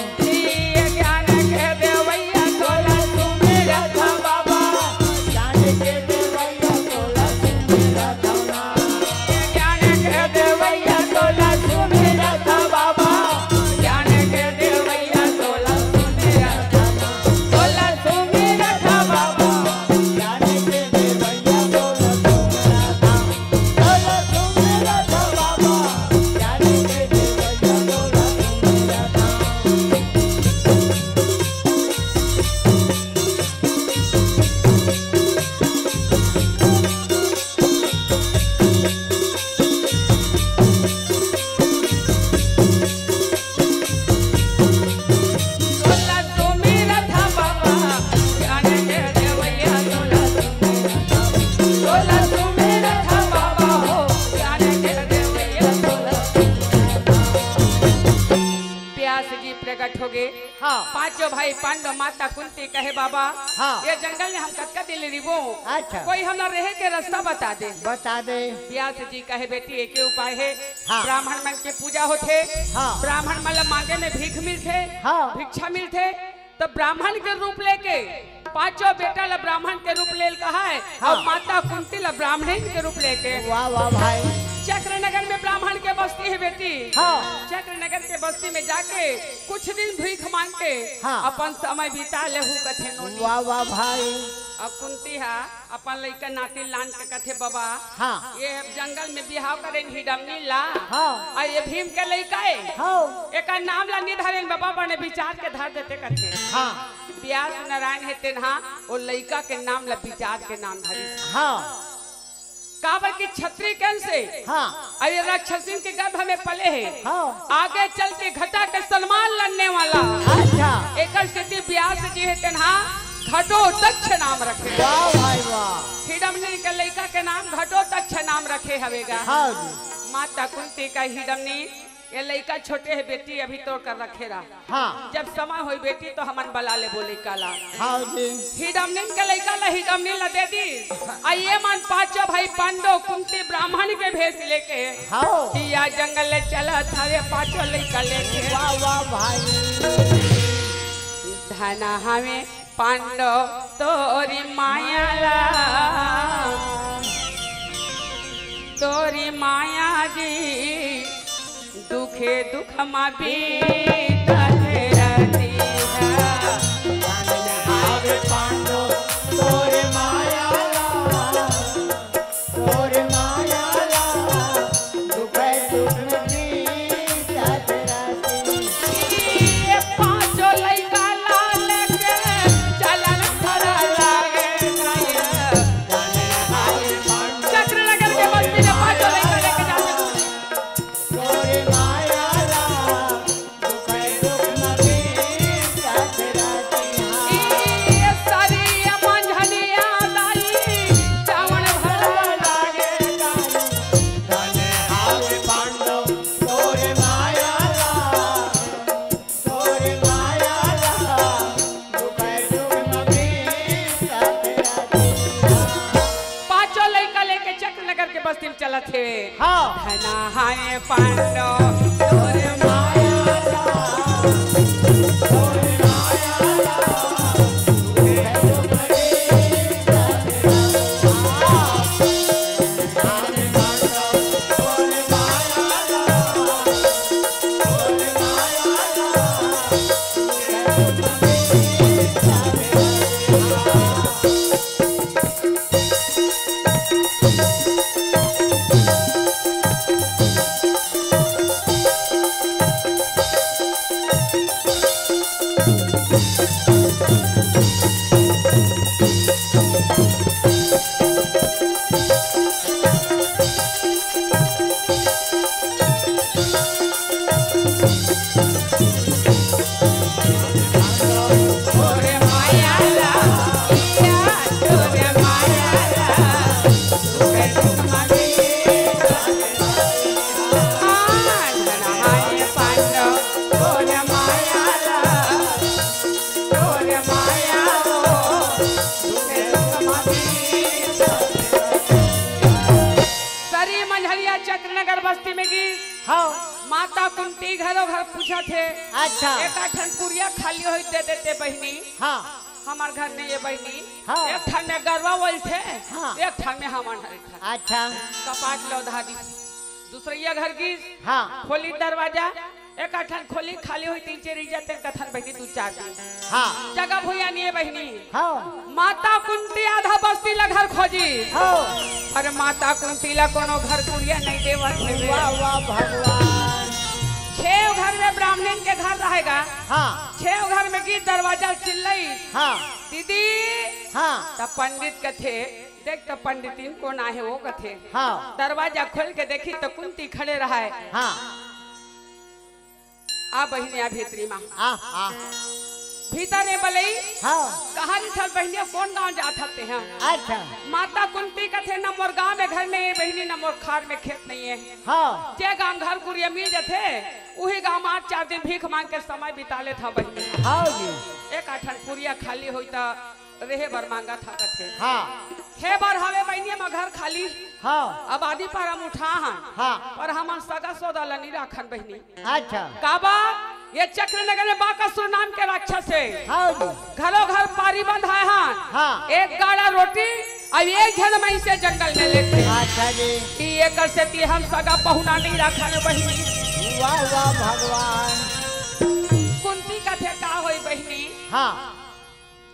व्यास जी प्रकट हो गए। हाँ। पांचों भाई पांडव माता कुंती कहे, "बाबा, हाँ। ये जंगल में हम कतका दिन ले रिबो? अच्छा। कोई हमला रहे के रास्ता बता दे।" बता दे। व्यास जी कहे, "बेटी, एक ही उपाय है। हाँ। ब्राह्मण मन के पूजा होथे। हाँ। ब्राह्मण मन ला मांगे में भीख मिलथे। हाँ। भिक्षा मिलथे। तो ब्राह्मण के रूप लेके पांचों बेटा ला ब्राह्मण के रूप ले कहा है हाँ। और माता कुंती ला ब्राह्मणी के रूप लेके।" वाह, वाह भाई। चक्रनगर में ब्राह्मण के बस्ती है बेटी। हाँ। चक्रनगर के बस्ती में जाके कुछ दिन भीख मांग के हाँ। अपन समय बिता लेहू कथे नोनी। वाह, वाह भाई। अब कुंती हा अपन लइका नाती लान के कथे, "बाबा, हाँ। ये जंगल में बिहाव करेन हिडमनी ला, हाँ। और ये भीम के लइका है, हाँ। एकर नाम ला नि धरेन बाबा, बने विचार के धर देते," कथे। हाँ। व्यास नारायण है तेन हा, वो लइका के नाम ला विचार के नाम धरिस। हाँ। काबर कि क्षत्रिय के अंश हे। हाँ। अउ ये राक्षसिन के गर्भ में पले हे। हाँ। आगे चल के घटा के सम्मान लड़ने वाला। अच्छा। एकर सेती व्यास जी हे तेन हा घटोत्कच नाम रखे। वाह भाई वाह। हिडमनी के लइका के नाम घटोत्कच नाम रखे हवे गा। हाँ जी। माता कुंती कहे हिडमनी, ये लइका छोटे हे बेटी, अभी तोर कर रखे रहा। हाँ। जब समय होई बेटी तो हमन बला लेबो लइका ला। हाँ जी। हिडमनिन के लइका ला हिडमनिन ला दे दी। आ ये मन पांचों भाई पांडव कुंती ब्राह्मण के भेष लेके हाँ। कि या जंगल ले चलत हवे पांचों लइका लेके। वाह, वाह भाई। धन हवे पांडव तोरी माया ला, तोरी माया जी, दुखे दुख मा बीतत रतिया। धन हवे पांडव तोरी माया ला, तोर माया ला, दुख सुख में बीतत रतिया। ये पांचों लइका ला लेके चलन खरा लागे नैया। चक्रनगर के बस्ती में पांचों लइका लेके जाते हैं। तोर माया ला, दुख सुख में बीतत रतिया। ई सरिया मंझनिया दाई, चावल भरवा लागे दाई। धन हवे पांडव तोर माया ला, तोर माया ला, दुख सुख में बीतत रतिया। पांचों लइका लेके चक्रनगर के बस्ती में चलत हे। हाँ। धन हवे पांडव तोर माया ला, तोर माया ला, सरी मंझरिया चक्रनगर बस्ती में गिस। हाँ। माता कुंती घरो घर पूछत हे। अच्छा। एक ठन कुरिया खाली होई दे देते बहिनी। हाँ। हमर घर में ये बहिनी। हाँ। एक ठन में गरवा बोलथे। हाँ। एक ठन में हमन हर एक ठन। अच्छा। कपाट लो धादी। दूसरैया घर गिस। हाँ। खोली दरवाजा। एक ठन खोली खाली होई तीन चार इज्जत तेन कथन बहिनी दू चार दिन। हाँ। जगह भुइया नहीं है बहिनी। हाँ। माता कुंती आधा बस्ती ला घर खोजी। हाँ। अरे माता कुंती ला कोनो घर कुरिया नहीं देवत हे। वाह, वाह भगवान। छह घर में ब्राह्मणिन के घर रहेगा। हाँ। छह घर में गिस दरवाजा चिल्लाई। हाँ। दीदी। हाँ। त पंडित कथे, देख त पंडितिन कोन आहे वो कथे। हाँ। दरवाजा खोल के देखी त कुंती खड़े रहाय। हाँ। आ बहिनी आ भीतरी मा। आ, आ। भीतर में बलई। हाँ। कहा रिथस बहिनी कोन गांव जात हस तेहा? अच्छा। माता कुंती कथे न मोर गांव में घर नहीं है बहिनी, न मोर खार में खेत नहीं है। हाँ। जे गांव घर कुरिया मिल जथे, उही गांव में आठ चार दिन भीख मांग के समय बिता लेत हंव बहिनी। हाँ जी। एक ठन कुरिया खाली होई त रेहे बर मांगत हंव कथे। हाँ। हे बर हवे बहिनी, हमर घर खाली। हाँ। आबादी पर हम उठा हन। हाँ। पर हमन सगा सोदा ल नी राखन बहिनी। अच्छा। काबर? ये चक्रनगर में बाकासुर नाम के राक्षस हे। हाँ जी। घरो घर पारी बंधाए हन। हाँ। एक गाड़ा रोटी अउ एक झन मइनसे जंगल में लेथे। अच्छा जी। कि एकर सेती हम सगा पहुना नी राखन बहिनी। वाह, वाह भगवान। कुंती कथे का होई बहिनी? हाँ।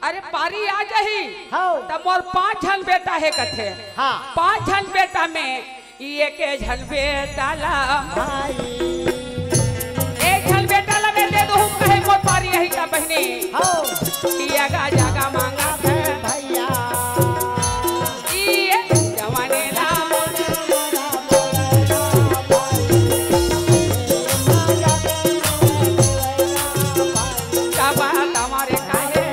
अरे पारी आ जाही। हाँ। त मोर पांच झन बेटा हे कथे। हाँ। पांच झन बेटा में ई एके झन बेटा ला। भाई। एक झन बेटा ला मैं दे दूँ कहे मोर पारी आही त बहिनी। हाँ। ई अगा जगा मांगथे। भैया। ई जवानी ला। काबर तमारे काहे?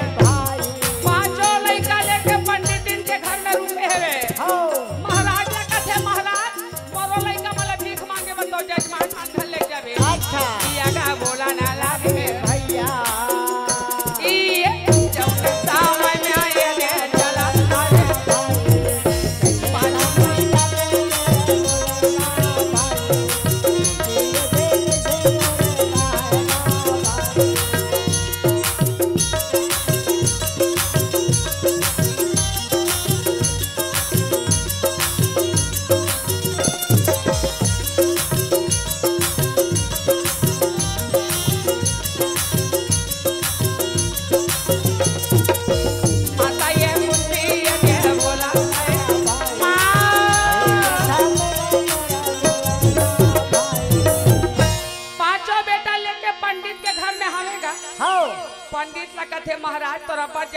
पांचों लइका लेके पंडितिन के घर में रुके हवे। हाँ। महाराज ला कथे, "महाराज, मोरो लइका मन ला भीख मांगे बर तो जजमान खान घर ले जाबे।"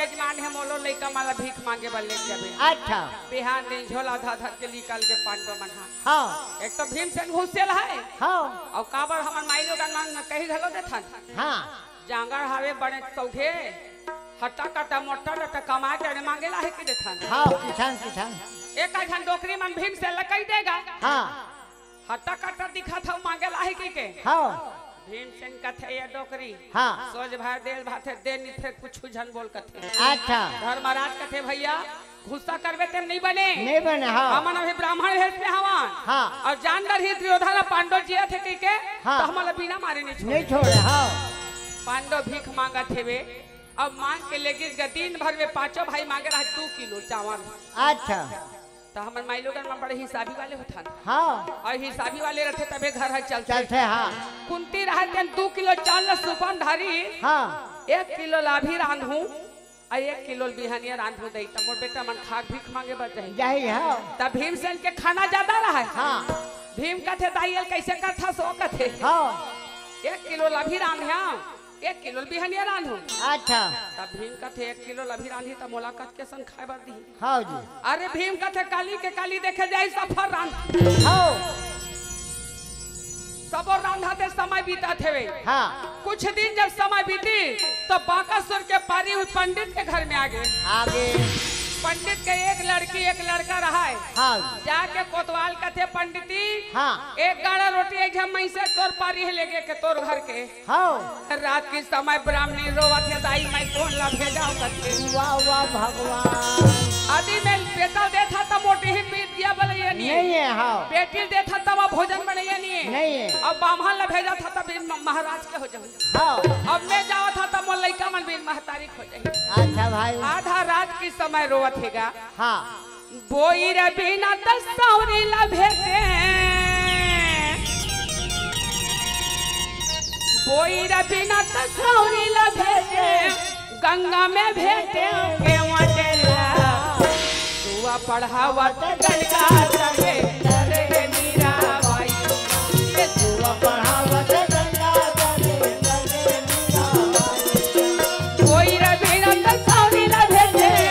जजमान हे, मोलो लइका मन ला भीख मांगे बर ले जाबे। अच्छा। बिहान दिन झोला धर धर के निकल गे पांडव मन हा। हाँ। एक तो भीमसेन घुसेल हे। हाँ। अउ काबर हमर माईलोगन मन कही घलो देथन। हाँ। जांगर हावे बड़े सौघे, हट्टा कट्टा मोट्टा डट्टा कमा के अरे मांगे ला हे कि देथन। हाँ, किथन, किथन। एक झन डोकरी मन भीमसेन ला कही देगा। हाँ। हट्टा कट्टा दिखत हव, मांगे ला हे कि के? हाँ। भीमसेन कथे, "ये डोकरी, हाँ। सोझ भाई देल भाथे, दे नी फेर कुछु झन बोल," कथे। अच्छा। धर्मराज कथे, "भैया, गुस्सा करबे तेम नहीं बने। नहीं बने, हाँ। हमन अभी ब्राह्मण भेष में हवन। हाँ। अउ जान डरही दुर्योधन अउ पांडव जियत हे कि के, हाँ। त हमन ला बिना मारे नहीं छोड़े।" नहीं छोड़े, हाँ। पांडव भीख मांगत हेवे, अब मांग के लेगिस गा, दिन भर में पांचों भाई मांगे रहा दू किलो चावल। अच्छा। त हमर माईलोगन मन बड़े हिसाबी वाले होथन। हाँ। अउ हिसाबी वाले रथे तभे घर ह चलथे। चलथे, हाँ। कुंती रहत तेन दू किलो चावल ल सुपा म धरिस। हाँ। एक किलो ल अभी रांधहूं, अउ एक किलो ल बिहनिया रांधहूं दई, त मोर बेटा मन खाके भीख मांगे बर जाही। जाही, हाँ। त भीमसेन के खाना जादा रहय। हाँ। भीम कथे, "दाई, एला कइसे करथस?" ओ कथे। हाँ। "एक किलो ल अभी रांधेंव, एक किलो ल बिहनिया रांधहूं।" अच्छा। त भीम कथे, "एक किलो ल अभी रांधही त मोला कतके सन खाय बर दिही?" हाँ जी। अरे भीम कथे, "काली के काली देखे जाही सफर रांध।" हाँ। सबो रांधत हे, समय बीतत हेवे। हाँ। कुछ दिन जब समय बीतिस, त बांकासुर के पारी हुई पंडित के घर में आगे। आगे। पंडित के एक लड़की, एक लड़का रहय। हाँ। जाके कोतवाल कथे, "पंडिती, हाँ। एक गाड़ा रोटी, एक झन मइसे तोर पारी हे लेगे के तोर घर के।" हाँ। रात के समय ब्राह्मणी रोवत हे, "दाई, मैं कोन ला भेजांव?" कथे। वाह, वाह, भगवान। आदि में बेटा देथा त मोटी ही बीत गया बोले ये नहीं है। नहीं है, हाँ। बेटी देथा त वो भोजन बने ये नहीं है। नहीं है। अब बाम्हन ला भेजथा त बिन म-, महाराज के हो जाहूं। हाँ। अब मैं जावथा त मोर लइका मन बिन महतारी के हो जाही। अच्छा भाई। आधा रात के समय रोवत हे गा। हाँ। बोइर बिना त सौरी ला भेटे, बोइर बिना त सौरी ला भेटे, गंगा में भेटे के वटेला। दुआ पढ़ावत गंगा तरे तरे मीरा बाई। दुआ पढ़ावत गंगा तरे तरे मीरा बाई। बोइर बिना त सौरी ला भेटे।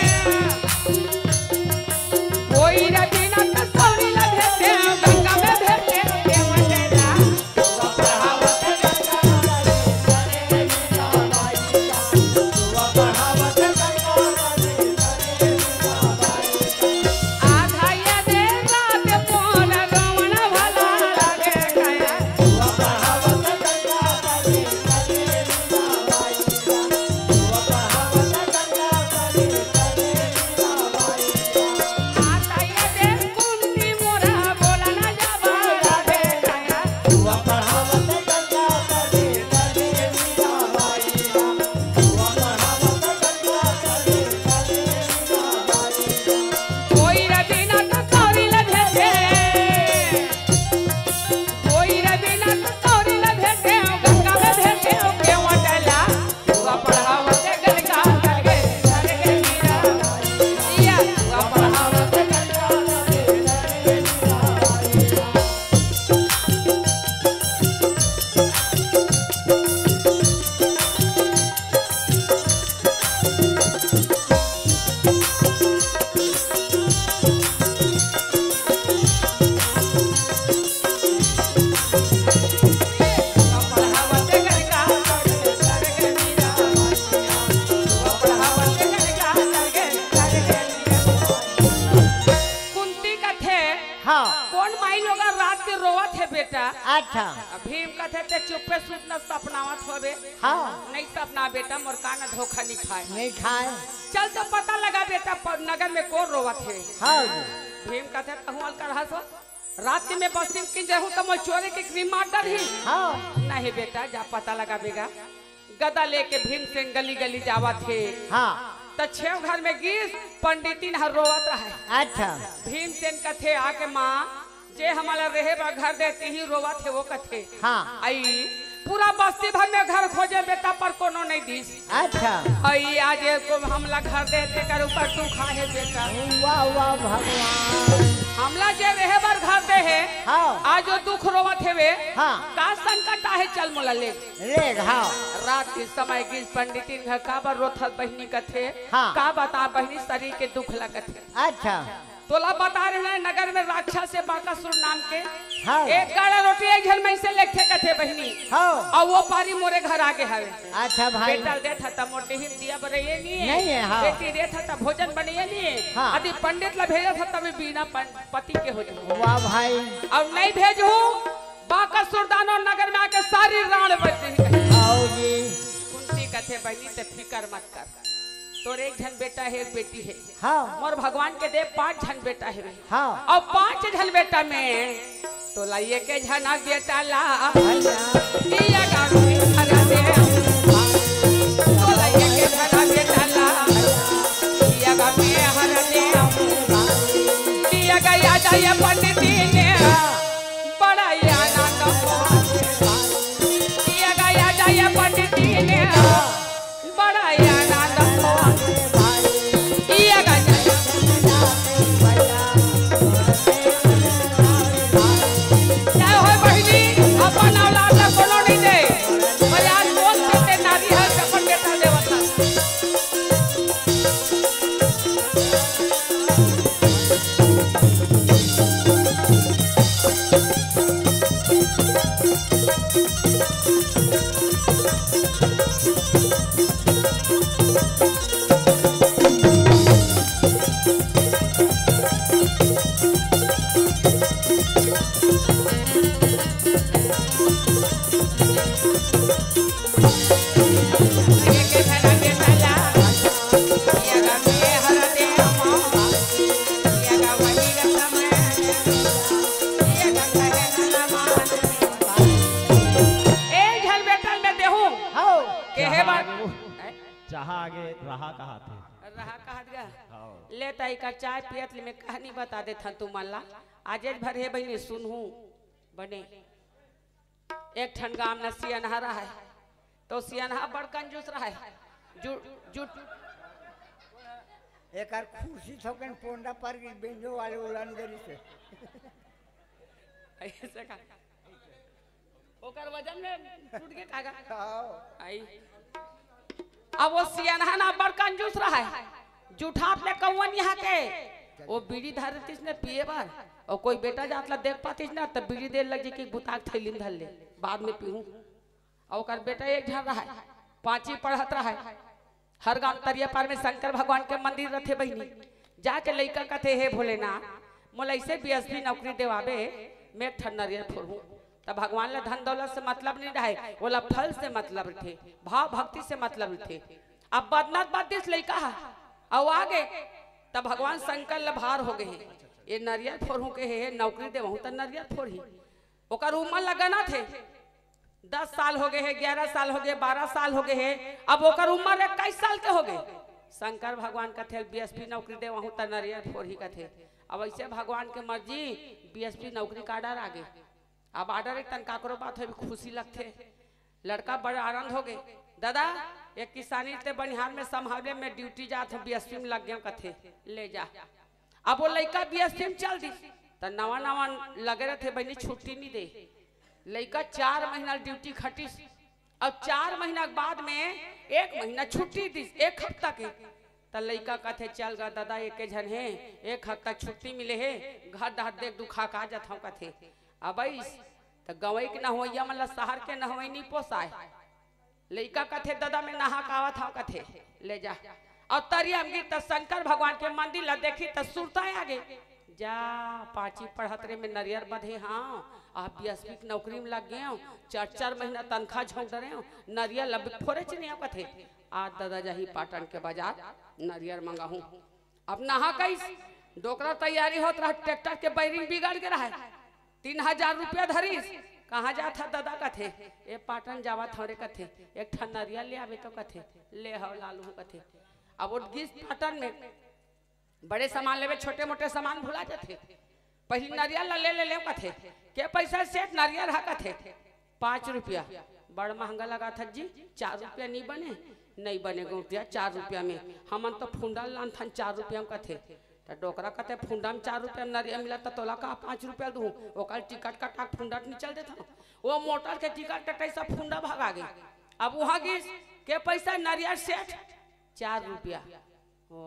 कोई रे बिना त सौरी ला भेटे, गंगा में भेटे, के वटेला। आधा ये दे रात मोर रोवण भला लागे गया। कुंती कथे, हाँ। कोन माई लोग रात के रोवत हे बेटा? अच्छा। भीम कथे, "ते चुप्पे सूत न सपनावत होबे।" हाँ। नहीं सपना बेटा, मोर कान धोखा नहीं खाए। नहीं खाए। चल तो पता लगा बेटा, प-, नगर में कोन रोवत हे? हाँ जी। भीम कथे, "तहु अलकर हस, रात में बस्ती में किन जाहूं त मोर चोरी के क्रीम मार डरही।" हाँ। नहीं बेटा, जा पता लगा बेगा। गदा लेके भीमसेन गली गली जावत हे। हाँ। त छेव घर में गिस, पंडितिन ह रोवत रहे। अच्छा। भीमसेन कथे आके, "माँ, जे हमला रहे बर घर दे, तिही रोवत हे," वो कथे। हाँ। अई पूरा बस्ती भर में घर खोजे बेटा, पर कोनो नहीं दिस। अच्छा। अई आज एको हमला घर दे, तेकर ऊपर दुख आहे बेटा। वाह, वाह, भगवान। हमला जे रहे बर घर दे हे, हाँ। आज जो दुख रोवत हेवे, हाँ। का संकट आहे, चल मोला ले। ले, हाँ। रात के समय गिस पंडितिन घर, काबर रोथस बहिनी कथे, हाँ। का बता बहिनी शरीर के दुख लगत हे। अच्छा। तोला बता रहे हैं, नगर में राक्षस हे बाकासुर नाम के। हाँ। एक गाड़ा रोटी एक झन मइनसे लेगथे कथे बहिनी। हाँ। अउ वो पारी मोरे घर आगे हवे। अच्छा भाई। बेटा देथा त मोर डिहिम दिया बरइया नइ हे। नइ हे, हाँ। बेटी देथा त भोजन बनइया नइ हे। हाँ। अदि पंडित ला भेजथा त भी बिना पं-, पति के हो जाही। वाह भाई। अउ नइ भेजहूँ, बाकासुर दानव नगर में आके सारी रांड़ बज जाही। आओ जी। कुंती कथे बहिनी ते फिकर मत कर। तोर एक झन बेटा हे, एक बेटी हे। हाँ। मोर भगवान के दे पांच झन बेटा हेवे। हाँ। अउ पांच झन बेटा में तोला एके झन बेटा ला। भैया। दिया गा में हर दे। तोला एके झन बेटा ला। दिया गा में हर दे। दिया गा या जाय पंडित ने। बड़ा आनंद। दिया गा या जाय पंडित ने। बड़ा आनंद। ई अगर जय हो बहिनी, अपन औलाद ला कोनो नइ दे। पर आज कौन देते नारी है, अपन बेटा देवता। एक झन बेटा ल मैं देहूं। हव। केहे बात। चाहा आगे रहा कहाथे। रहा कहात गा। हव। ले ताई का चाय पियत ले मैं कहानी बता देथन तुमन ला। आजेच भर हे बहिनी सुनहू। बने। एक ठन गांव न सियनहा रहय। तो सियनहा बड़ कंजूस रहय। जु-, जुट एकर खुर्सी थोकन पोंदा पर गिस बेंजो वाले उलन गरी से। ऐसे का? ओकर वजन में टूट के कागा? हव। आई। अब वो सियनहा ना बड़ कंजूस रहय। जुठात ले कौवन इहां के। वो बीड़ी धरतिस ने पिए बर। अउ कोई बेटा जात ला देख पातिस ना, त बीड़ी दे लग जी कि बुताक थैली में धर ले। बाद में पीहूं। अउ ओकर बेटा एक झन रहय। पांची पढ़त रहय। हर गांव तरिया पार में शंकर भगवान के मंदिर रथे बहिनी। जाके लइका कथे, "हे भोलेनाथ, मोला अइसे बीएसपी नौकरी देवाबे, मैं एक ठन नरियर फोड़हूं।" त भगवान ला धन दौलत से मतलब नइ रहय, ओला फल से मतलब रथे, भाव भक्ति से मतलब रथे। अब बदनत बद दिस लइका ह, अउ आगे, त भगवान शंकर ला भार हो गे हे, ये नरियर फोड़हूं के हे, नौकरी देवहूं त नरियर फोड़ही। ओकर उमर ला गनत हे, दस साल हो गे हे, ग्यारह साल हो गे, बारह साल हो गे हे, अब ओकर उमर इक्कीस साल के हो गे। शंकर भगवान कथे, "बीएसपी नौकरी देवहूं त नरियर फोड़ही," कथे। अब अइसे भगवान के मर्जी, बीएसपी नौकरी का order आ गे। अब order एक तन काकरो बात होय, खुशी लगथे। लड़का बड़ आनंद हो गे। "दादा, एक किसानी ते बनिहार में संभाले, मैं ड्यूटी जात हूं, बीएसपी में लग गेंव," कथे, "ले जा।" अब वो लइका बीएसपी में चल दिस, त नवा नवा लगे रथे बहिनी, छुट्टी नइ दे। लइका चार महीना ड्यूटी खटिस, अब चार महीना के बाद में एक महीना छुट्टी दिस, एक हफ्ता के। त लइका कथे, "चल गा दादा, एके झन हे, एक हफ्ता छुट्टी मिले हे, घर डहर देख दुखा के आ जाथंव," कथे। अब अइस त गंवई के नहवइया मन ल सहर के नहवई नइ पोसाय। लइका कथे, "दादा, मैं नहा के आवत हंव," कथे, "ले जा।" अउ तरिया म गिस त शंकर भगवान के मंदिर ल देखिस त सुरता आ गे। जा, पांची पढ़त रेहेंव, मैं नरियर बधे हंव, अब बीएसपी के नौकरी में लग गेंव, चार चार महीना तनखा झोंक डरेंव, नरियर ल फोरेच नइ आंव, कथे। आज दादा जाही पाटन के बाजार, नरियर मंगाहूं। अब नहा के अइस, डोकरा तैयारी होत रहय, ट्रैक्टर के bearing बिगड़ गे रहय, तीन हजार रुपया धरिस। "कहां जात हस दादा?" कथे। "ए पाटन जावत हंव रे," कथे। "एक ठन नरियर ले आबे तो," कथे। "ले हव, ला लूहूं," कथे। अब वो गिस पाटन में बड़े सामान लेबे, छोटे मोटे सामान भुला जाथे। पहिली नरियर ला ले, ले लेंव कथे। "के पैसा सेठ नरियर हा?" कथे, "पांच रुपया।" "बड़ महंगा लगाथस जी, चार रुपया नइ बने?" "नइ बने गौंटिया, चार रुपया में हमन तो फुंडल लानथन चार रुपया में," कथे। त डोकरा कथे, "फुंडा में चार रुपया नरिया मिला, त तोला का पाँच रुपया दूँ?" ओकर टिकट कटा के फुंडा निचल देथव। वो मोटर के टिकट कटाइस, फुंडा भगा गे। अब उहाँ गिस, "के पैसा नरिया सेठ?" "चार रुपया।" "ओ,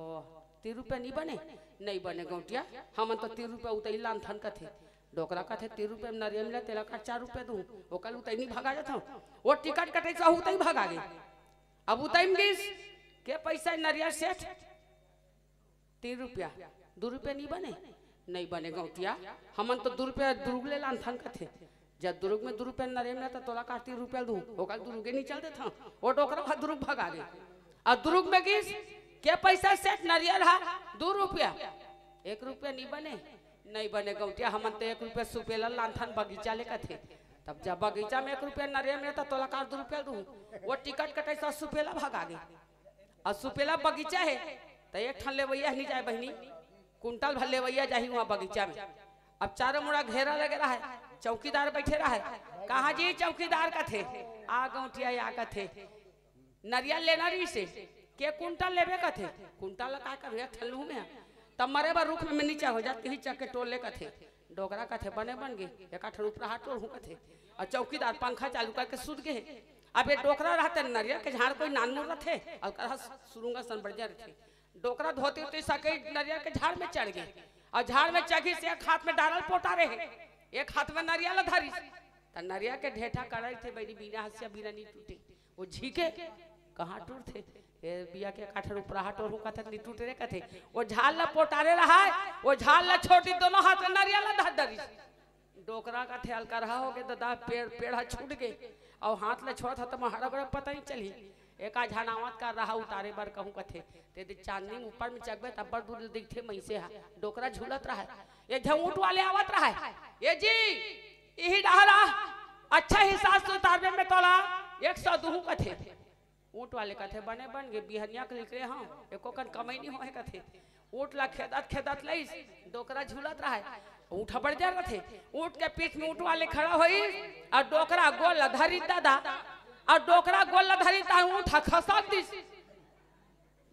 तीन रुपया नहीं बने?" "नहीं बने गौंटिया, हमन तो तीन रुपया उतई लानथन," कथे। डोकरा कथे, "तीन रुपया में नरिया मिला, तेला का चार रुपया दूँ?" ओकर उतई नहीं भगा जाथव। वो टिकट कटाइस, उतई भगा गे। अब उतई में गिस, "के पैसा नरिया सेठ?" "तीन रुपया।" "दू रुपया नहीं बने?" "नहीं बने गौंटिया, हमन तो दू रुपया दुरुग ले लानथन," कथे। "जब दुरुग में दू रुपया नरिया मिला, त तोला का तीन रुपया दूँ?" ओकर दुरुगे निचल देथव, वो डोकरा ह दुरुग भगा गे। अउ दुरुग में गिस, "के पैसा सेठ नरिया हा?" "दू रुपया।" "एक रुपया नहीं बने?" "नहीं बने गौंटिया, हमन तो एक रुपया सुपेला लानथन बगीचा ले," कथे। "तब जब बगीचा में एक रुपया नरिया मिला, त तोला का दू रुपया दूँ?" वो टिकट कटाइस, सुपेला भगा गे। अउ सुपेला बगीचा हे, त एक ठन लेवइया नहीं जाय बहिनी, कुंटल भर लेवइया जाही उहाँ बगीचा में। अब चारों मुड़ा घेरा लगे रहय, चौकीदार बइठे रहय। "कहाँ जी चौकीदार?" कथे। "आ गौंटिया, आ," कथे, "नरिया लेना रहिसे।" "के कुंटल लेबे?" कथे। "कुंटल ला का करहूँ, एक ठन लूहूँ में।" "तब मरे बर रुख में, में नीचा हो जा, तिही चक के टोर ले," कथे। डोकरा कथे, "बने बन गे, एक ठन उपराहा टोरहूँ," कथे। अउ चौकीदार पंखा चालू करके सुत गे हे। अब ये डोकरा रहते, नरियर के झाड़ कोई नानमुन रथे, अउ करहा सुरुंगा सन बढ़िया रथे। डोकरा धोती उती सके नरियर के झाड़ में चढ़ गे, अउ झाड़ में चघिस, एक हाथ में डारल पोटारे हे, एक हाथ में नरिया ला धरिस। त नरिया के ढेठा करई थे बहिनी, बिना हंसिया बिना नहीं टूटे। वो झीके, कहाँ टूटथे? ए बिया के काठर उपराहा टोरहूँ कथे, नहीं टूटे रे कथे। वो झाड़ ला पोटारे रहय, वो झाड़ ला छोड़ी, दोनों हाथ में नरिया ला धर धरिस। डोकरा कथे, "अलकरहा हो गे ददा, पेड़, पेड़ ह छूट गे, अउ हाथ ला छोड़त ह त महरा गोड़ा पता नहीं चलही।" एक आ झन आवत का रहा उतारे बर कहूँ कथे, ते दे चांदनी में ऊपर में चघबे त अब्बड़ दूर ले दिखथे मइसे ह। डोकरा झूलत रहय, एक झन ऊँट वाले आवत रहय, "ए जी, इही डहरा अच्छा हिसाब से उतारबे में तोला एक सौ दूहूँ," कथे। ऊँट वाले कथे, "बने बन गे, बिहनिया के निकले हँव, एको कन कमई नहीं होय," कथे। ऊँट ला खेदत खेदत लइस, डोकरा झूलत रहय, ऊँट ह बड़ जर रथे। ऊँट के पीठ में ऊँट वाले खड़ा होइस, अउ डोकरा गोल ला धरिस ददा, अउ डोकरा गोल ला धरिस त ऊँट ह खसक दिस।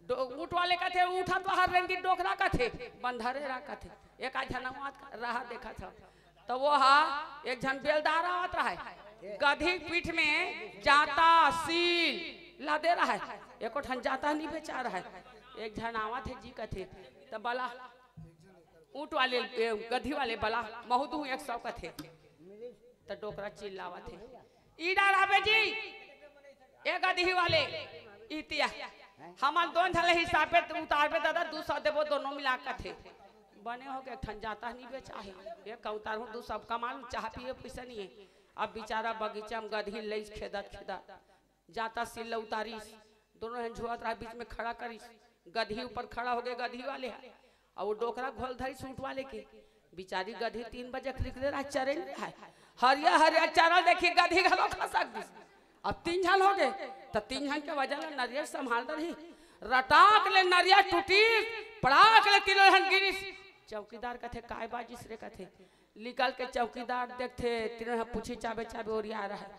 डो-, ऊँट वाले कथे, "ऊँट ह तो हर रेंगी, डोकरा कथे, बंधरे रहा," कथे। एक आ झन आवत रहा देखत हँव। त वो हा एक झन बेलदार आवत रहय, गधी के पीठ में जाँता सील लादे रहय, एको ठन जाँता नहीं बेचा रहय। एक झन आवत हे जी कथे, त बला ऊँट वाले, ए, गधी वाले बला, "महूँ दूहूँ एक सौ," कथे। त डोकरा चिल्लावत हे, "ई डहर आबे जी, ए गधी वाले, इतिया, हमन दोन झन ले हिसाबे उतारबे ददा, दू सौ देबो दोनों मिला," कथे। "बने हो गे, एक ठन जाँता नहीं बेचा हे, एक का उतारहूँ, दू सौ कमा लूँ, चाह पिए पइसा नहीं हे।" अब बिचारा बगीचा में गधी लइस खेदत खेदत, जाँता सील ल उतारिस, दोनों झन झुलत रहय, बीच में खड़ा करिस, गधी ऊपर खड़ा हो गे गधी वाले ह, अउ वो डोकरा गोल धरिस ऊँट वाले के। बिचारी गधी तीन बजे के निकले रहय, चरे नहीं रहय, हरिया हरिया चरल देखिस, गधी घलो खसक दिस। अब तीन झन हो गे, त तीन झन के वजन ले नरियर संभाल डरही। रटाक ले नरियर टूटिस, पड़ाक ले तीनों झन गिरिस। चौकीदार कथे, "काय बाजिस रे?" कथे। निकल के चौकीदार देखथे, तीनों ह पूछी चाबे चाबे ओरिया रहय।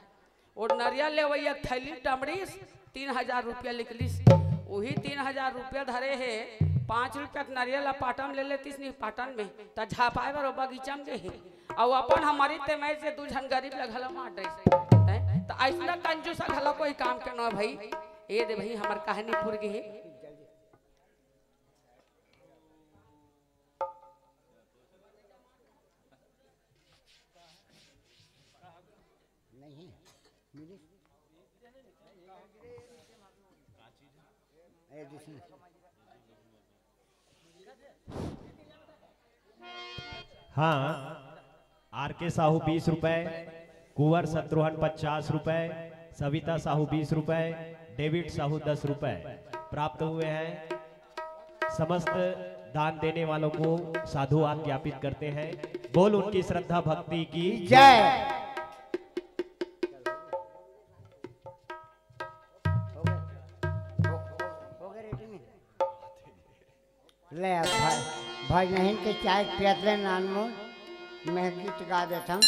वो नरियर लेवइया थैली टमड़िस, तीन हजार रुपया निकलिस। उही तीन हजार रुपया धरे हे, पाँच रुपया के नरियर ला पाटन ले लेतिस नहीं पाटन में, त झापाए बर वो बगीचा में गे हे। अउ अपन हमरी ते मैं से दू झन गरीब ला घलो मार डरिस। हैं? त अइसना कंजूस घलो कोई काम के नोहे भई। ए दे भई, हमर कहानी पुर गे हे। नहीं है। मिली? ए, दूसरी। हाँ, आर के साहू बीस रुपए, कुंवर शत्रुघ्न पचास रुपए, सविता साहू बीस रुपए, डेविड साहू दस रुपए प्राप्त हुए हैं। समस्त दान देने वालों को साधुवाद ज्ञापित करते हैं। बोल उनकी श्रद्धा भक्ति की जय। ले अब भाई, भाई नहीं के चाय पियत ले नानमो, मैं गीत गा देता हूँ।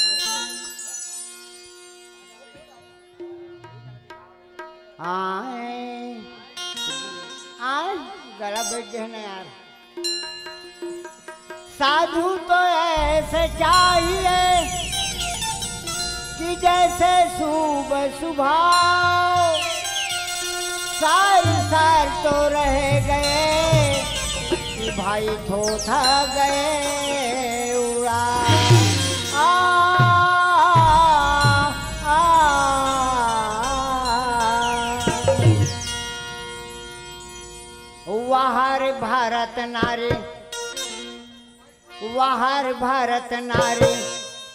आए, आए, गला बैठ गया ना यार। साधु तो ऐसे चाहिए कि जैसे सुबह सुभाव, सार सार तो रह गए कि भाई थोथा गए उड़ा। आ, आ, आ, वाह रे भारत नारी, वाह रे भारत नारी,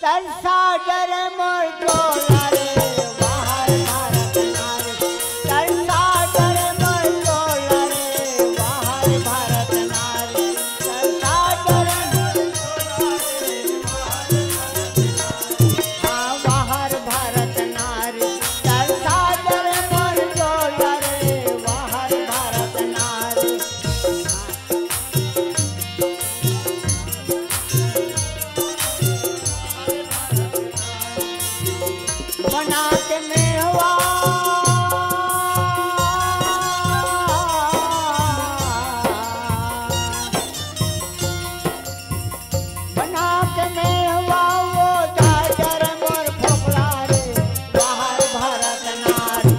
तरसा डरे मोर डोला रे। वाह रे भारत नारी, तरसा डरे मोर डोला रे। वाह रे भारत नारी, तरसा डरे मोर डोला रे। हाँ, वाह रे भारत नारी, तरसा डरे मोर डोला रे। वाह रे भारत नारी। बना के मेहवा, बना के मेहवा वो दादर मोर फोकला रे, बाहर भारत नारी।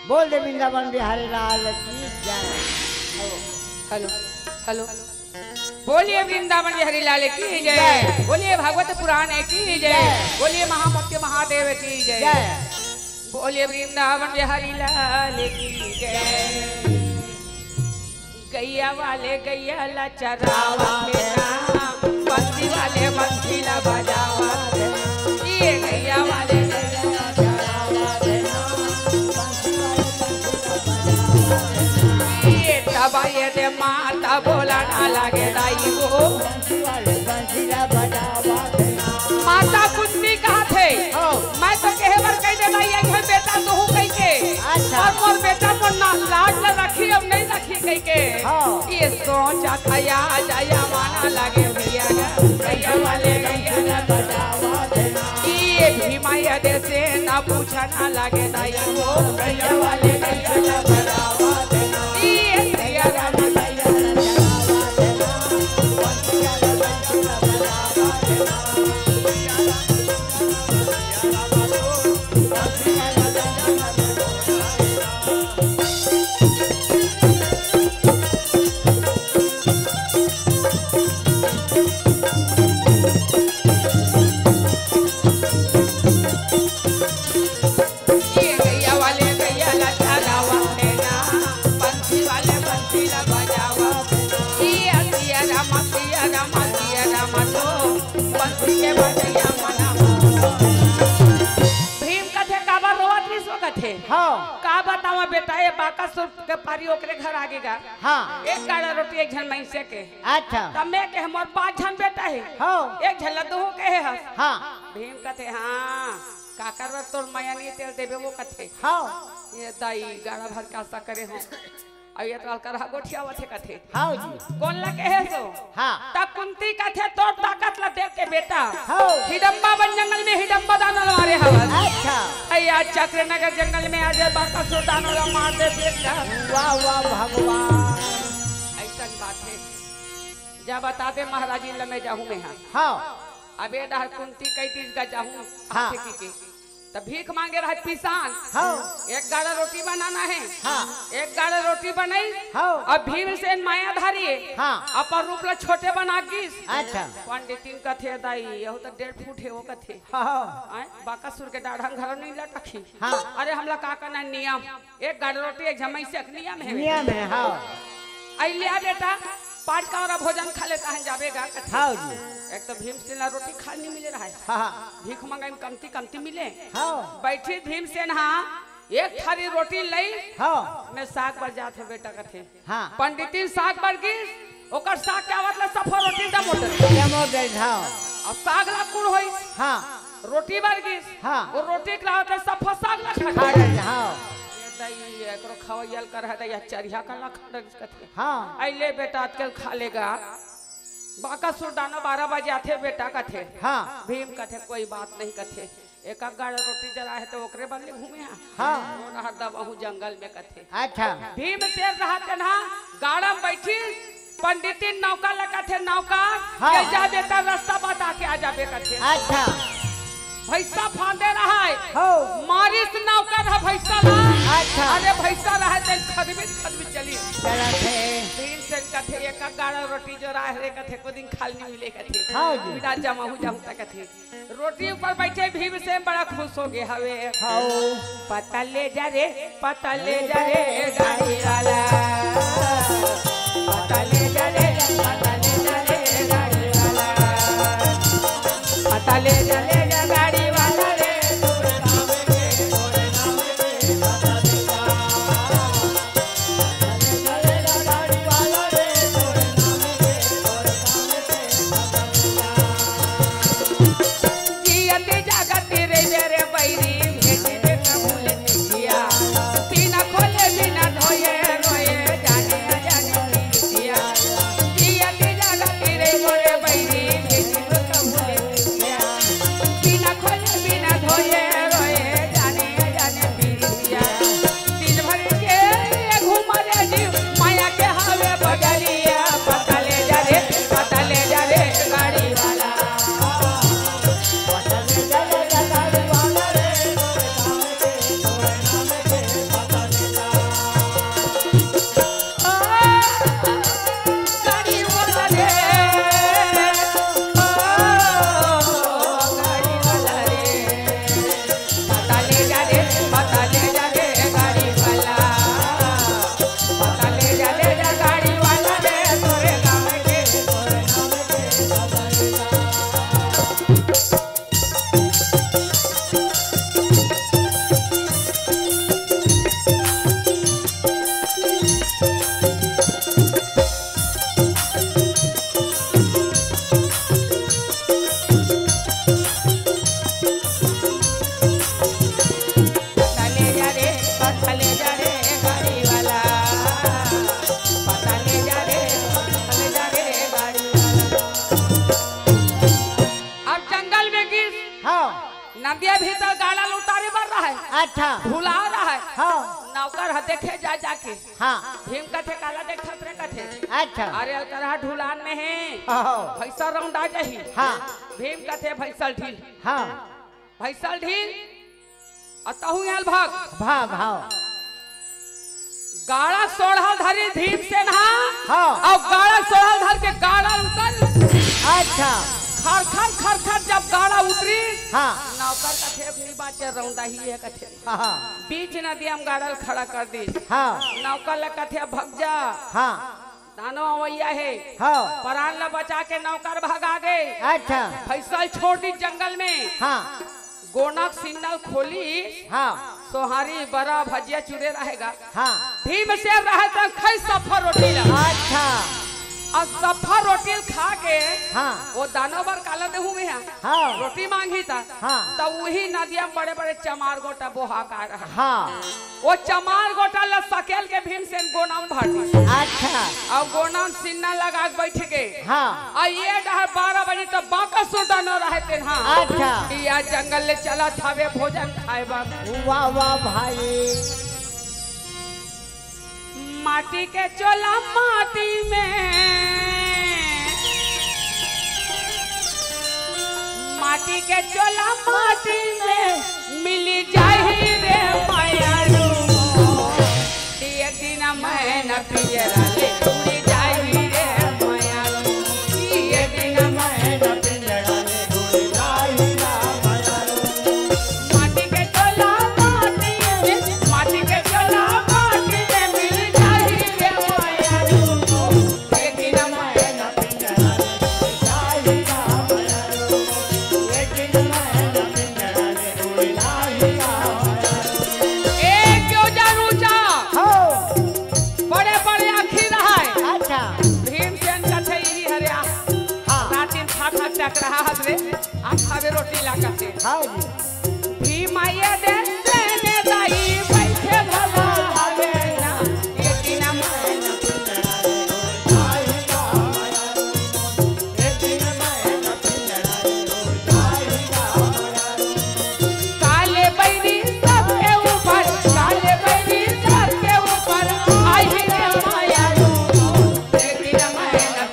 बोल दे वृंदावन बिहारी लाल की जय। Hello, hello. बोलिए वृंदावन बिहारी लाल की जय। जय। बोलिए भागवत पुराण की जय। जय। बोलिए महाभक्त महादेव की जय। जय। बोलिए वृंदावन बिहारी लाल की जय। गैया वाले गैया ला चरावत हे ना, बंसी वाले बंसी ला बजावत हे ना। ये गैया वाले गैया ला चरावत हे ना, बंसी वाले बंसी ला बजावत हे ना। ये तब ये दे माता बोला ना लागे दाई वो। बंसी वाले बंसी ला बजावत हे ना। माता कुंती कहा थे, हाँ। मैं तो कहे बर कह दे दाई, एक घर बेटा तो हूँ कह के। अच्छा। और मोर बेटा मोर ना लाज ला रखी, अब नहीं रखी कह के। हाँ। ये सोचा था या जाया माना लागे भैया गा, भैया वाले गैया ला बजावत हे ना। ये भीमा या दे से ना पूछा ना लागे दाई वो, भैया वाले गैया ला बजावत हे ना। ये भैया गा, भैया ला बजावत हे ना। ये गैया वाले गैया ला चरावत हे ना, बंसी वाले बंसी ला बजावत हे ना। ये सिया राम, सिया राम, सिया राम तो, बंसी के बजैया मना। भीम कथे, "काबर रोवत रिस वो?" कथे, हाँ। "का बतावा बेटा, ये बाकासुर के पारी ओकरे घर आगे गा। हाँ। एक गाड़ा रोटी एक झन मइनसे के। अच्छा। तब मैं कहे, मोर पाँच झन बेटा हे। हाँ। एक झन ला दुहूँ कहे हस।" हाँ। भीम कथे, "हाँ।" "काकर बर तोर मया नहीं तेल देबे वो?" कथे। हाँ। ये दाई गाड़ा भर के आशा करे हो। अब ये तो अलकर हा गोठियावत हे कथे। हाँ जी। "कोन ला कहे सो?" हाँ। तब कुंती कथे, "तोर ताकत ला देख के बेटा।" हाँ। हिडम्बा बन जंगल में हिडम्बा दानव ला मारे हवस। अच्छा। अया चक्रनगर जंगल में आज बाकासुर दानव ला मार दे बेटा। वाह, वाह, भगवान। अइसन बात हे। जा बता दे महाराज, इन ला मैं जाहूँ मैं हा। हाँ। अब ये डहर कुंती कहि दिस गा जाहूँ, हाँ। आथे कि के। त भीख मांगे रहे पिसान। हाँ। एक गाड़ा रोटी बनाना हे। हाँ। एक गाड़ा रोटी बनई। हाँ। अब भीमसेन मायाधारी हे। हाँ। अपन रूप ला छोटे बना गिस। अच्छा। पंडितिन कथे, "दाई, यहू त डेढ़ फुट हे," वो कथे। हाँ। आय, बाकासुर के डाढ़ा घलो नहीं लटकी। हाँ। अरे, हमला का करना हे, नियम। एक गाड़ा रोटी, एक झन मइनसे के नियम हे। नियम हे, हाँ। अइ लिया बेटा, पाँच कौरा भोजन खा ले तहन जाबे गा कथे। हाँ जी। एक तो भीमसेन ला रोटी खाए नहीं मिले रहे। हाँ, हाँ। भीख मंगई में कमती कमती मिले। हाँ। बइठिस भीमसेन हा, एक थारी रोटी लइस। हाँ। मैं साग बर जात हँव बेटा कथे। हाँ। पंडितिन साग बर गिस, ओकर साग के आवत ले सफा रोटी डमोट। डमोट, हाँ। अब साग ला कुण होइस? हाँ। रोटी बर गिस। हाँ। वो रोटी के आवत ले सफा साग ला खा खा डरिस। डरिस, हाँ। ये दई, एकरो खवइया ल कर है दई, चरिहा का ला खा डरिस कथे। हाँ। अइ ले बेटा, आजकल खा ले गा। बाकासुर दानव बारह बजे आथे बेटा कथे। हाँ। भीम कथे, "कोई बात नहीं," कथे। "एक आध गाड़ा रोटी जरा हे त ओकरे बर ले घूमे हा।" हाँ। वो रहत दबहूँ जंगल में कथे। अच्छा। भीमसेन रहत हे ना, गाड़ा में बइठिस, पंडितिन नौकर ला कथे, "नौकर, हाँ। ये जा बेटा, रस्ता बता के आ जाबे," कथे। अच्छा। भइसा फांदे रहय। हो। मारिस नौकर ह भइसा ला। अच्छा। अरे भइसा रहय त खदमित खदमित चलिस। चलत हे। भीमसेन कथे, "एक गाड़ा रोटी जो रहय रे," कथे, "को दिन खाल नहीं मिले," कथे। हाँ जी। बिना जमाहूँ जाहूँ त कथे। रोटी ऊपर बइठे भीमसेन बड़ा खुश हो गे हवे। हाँ। पता ले जा रे, पता ले जा रे गाड़ी वाला। पता ले जा रे, पता ले जा रे गाड़ी वाला। पता ले जा, ले जा गाड़ी वाला रे। जियत जागत रहिबे रे बैरी, भेज दे कबूल चिट्ठिया। बिना खोले बिना धोए रोए जा ओकर ह देखे जा जाके। हाँ। भीम कथे, "काला देखत रे?" कथे, "अच्छा। अरे, अलकरहा ढुलान में हे, हाँ। भैंसा रौंदा जाही।" हाँ। भीम कथे, "भैंसा ढील।" हाँ। भैंसा ढील, अउ तहूँ एल भाग। भाग, हाँ। गाड़ा सोढ़ा धरी भीमसेन हा, हाँ। अउ गाड़ा सोढ़ा धर के गाड़ा उतर। अच्छा। खरखर, खरखर जब गाड़ा उतरी, हाँ। नौकर कथे, "अब नी बाचे, रौंदा ही हे," कथे। हाँ। बीच नदिया म गाड़ा ल खड़ा कर दिस। हाँ। नौकर ल कथे, "अब भग जा।" हाँ। दानो अवइया हे। हाँ। परान ल बचा के नौकर भगा गे। अच्छा। भैंसा ल छोड़ दिस जंगल में। हाँ। गोनक सिन्नल खोलिस। हाँ। सोहारी, बरा, भजिया, चुरे रहे गा। हाँ। भीमसेन रहे त खइस सफा रोटी ला। अच्छा। अउ सफा रोटी ल खा के हाँ। ओ दानो बर काला देहूँ में हा। हाँ। रोटी मांगही त। हाँ। त उही नदिया म बड़े-बड़े चमार गोटा बोहा का रहे। हाँ। ओ चमार गोटा ल सकेल के भीमसेन गोना म भर दिस। अच्छा। अउ गोना म सिन्ना लगा के बइठ गे। हाँ। अउ ए डहर बारह बजे त बांका सुरता न रहे तेन हा। अच्छा। इया जंगल ले चलत हवे भोजन खाए बर। वाह, वाह भाई। माटी के चोला माटी में, माटी के चोला माटी में मिली जाही रे मयारू। एक दिन मैं न पिंजरा ले उड़ी जाही रे मयारू। एक दिन मैं न पिंजरा ले उड़ी जाही रे मयारू। माटी के चोला माटी में, माटी के चोला माटी में मिल जाही रे मयारू। एक दिन मैं न पिंजरा ले उड़ी जाही रे मयारू। एक दिन मैं न पिंजरा ले उड़ी जाही रे मयारू। ए, क्यों जानू चा? हो। बड़े बड़े आँखी रहय। अच्छा। भीमसेन कथे इही हरे आ। हाँ। रातिन फाटा चक रहा हस रे, आ खावे रोटी ला कथे। हाँ जी। भीम आये दे से ने दाई बैठे भला हवे ना, ये दिन मैं न काले बैरी सबके ऊपर, काले बैरी सबके ऊपर, आई रे मयारू, एक दिन मैं न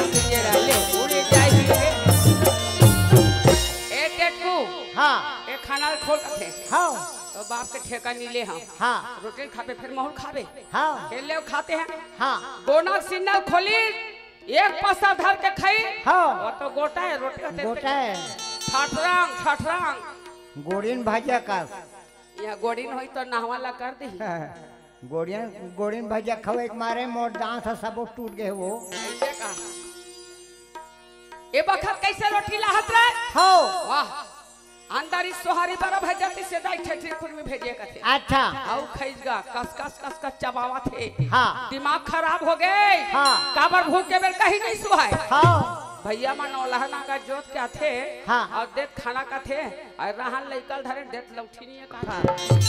पिंजरा ले जाई रे। ए टेटकू, हाँ। ए खाना ल खोल कथे। हाँ। तो बाप के ठेका नी ले हम। हाँ। रोटी ल खाबे, फिर महूँ ल खाबे। हाँ। खेल ले खाते हैं। हाँ। गोना सिन्नल खोली, एक पसर धर के खाई। हाँ। वो तो गोटा है, रोटी होते गोटा है। ठठरांग, ठठरांग। गोड़िन भजिया कस। यहाँ गोड़िन होई तो नहवा ला कर दी। गोड़िन, गोड़िन भजिया खवे के मारे मोर दांत ह सबो टूट गए वो। ऐसे का? ए बखत कैसे रोटी लाहत रे? हो। वाह। अंदर इस सोहारी बड़ा भैया ती से दाई ठेठी खुरमी भेजे कथे। अच्छा। अउ खइजगा कस कस कस कस चबावत हे। हाँ। दिमाग खराब हो गे। हाँ। काबर भूख के बेर कहीं नहीं सुहाय। हाँ। भैया मन ओलहना का जोत के आथे। हाँ। अउ देत खाना कथे। अउ रहन लइका ल धरे देत लौठी नहीं है का। हाँ।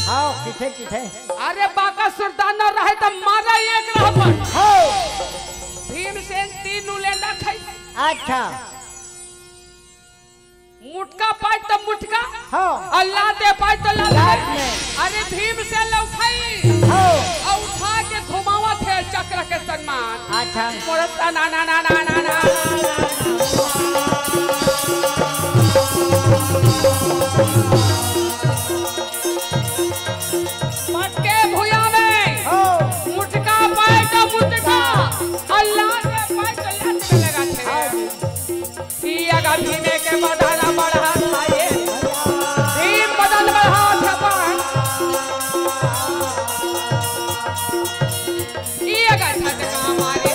हाँ, किथे किथे। अरे बाका सुरदान न रहे त मारा एक रहबन। हाँ। भीमसेन तीन उलेंडा खाई। अच्छा। मुटका पाए तो मुटका, हाँ। अउ लाते पाए तो लात लात में। में। अरे भीमसेन ल उठाई, हाँ। अउ उठा के घुमावत हे चक्र के समान। अच्छा। मोर तना ना ना ना ना ना। पटके भुइयां में, हाँ। मुटका पाए तो मुटका, अउ लाते पाए तो लात में लगाथे। हाँ। इया गा भीमे के बदन बढ़ा थाए। भीम बदन बढ़ा थपन। इया गा झटका मारे।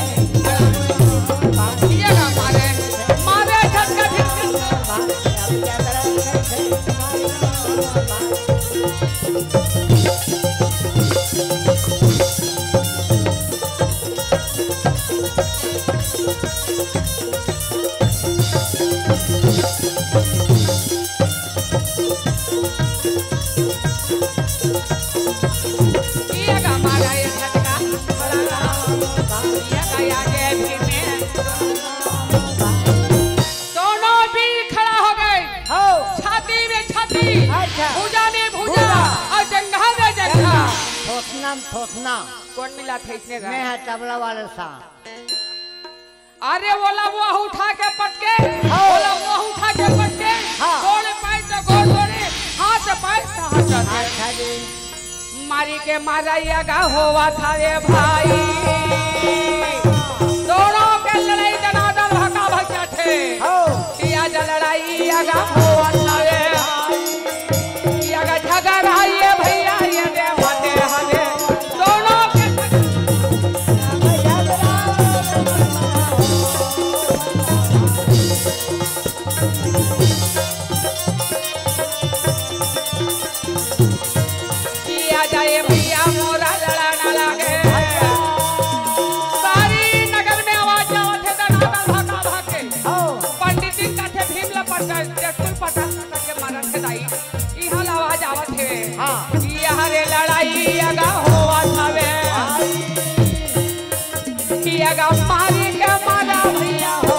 इया गा थोथना में थोथना। कौन मिलाथे इसने गा? मैं हा तबला वाले सा। अरे, ओला वो उठा के पटके, हाँ। ओला वो उठा के पटके, हाँ। गोड़ पाए तो गोड़ तोड़े, हाथ पाए तो हाथ तोड़े। अच्छा जी। मारी के मारा ये गा होवत हवे भाई, दोनों के लड़ाई दनादन भका भक जाथे। हाँ। ये गा लड़ाई ये गा होवत हवे भाई, ये गा झगड़ा ये भैया ये दे मते हवे, दोनों के किया जाए भैया मोरा लड़ा ना लागे। सारी नगर में आवाज आवत हे, दनादन भागा भागे। हाँ। पंडित जी कथे भीम ला पटक, जटकुल पटक पटक के मारत हे दाई। इहाँ ला आवाज आवत हे। हाँ। कि यहाँ रे लड़ाई अगा होवत हवे। हाँ। कि अगा मारी के मारा भैया हो।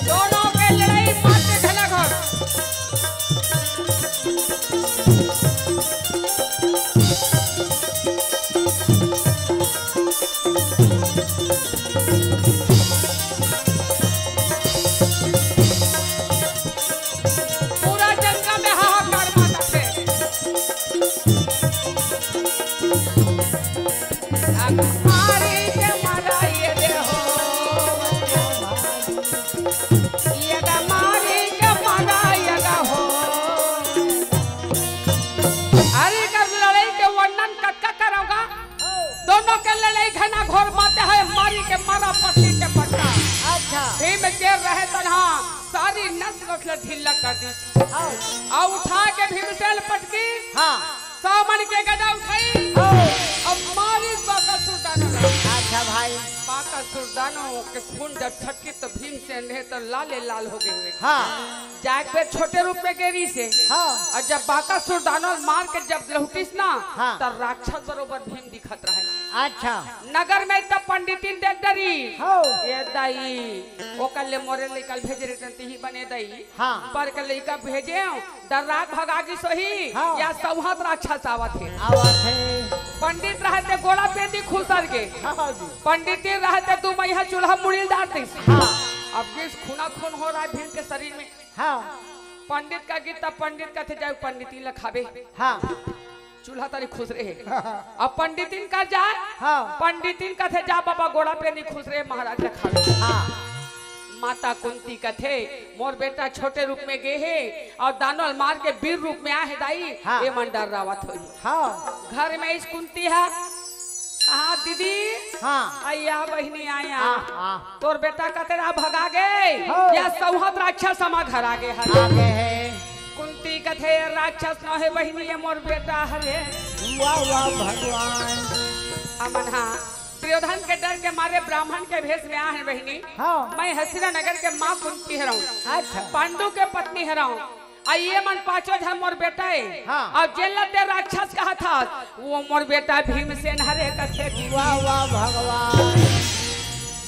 दोनों के लड़ाई मार के घना घर। पूरा जंगल में हाहाकार मचाथे। अगा मारी के मारा ये दे हो। ये अगा मारी के मारा ये अगा हो। अरे, कर लड़ाई के वर्णन कतका करौं गा? दोनों के लड़ाई घना घोर माते हे, मारी के मारा पट्टी के पट्टा। अच्छा। भीम के रहे तनहा, सारी नस नस ला ढीला कर दिस। हाँ। अउ उठा के भीमसेन पटकी। हाँ। सामन के गदा उठाई। हाँ। अउ मारी बाकासुर दानव ला। अच्छा भाई। बाकासुर दानव के खून जब छटकी तो भीमसेन हे तो लाले लाल हो गे। हाँ। जाके छोटे रूप में गे रिहिसे। हाँ। अउ जब बाकासुर दानव मार के जब लहुटिस ना, हाँ। त राक्षस बरोबर भीम दिखत रहे। अच्छा। नगर में त पंडितिन देख डरी। हाँ। ये दाई, ओकर ले मोरे लइका ल भेजे रहितेन तिही बने दाई। हाँ। पर के लइका भेजेंव, डर्रा के भगा गिस होही, हाँ। या सौंहत राक्षस आवत हे। आवत हे। पंडित रहते गोड़ा पेंदी खुसर गे। हाँ जी। पंडितिन रहते दू मइहा चूल्हा मुड़ी ल डार दिस। हाँ। अब गिस खूना खून हो रहा हे भीम के शरीर में। हाँ। पंडित का गिस त पंडित कथे जाय पंडितिन ल खाबे। हाँ। चूल्हा तरी खुसरे हे। अब पंडितिन कर जाय, हाँ। पंडितिन कथे जा बाबा गोड़ा पेंदी खुसरे हे महाराज ल खाबे। हाँ। माता कुंती कथे मोर बेटा छोटे रूप में गे हे अउ दानव ल मार के वीर रूप में आय हे दाई, हाँ। एमन डर्रावत होही। हाँ। घर में आइस कुंती ह, कहा दीदी, हाँ। अइया बहिनी अइया। हाँ, हाँ। तोर बेटा कते रा भगा गे, हाँ। या सौंहत राक्षस हमर घर आ गे हरे। आ गे हे। कुंती कथे राक्षस नोहे बहिनी, ये मोर बेटा हरे। वाह, वाह भगवान। अमन हा दुर्योधन के डर के मारे ब्राह्मण के भेष में आय हन बहिनी। हाँ। मैं हसिरा नगर के माँ कुंती हरौं। अच्छा। पांडु के पत्नी हरौं। अउ ये मन पांचों झन मोर बेटा हे। हाँ। अउ जेन ल ते राक्षस कहत हस, वो मोर बेटा भीमसेन हरे कथे दीदी। वाह, वाह भगवान।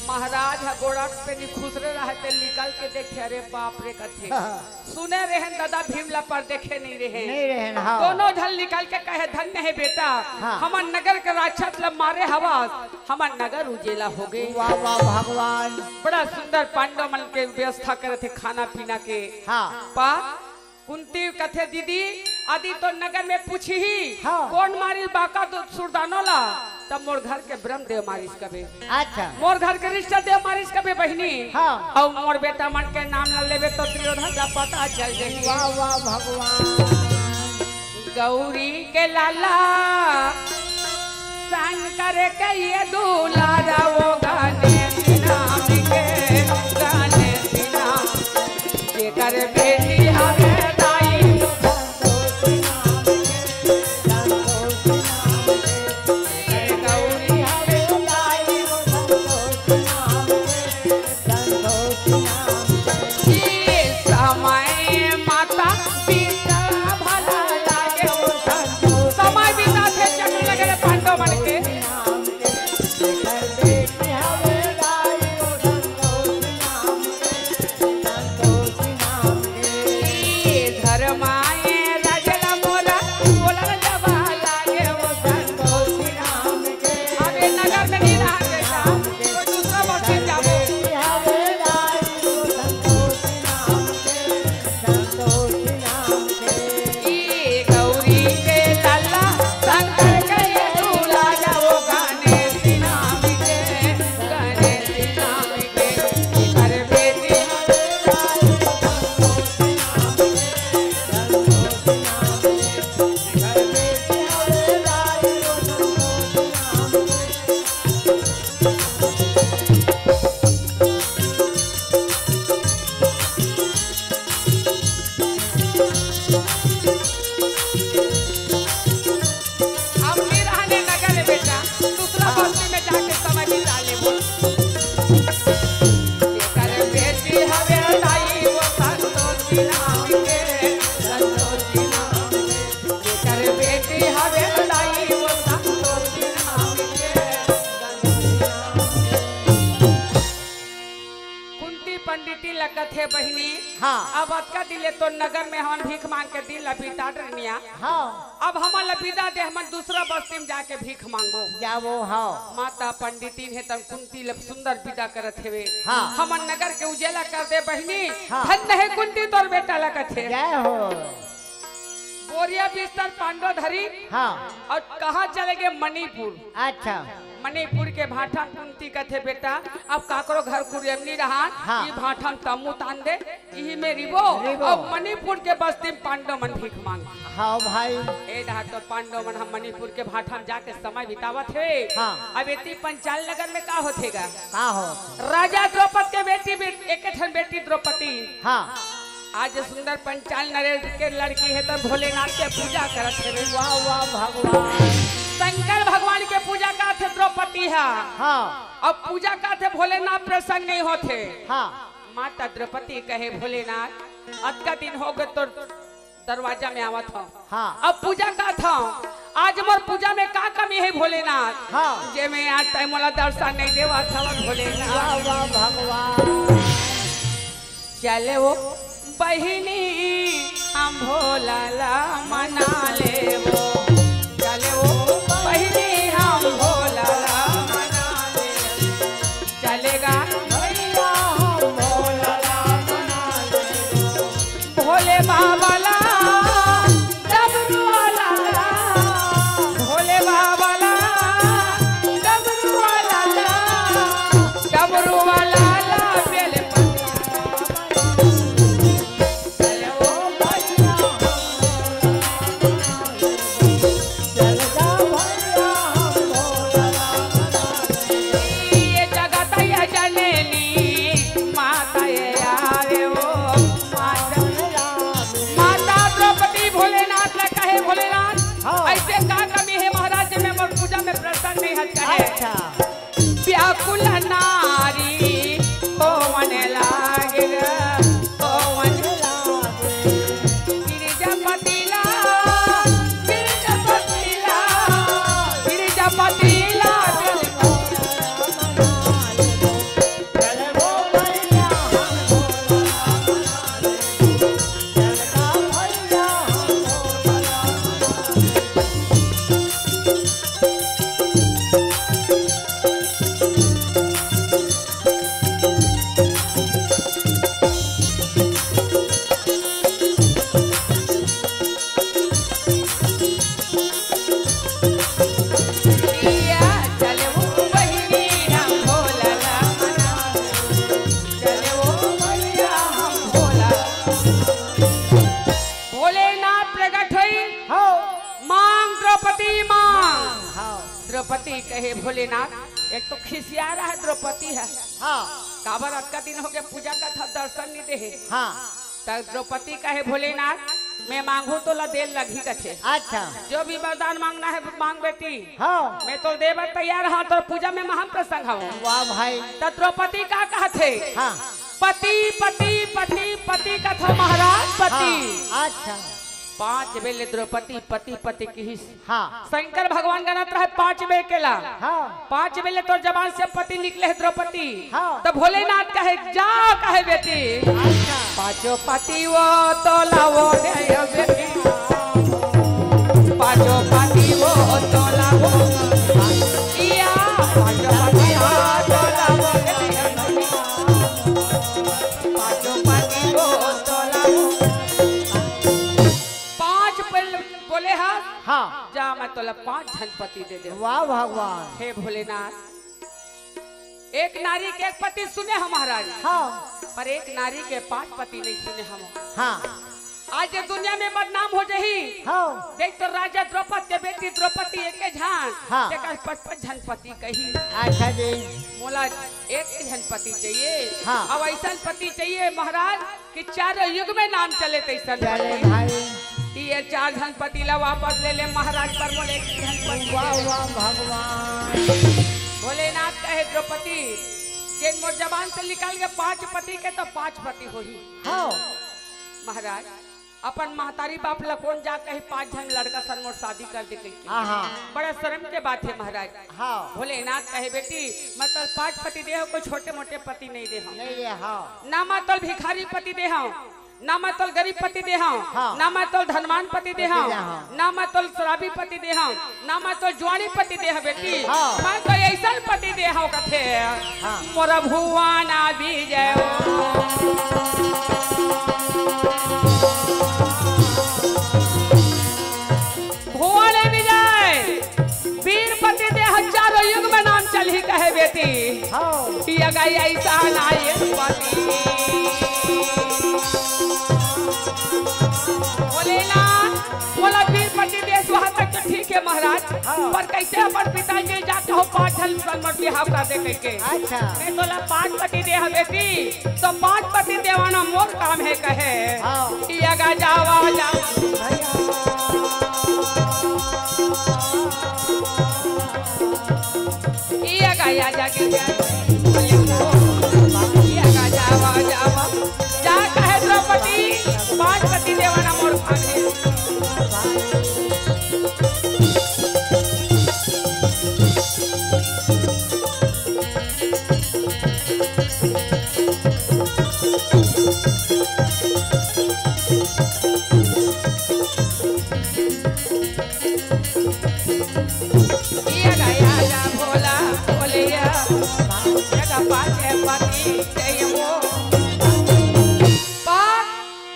महाराज ह गोड़ा पेंदी खुसरे रहते निकल के देखे, अरे बाप रे कथे। हाँ। सुने रहेन ददा भीम ल पर देखे नइ रहेन। नइ रहेन, हाँ। दोनों झन निकल के कहे, धन्य हे बेटा, हाँ। हमर नगर के राक्षस ल मारे हवस, हमर नगर उजेला हो गे। वाह, वाह भगवान। बड़ा सुंदर पांडव मन के व्यवस्था करत हे खाना पीना के। हाँ। पर कुंती कथे, दीदी, अदी तो नगर में पूछही, हाँ। कोन मारिस बाकासुर दानव ला, त मोर घर के ब्रह्मदेव मारिस कबे। अच्छा। मोर घर के रिष्टदेव मारिस कबे बहिनी। हाँ। अउ मोर बेटा मन के नाम ला लेबे तो दुर्योधन ला पता चल जाही। वाह, वाह भगवान। गौरी के लाला शंकर के ये दुलारा, वो गणेश नाम के, गणेश नाम जेकर बेटी हवे दाई, वो संतोष नाम के, संतोष नाम के। गौरी हवे दाई, वो संतोष नाम के, नाम के, संतोषी नाम के। जेकर बेटी हवे दाई वो संतोषी नाम के, संतोषी नाम के। कुंती पंडिती लगत हे बहिनी। हाँ। अब अतका दिन ले तो नगर में हमन भीख मांग के दिन ला बिता डरनिया। हाँ। अब हमन ला बिदा दे, हमन दूसरा बस्ती में जाके भीख मांगो। जावो, हाँ। माता पंडितीन हे तन कुंती ल सुंदर बिदा करत हेवे। हाँ। हमन नगर के उजेला कर दे बहिनी। हाँ। धन्य हे कुंती तोर बेटा लगत हे। जय हो। बोरिया बिस्तर पांडो धरी। हाँ। अउ कहाँ चले गे? मणिपुर। अच्छा। मणिपुर के भाठा कुंती कथे, "बेटा, अब काकरो घर कुरियम नी रहा, हाँ। ई भाठा म तम्बू तान दे, इही में रिबो।" रिबो। अब मणिपुर के बस्ती में पांडव मन भीख मांग। हाँ भाई। ए डहा तो पांडव मन हम मणिपुर के भाठा में जाके समय बितावत हे। हाँ। अब एती पंचाल नगर में का होथे गा? का हो? राजा द्रौपद के बेटी, बे-, एक ठन बेटी द्रौपदी। हाँ। आज सुंदर पंचाल नरेश के लड़की हे तो भोलेनाथ के पूजा करत हे। वाह, वाह, भगवान। शंकर भगवान के पूजा करत हे द्रौपदी हा। हाँ। अब पूजा करत हे, भोलेनाथ प्रसन्न नहीं होत हे। हाँ। माता द्रौपदी कहे, "भोलेनाथ, अतका दिन हो गे तोर दरवाजा में आवत हव। हाँ। अब पूजा करत हव, आज मोर पूजा में का कमी हे भोलेनाथ? हाँ। जे में आज तैं मोला दर्शन नहीं देवत हव भोलेनाथ।" वाह, वाह, भगवान। चले वो बहिनी हम भोला ला मना लेबो। चले वो बहिनी हम भोला ला मना लेबो। चलेगा भैया हम भोला ला मना लेबो। भोले बाबा ला डमरू वाला ला, भोले बाबा ला डमरू वाला ला, डमरू वाला ला बेल पत्ता। चलो भैया हम चल जा भैया हम भोला। ये जगत ये जनेली माता ये आवे ओ माता। माता द्रौपदी भोलेनाथ ला कहे, "भोलेनाथ, हाँ। ऐसे का कमी हे महाराज जे में मोर पूजा में प्रसन्न नहीं हस?" कहे, अच्छा। व्याकुल नारी होवन लागे, होवन लागे। गिरिजापति ला, गिरिजापति ला, गिरिजापति ला। भोलेनाथ प्रगट होई। हाँ। मांग द्रौपदी मांग। हाँ। द्रौपदी कहे, "भोलेनाथ, एक तो खिसिया रहा है द्रौपदी है।" हाँ। काबर अतका दिन हो गया पूजा का था, दर्शन नहीं दे है। हाँ। तब द्रौपदी कहे, "भोलेनाथ, मैं मांगू तो ला देर लगही कथे।" अच्छा। जो भी वरदान मांगना है मांग बेटी। हाँ। मैं तो दे बर तैयार हूँ, तो पूजा में महान प्रसंग हूँ। वाह भाई। तब द्रौपदी का कहथे? हाँ। पति, पति, पति, पति कथो महाराज, पति। हाँ, अच्छा। पांच बेले द्रौपदी पति, पति किहिस। हाँ। शंकर भगवान गनत रहे पांच बेर के ला। हाँ। पांच बेले तोर जबान से पति निकले है द्रौपदी। हाँ। तो भोलेनाथ कहे, "जा," कहे बेटी। अच्छा। पांचों पति वो तो लावो दे बेटी। पांचों पति वो तो लावो। इया, पांचों पति वो तो लावो दे। पांचों पति वो तो लावो। पांच पल बोले हा। हाँ। जा, मैं तोला पांच झन पति दे दे। वाह भगवान। हे भोलेनाथ, एक नारी के एक पति सुने हम महाराज। हाँ। पर एक नारी के पांच पति नहीं सुने हम। हाँ। आज ये दुनिया में बदनाम हो जाही। हाँ। देख तो राजा द्रौपद के बेटी द्रौपदी एक झन, हाँ। जेकर पचपन झन पति कही। अच्छा जी। मोला एक झन पति चाहिए। हाँ। अब ऐसा पति चाहिए महाराज कि चारों युग में नाम चले तैसन चले पति। भाई। ये चार झन पति ला वापस ले ले महाराज, पर मोला एक झन पति वाह, दे दे। वाह, भगवान। भोलेनाथ कहे, "द्रौपदी, जेन मोर जबान से निकल के पांच पति के तो पांच पति होही।" हाँ। महाराज, अपन महतारी बाप ला कोन जा कही पांच झन लड़का सन मोर शादी कर दे कहिके। हाँ, हाँ। बड़ा शर्म के बात हे महाराज। हाँ। भोलेनाथ कहे, "बेटी, मैं तोला पांच पति दे हंव, कोई छोटे मोटे पति नहीं दे हंव।" नहीं दे, हाँ। ना मैं तोला भिखारी पति दे हंव, ना मैं तोला गरीब पति दे हंव, हाँ। ना मैं तोला धनवान पति दे पति हंव, दे हंव। ना मैं तोला शराबी पति दे हंव, ना मैं तोला जुआड़ी पति दे हंव बेटी, हाँ। मैं तो अइसन पति दे हंव कथे। हाँ। मोर भुवन विजय। भुवन विजय, वीर पति दे हंव, चारों युग में नाम चलही कहे बेटी। हाँ। ये गई अइसन आए पति। भोलेनाथ, मोला वीर पति दे हस, वहाँ तक तो ठीक हे महाराज, हाँ। पर कइसे अपन पिताजी जा कहूँ पांच झन सन मोर बिहाव कर दे कहिके। अच्छा। मैं तोला पांच पति दे हंव बेटी, तो पांच पति देवाना मोर काम हे कहे। हाँ। ये गा जावा जा। भैया। ये गा या जा के जा। ये गा जावा जावा। जा कहे द्रौपदी, पांच पति देवाना मोर काम हे। ये गया जा भोला, भोलिया, जगा पाछे पति जय वो। पांच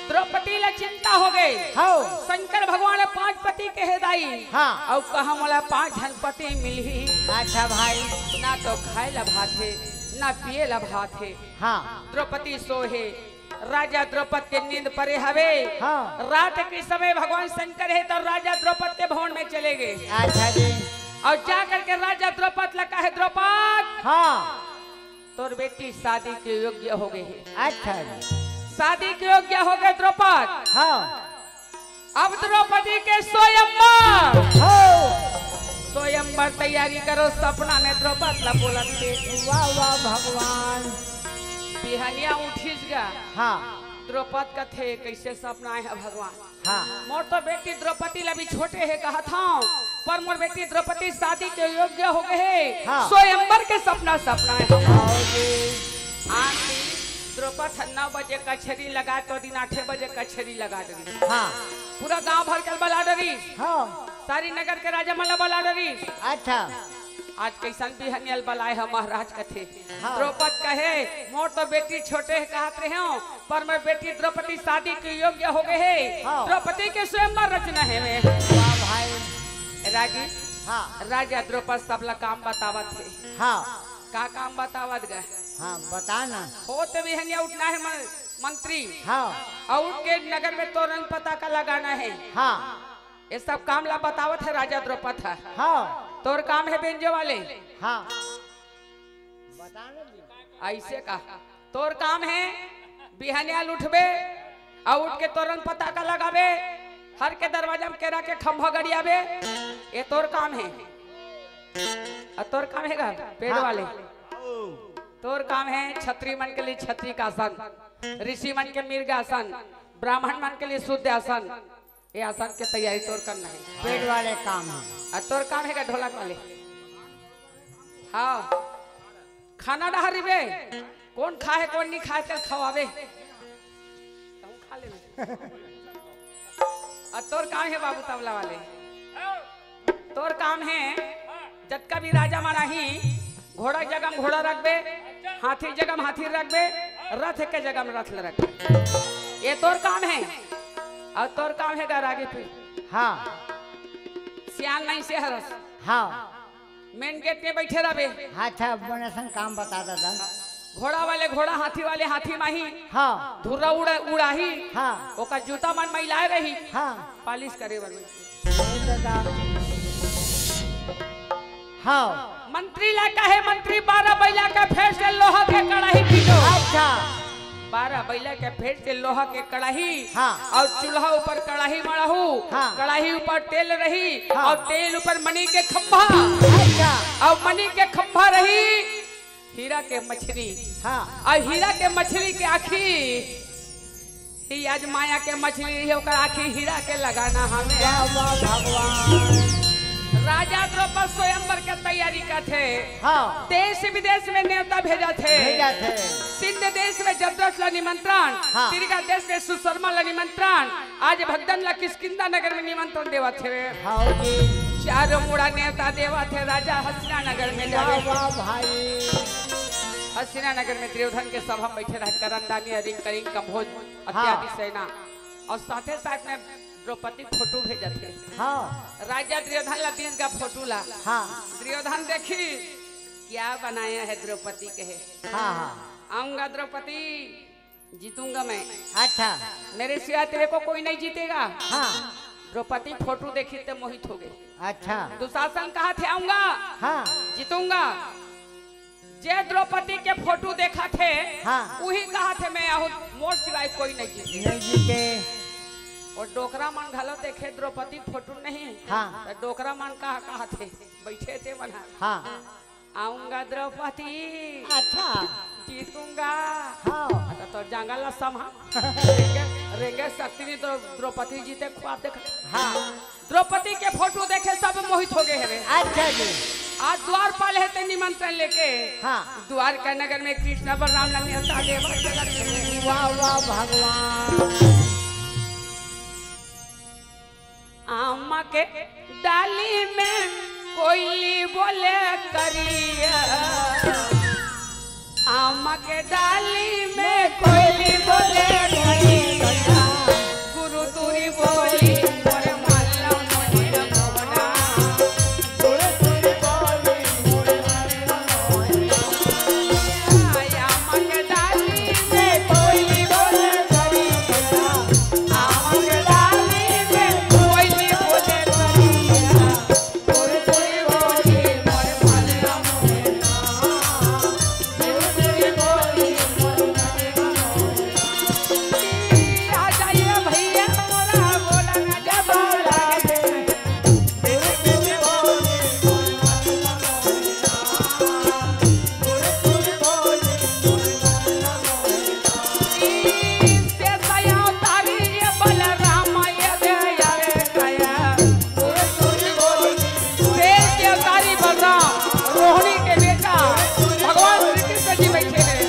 द्रौपदी ला चिंता हो गई। हाँ। शंकर भगवान पांच पति के हे दाई। हाँ। अउ कहा मोला पांच झन पति मिलही। अच्छा भाई। ना तो खाए ला भात हे, ना पिए ला भात हे। हाँ। द्रौपदी सोहे, राजा द्रौपद के नींद परे हवे। हाँ। रात के समय भगवान शंकर हे तो राजा द्रौपद के भवन में चले गए। अच्छा जी। अउ जा करके राजा द्रौपद ला कहे, "द्रौपद, हाँ। तोर बेटी शादी के योग्य हो गए हे।" अच्छा जी। शादी के योग्य हो गए द्रौपद। हाँ। अब द्रौपदी के स्वयंवर। हो। स्वयंवर तैयारी करो, सपना में द्रौपद ला बोलत हे। वाह, वाह, भगवान। बिहनिया उठिस गा। हाँ। द्रौपद कथे, "कइसे सपना आए हे भगवान?" हाँ। मोर तो बेटी द्रौपदी ला भी छोटे हे कहत हंव, पर मोर बेटी द्रौपदी शादी के योग्य हो गए हे। हाँ। स्वयंवर के सपना, सपना हे। हाँ जी। आन दिन द्रौपद ह नौ बजे कचहरी लगा तो दिन आठे बजे कचहरी लगा डरिस। हाँ। पूरा गांव भर के बला डरिस। हाँ। सारी नगर के राजा मन ला बला डरिस। अच्छा। आज कइसन बिहनिया ल बलाए ह महाराज कथे। हाँ। द्रौपद कहे, "मोर तो बेटी छोटे हे कहत रहेंव, पर मोर बेटी द्रौपदी शादी के योग्य हो गए हे। हाँ। द्रौपदी के स्वयंवर रचना हे में।" वाह भाई। रागी, हाँ। राजा द्रौपद सबला काम बतावत हे। हाँ। का काम बतावत गा? हाँ, बता ना। होत बिहनिया उठना हे मन-, मंत्री। हाँ। अउ उठ के नगर में तोरण पताका लगाना हे। हाँ। ये सब काम ला बतावत हे राजा द्रौपद ह। हाँ। तोर काम हे बेंजो वाले। हाँ। बता ना जी। अइसे का? तोर काम हे बिहनिया ल उठबे, अउ उठ के तोरण पताका लगाबे, हर के दरवाजा में केरा के खंभा गड़ियाबे, ये तोर काम हे। अउ तोर काम हे गा पेड़ हाँ। वाले। तोर काम हे छत्री मन के लिए छत्री का आसन, ऋषि मन के मृग आसन, ब्राह्मण मन के लिए शुद्ध आसन। ये आसन के तैयारी तोर करना हे। पेड़ वाले काम हे। अउ तोर काम हे गा ढोलक वाले। हाँ। खाना डहर रिबे, कोन खाए, कोन नहीं खाए, चल खवाबे। तहूँ खा लेबे। अउ तोर काम हे बाबू तबला वाले, तोर काम हे जतका भी राजा मन आही, घोड़ा के जगह में घोड़ा रखबे, हाथी के जगह में हाथी रखबे, रथ के जगह में रथ ल रखबे। ये तोर काम हे। अउ तोर काम हे गा रागी पे। हाँ। सियान नहीं से हरस। हाँ। मेन गेट में बैठे रहबे। अच्छा, बने सन काम बता दादा। घोड़ा वाले घोड़ा, हाथी वाले हाथी माही। हाँ। धुर्रा उड़ा-, उड़ाही। हाँ। ओकर जूता मन मैलाए रही। हाँ। पालिश करे बर बैठे। ए दादा। हाँ। मंत्री ला कहे, "मंत्री, बारह बइला के फेर से लोहा के कड़ाही पीटो।" अच्छा। बारह बइला के फेर से लोहा के कड़ाही हाँ। अउ चूल्हा ऊपर कड़ाही मड़ाहू, हाँ। कड़ाही ऊपर तेल रही हाँ। अउ तेल ऊपर मणि के खंभा अच्छा। अउ मणि के खंभा रही हीरा के मछली हाँ। अउ हीरा के मछली के आँखी कि आज माया के मछली हे, ओकर आँखी हीरा के लगाना हमें। वाह, वाह, भगवान। राजा द्रौपद स्वयंवर के तैयारी करथे। हाँ। देश विदेश में नेवता भेजथे। भेजथे। सिंध देश में जबरस ला निमंत्रण, हाँ। तिरिगा देश में सुशर्मा ला निमंत्रण, आज भगदन ला किष्किंधा नगर में निमंत्रण देवत हे। हाँ जी। चारों मुड़ा नेवता देवत हे राजा हस्तिना नगर में वाह, जावे। वाह भाई। हस्तिना नगर में दुर्योधन के सभा में बैठे रहे, करंदानी, अरिंग, करिंग, कंभोज हाँ। इत्यादि सेना, और साथे साथ में द्रौपदी फोटो भेजत हे। हाँ। राजा दुर्योधन ला दीस गा फोटो ला। हाँ। दुर्योधन देखिस, क्या बनाया है द्रौपदी, कहे, हाँ, हाँ। आऊंगा द्रौपदी, जीतूंगा मैं। अच्छा। मेरे सिवा तेरे को कोई नहीं जीतेगा। हाँ। द्रौपदी फोटो देखिस त मोहित हो गे। अच्छा। दुशासन कहत हे आऊंगा, हाँ। जीतूंगा। जे द्रौपदी के फोटो देखत हे, हाँ। उही कहत हे मैं आहूं, मोर सिवाय कोई नहीं जीते। नहीं जीते। और डोकरा मन घलो देखे द्रौपदी फोटो नहीं, हाँ। त डोकरा मन का कहत हे, बैठे ते मन ह। हाँ। आऊंगा द्रौपदी। अच्छा। जीतूंगा। हाँ। अच्छा, तो जंगल ला समा। रेंगे, रेंगे शक्ति नहीं तो द्रौपदी जीते खुआब देख। हाँ। द्रौपदी के फोटो देखे सब मोहित हो गे हवे। अच्छा जी। आज द्वारपाल हे ते निमंत्रण लेके। हाँ। द्वारका नगर में कृष्ण बलराम ला नेवता देवा चलत हे। वाह, वाह, भगवान। आमा के डाली में कोयली बोले करिया, आमा के डाली में कोयली बोले करिया, गुरु तुरी बोली मोर मल्ला मोहिन भवना। शेष के अवतारी बलराम, रोहिणी के बेटा, भगवान श्री कृष्ण जी बैठे हैं।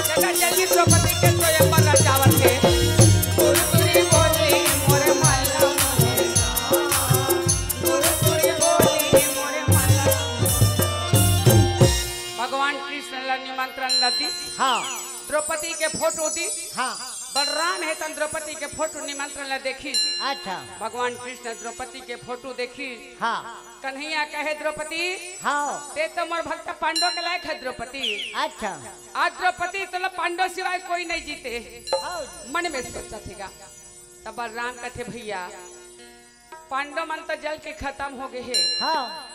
जगह जल्दी द्रौपदी के स्वयंवर रचावत हे। गुरु तुरी बोली मोरे मल्ला मोहे। गुरु तुरी बोली मोरे मल्ला। भगवान कृष्ण ला निमंत्रण ला दिस। हाँ। द्रौपदी के फोटो दिस। हाँ। बलराम हे तन द्रौपदी के फोटो निमंत्रण ला देखिस। अच्छा। भगवान कृष्ण द्रौपदी के फोटो देखिस। हाँ। कन्हैया कहे, "द्रौपदी, हाँ। ते तो मोर भक्त पांडव के लायक है द्रौपदी। अच्छा। आज द्रौपदी तोला पांडव सिवाय कोई नहीं जीते।" हाँ। मन में सोचत हे गा। तब बलराम कथे, "भैया, पांडव मन तो जल के खत्म हो गए हे। हाँ।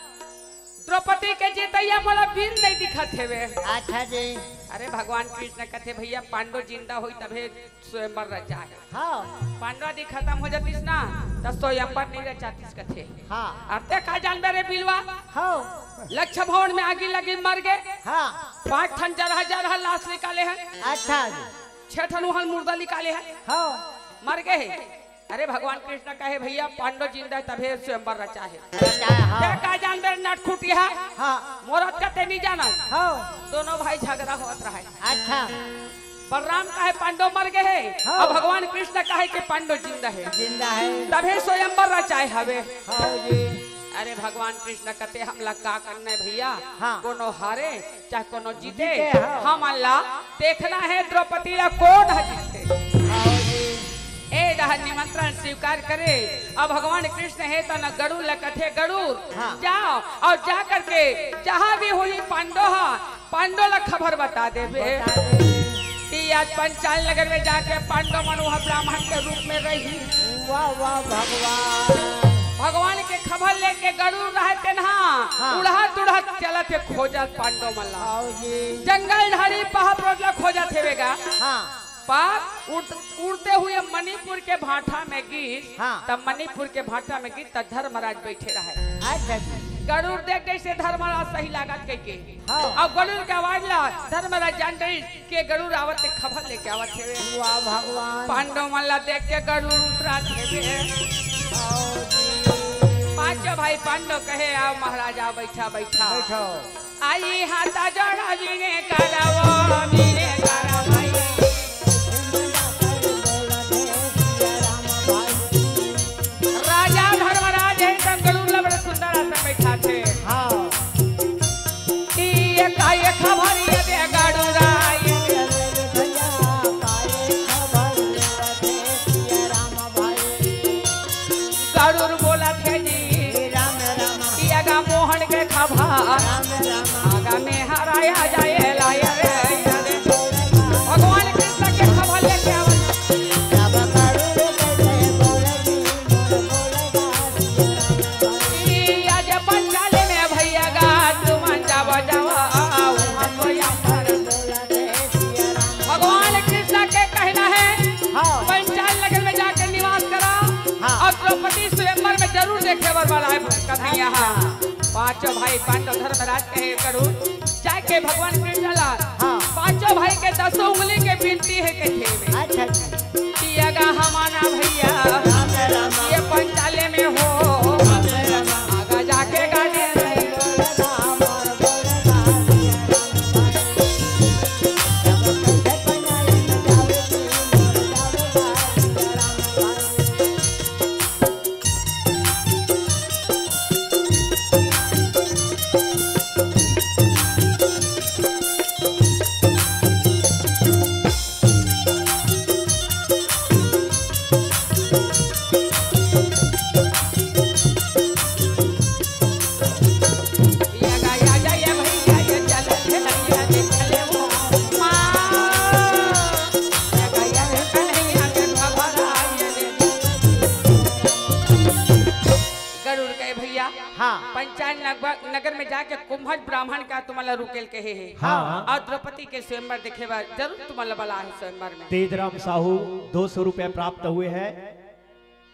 द्रौपदी के जीतइया मोला बिन नहीं दिखत हेवे।" अच्छा जी। अरे भगवान कृष्ण कथे, "भैया, पांडव जिंदा होई तभे स्वयंवर रचाय।" हाँ। पांडव यदि खत्म हो जातिस ना, त स्वयंवर नहीं रचातिस कथे। हाँ। अब ते का जानबे रे बिलवा? हाँ। लक्ष्य भवन में आगी लगी मर गे। हाँ। पांच ठन जरहा जरहा लाश निकाले हे। अच्छा जी। छह ठन उहन मुर्दा निकाले हे। हाँ। मर गे हे। अरे भगवान कृष्ण कहे, "भैया, पांडव जिंदा हे तभे स्वयंवर रचाय हे।" रचाय हे, हाँ। ते का जानबे नटखुटिया? हाँ। मोर अतका ते नहीं जानस। हाँ। दोनों भाई झगड़ा होत रहे। अच्छा। बलराम कहे पांडव मर गए हे, हाँ। अब भगवान कृष्ण कहे कि पांडव जिंदा हे। जिंदा हे। तभे स्वयंवर रचाय हवे। हाँ जी। अरे भगवान कृष्ण कथे, हमला का करना हे भइया? हाँ। कोनो हारे चाहे कोनो जीते, जीते, हाँ। हमन ला देखना हे द्रौपदी ला कोन ह जीतथे। हाँ जी। ए डहर निमंत्रण स्वीकार करे। अब भगवान कृष्ण हे त न गरुड़ ला कथे, गरुड़, हाँ। जाव अउ जा करके जहाँ भी होही पांडो ह, पांडो ला खबर बता देबे। बता देबे। कि आज पंचाल नगर में जाके पांडो मन उहाँ ब्राह्मण के रूप में रही। वाह, वाह, भगवान। भगवान के खबर लेके गरुड़ रहते ना, हाँ। उड़हत उड़हत चलत हे खोजत पांडो मन ला। आओ जी। जंगल झाड़ी पहाड़ परोट ला खोजत हेवे गा। हाँ। पर उड़-, उड़ते हुए मणिपुर के भाटा में गिस, हाँ। तब मणिपुर के भाटा में गिस, तब धर्मराज बैठे रहे। अच्छा जी। गरुड़ देख जैसे धर्मराज सही लागत कह के। हाँ। अउ गरुड़ के आवाज ला धर्मराज जान गइस के गरुड़ आवत हे, खबर लेके आवत हेवे। वाह भगवान। पांडव मन ला देख के गरुड़ उतरात हेवे। आओ जी। पांचों भाई पांडव कहे, "आओ महाराज, आओ, बैठा, बैठा।" बैठो। आई हाथ जोड़ा विने करावो, विने करा भाई। राजा धर्मराज हे त गरुड़ ला बड़े सुंदर आसन बैठाथे। हाँ। ये का, ये खबर ये दे गरुड़ा, ये गरुड़ बोलत हे जी। ये गा मोहन के खबर। आगा में हराया जाए लाया रे। भगवान कृष्ण के खबर लेके आवत। ई आज पंचाले में भैया गा, तुमन जावा, जावा, आओ, हम तो यहाँ पर। भगवान कृष्ण के कहना है, हाँ। पंचाल नगर में जाके निवास करा हाँ। और द्रौपदी स्वयंवर में जरूर देखे बर वाला है कन्हैया। हाँ। पांचों भाई पांडव धर्मराज कहे करू, जाके भगवान कृष्ण ला हाँ। पांचों भाई के दसों उंगली के बिनती हे कथे। अच्छा, अच्छा। कि अगा हमाना भैया, राम राम। ये पंचाले में हो, राम राम। आगा जाके गाने नहीं। गरुड़ कहे, "भैया, हाँ। पंचाल नगर, नगर में जाके कुंभज ब्राह्मण का तुमला रुकेल कहे हे। हाँ। और द्रौपदी के स्वयंवर देखे बर जरूर तुमला बला है स्वयंवर में।" तेजराम साहू दो सौ रुपया प्राप्त हुए हैं।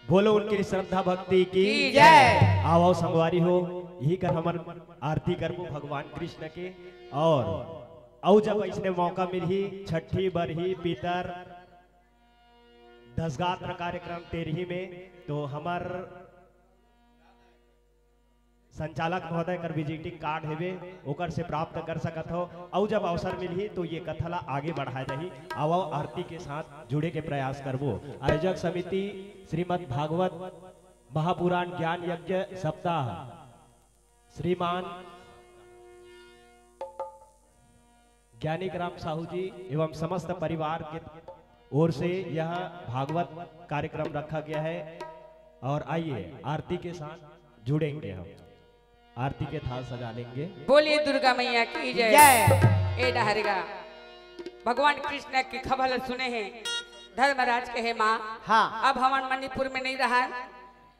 बोलो उनकी श्रद्धा भक्ति की की जय। आओ संगवारी हो, यही कर हमन आरती करबो भगवान कृष्ण के। और अउ जब ऐसने मौका मिलही, छठी बरही, पितर, दसगात्र कार्यक्रम तेरही में, तो हमर संचालक महोदय कर विजिटिंग कार्ड हेवे, ओकर से प्राप्त कर सकत हो। अउ जब अवसर मिलही तो ये कथा ला आगे बढ़ाए जाही। आवो आरती के साथ जुड़े के प्रयास करबो। आयोजक समिति श्रीमद् भागवत महापुराण ज्ञान यज्ञ सप्ताह, श्रीमान ज्ञानिक राम साहू जी एवं समस्त परिवार के ओर से यह भागवत कार्यक्रम रखा गया है। और आइए, आरती के साथ जुड़ेंगे हम, आरती के थाल सजा लेंगे। बोलिए दुर्गा मैया की जय। जय। ए डहरगा भगवान कृष्ण की खबर सुने हैं, धर्मराज कहे, "माँ, हाँ। अब हमन मणिपुर में नहीं रहा,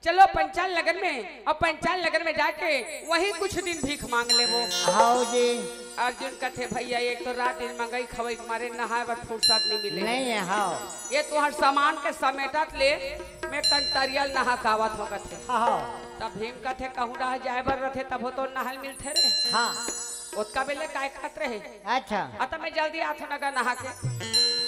चलो पंचाल नगर में, और पंचाल नगर में जाके वहीं कुछ दिन भीख मांग लेबो।" हाओ जी। अर्जुन कथे, "भैया, एक तो रात दिन मंगई खवई के मारे नहाए बर फुर्सत नहीं मिले। नहीं है, हाओ। ये तुहर सामान के समेटत ले मैं कंतरियल नहा कावत हो," कथे। हाओ। तब भीम कथे, "कहूँ रह जाए बर रथे, तब हो तो नहल मिलथे रे।" हाँ। ओतका बेले काय करत रहे? अच्छा। अतः मैं जल्दी आथो नगर नहा के।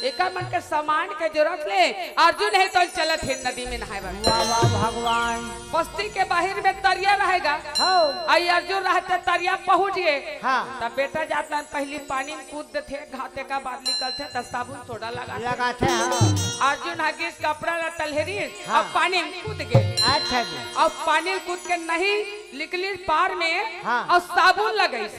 एकर मन के सामान के जरूरत ले अर्जुन हे तो चलत हे नदी में नहाए बर। वाह, वाह, भगवान। बस्ती के बाहिर में तरिया रहेगा। हाँ। अउ अर्जुन रहते तरिया पहुँच गे। हाँ। तब बेटा जात मन पहिली पानी में कूद देथे, घाते का बार निकलथे, त साबुन सोडा लगाथे। लगाथे, हाँ। अर्जुन ह गिस कपड़ा ला टलहेरिस, हाँ। अब पानी में कूद गे। अच्छा जी। अब पानी में कूद के नहीं निकलिस पार में, हाँ। अउ साबुन लगाइस।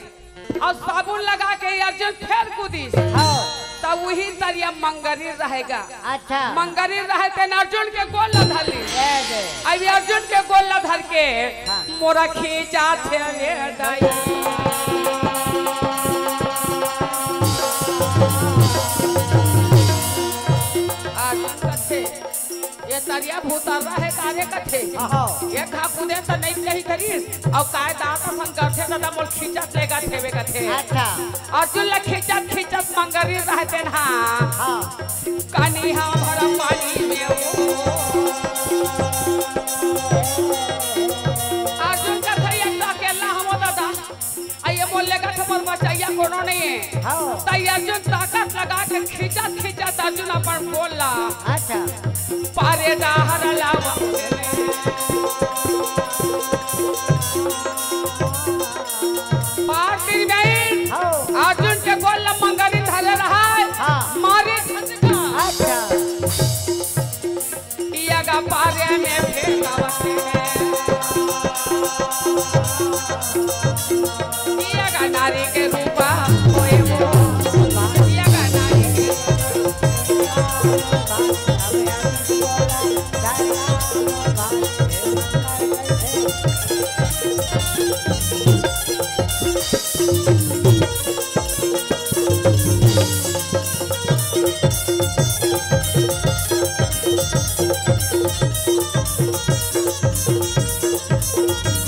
अउ साबुन लगा के अर्जुन फेर कूदिस। हाँ। तब उही तरिया मंगरी रहेगा। अच्छा। मंगरी रहे तेन अर्जुन के गोल ला धर लिस। ए दे। अब अर्जुन के गोल ला धर के हाँ। मोरा खींचा थे रे दाई। अर्जुन कथे, ये तरिया भूतर्रा हे का रे कथे। हाँ। ये खा कूदे त नहीं कही करिस। अउ काय दांत असन करथे त मोर खींचत लेगथे वे कथे। अच्छा। अर्जुन ला खींचत खींचत मंगरी रहे तेन हा। हाँ। कानी हा भरा पानी में ओ। अर्जुन कथे एक तो अकेला हवं दादा। अउ ये मोर लेगथे मोर बचइया कोनो नहीं हे। हाँ। त अर्जुन ताकत लगा के खींचत खींचत अर्जुन अपन गोल ला। अच्छा। पारे डहर लावा। पार तीर में हाँ। अर्जुन के गोल ला मंगरी धरे रहय। हाँ। मारी झटका। अच्छा। पिया का पारे में फेंकावत हे। पिया का नारी के रूपा होए वो। पिया का नारी के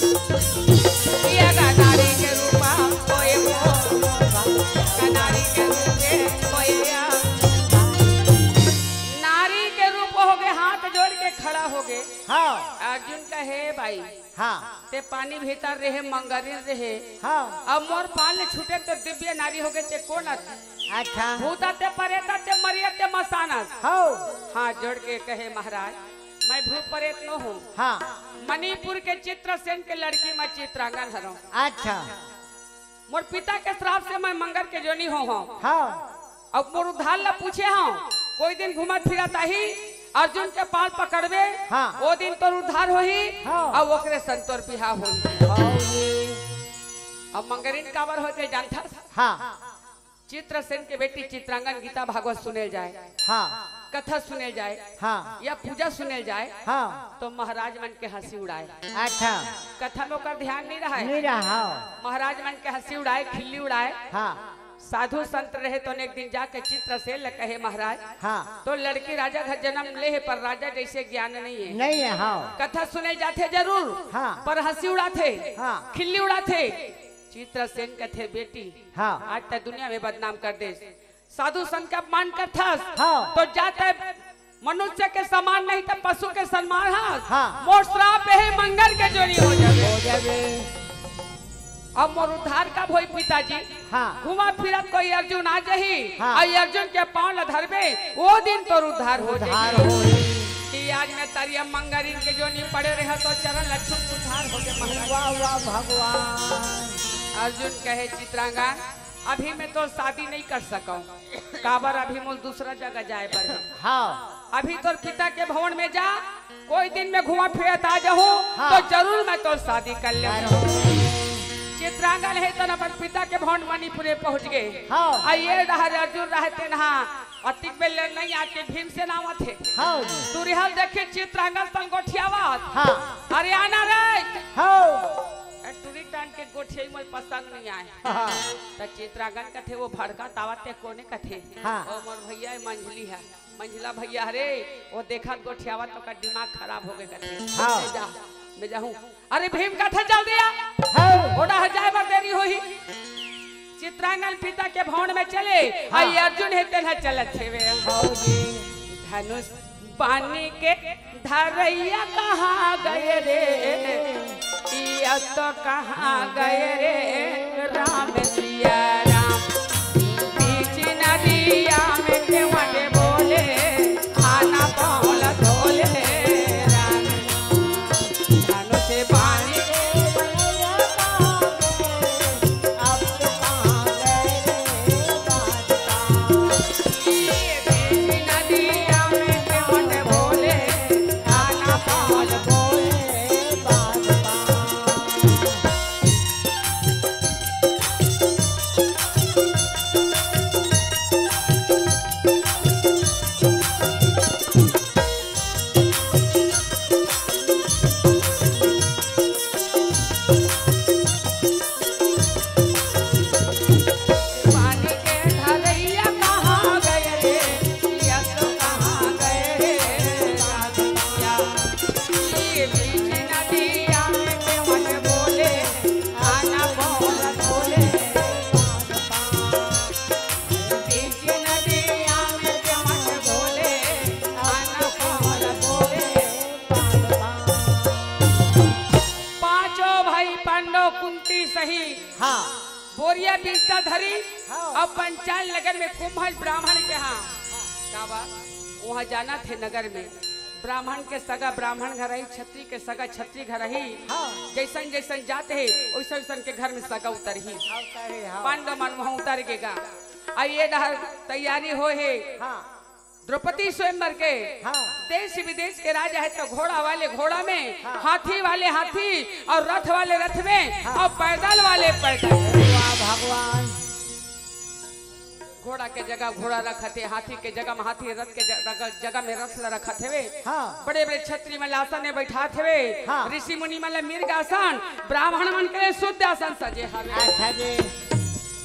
पिया का नारी के रूपा कोई वो, नारी के रूपे कोई या। नारी के रूप हो गे, हाथ जोड़ के खड़ा हो गे। हाँ। अर्जुन कहे, भाई, हाँ। ते पानी भीतर रहे, मंगरिन रहे। हाँ। अब मोर पाल ले छूटे तो दिव्य नारी हो गे, ते कोन आदमी? अच्छा। भूत आते, परेत आते, मरी आते, मसान आस। हाँ। हाथ जोड़ के कहे, महाराज, मैं भूत परेत नो हूँ। हाँ। मणिपुर के चित्रसेन के लड़की मैं चित्रांगन हरौं। अच्छा। मोर पिता के श्राप से मैं मंगर के जोनी हो हौं। हाँ। अब मोर उद्धार ला पूछे हौं, कोई दिन घूमत फिरत आही, अर्जुन के पाल पकड़बे, हाँ। ओ दिन तोर उद्धार होही, हाँ। अब ओकरे संग तोर बिहाव होही। हाँ जी। अब मंगरिन काबर होथे जानथस? हाँ। चित्रसेन के बेटी चित्रांगन गीता भागवत सुने जाए, हाँ। कथा सुने जाए, हाँ। या पूजा सुने जाए, हाँ। तो महाराज मन के हंसी उड़ाए। अच्छा। कथा में ओकर ध्यान नहीं रहा है। नहीं रहा, हाँ। महाराज मन के हंसी उड़ाए, खिल्ली उड़ाए। हाँ। साधु संत रहे तो एक दिन जाके चित्रसेन ल कहे, महाराज, हाँ। तो लड़की राजा घर जन्म ले है, पर राजा जैसे ज्ञान नहीं है। नहीं है, हाँ। कथा सुने जाथे जरूर, हाँ। पर हंसी उड़ाथे, हाँ। खिल्ली उड़ाथे। चित्रसेन कथे, बेटी, हाँ। आज तैं दुनिया में बदनाम कर देस। साधु संत के अपमान करथस, हाँ। तो जा तैं मनुष्य के समान नहीं त पशु के समान हस। हाँ। मोर श्राप हे, मंगर के जोनी हो जाबे। हो जाबे। अब मोर उद्धार कब होई पिताजी? हाँ। घुमा फिरत कोई अर्जुन आ जाही, हाँ। अउ अर्जुन के पाँव ल धरबे, ओ दिन तोर उद्धार हो उद्धार जाही। होही। कि आज मैं तरिया मंगरिन के जोनी पड़े रहे तो चरण ल छू उद्धार हो गे महाराज। वाह, वाह, भगवान। अर्जुन कहे, चित्रांगन, अभी मैं तोर शादी नहीं कर सकौं, काबर अभी मोर दूसरा जगह जाए बर हे। हाँ। अभी तोर पिता के भवन में जा, कोई दिन मैं घुमा फिरत आ जाहूँ, हाँ। तो जरूर मैं तोर शादी कर लेहूँ। अरे। चित्रांगन हे तन अपन पिता के भवन मणिपुर में पहुँच गे। हाँ। अउ ये डहर अर्जुन रहे तेन हा, अतिक बेर ले नहीं आके भीमसेन आवत हे। हाँ। दूरिहा ले देखे चित्रांगन संग गोठियावत। हाँ। अरे आना रे। हाँ। ए, टूरी टांड के गोठियाई मोला पसंद नहीं आए। हाँ। त चित्रांगन कथे, वो भड़कत आवत हे, कोने कथे? हाँ। ओ मोर भैया, ए मंझली हे, मंझला भैया हरे, वो देखत गोठियावत ओकर दिमाग खराब हो गे कथे। हाँ। मैं जा, मैं जाहूँ। अरे भीम कथे, जल्दी आ। हाँ। ओ डहर जाए बर देरी होही। चित्रांगन पिता के भवन में चले, हाँ। अउ अर्जुन हे तेन ह चलत हेवे। हाँ जी। धनुष बानी के धरइया कहाँ गए रे, इया तो कहाँ गए रे, राम सिया राम। बीच नदिया में केवट धरी। हाँ। अब पंचाल नगर में कुंभज ब्राह्मण के हाँ। का बात? वहाँ जाना थे नगर में, ब्राह्मण के सगा ब्राह्मण घर ही, छत्री के सगा छत्री घर ही। हाँ। जैसन जैसन जात हे, वैसन वैसन के घर में सगा उतर ही। उतर ही, हाँ। पांडव मन वहाँ उतर गे गा। आ ये डहर तैयारी हो हे। हाँ। द्रौपदी स्वयंवर के। हाँ। देश विदेश के राजा है तो घोड़ा वाले घोड़ा में, हाँ। हाथी वाले हाथी और रथ वाले रथ में, हाँ। और पैदल वाले पैदल। वाह भगवान। घोड़ा के जगह घोड़ा रखत हे, हाथी के जगह में हाथी, रथ के जगह, जगह में रथ ला रखत हेवे। हाँ। बड़े बड़े छत्री में आसन में बैठात हेवे। हाँ। ऋषि मुनि मन ला मृग आसन, ब्राह्मण मन के लिए शुद्ध आसन सजे हवे। अच्छा जी।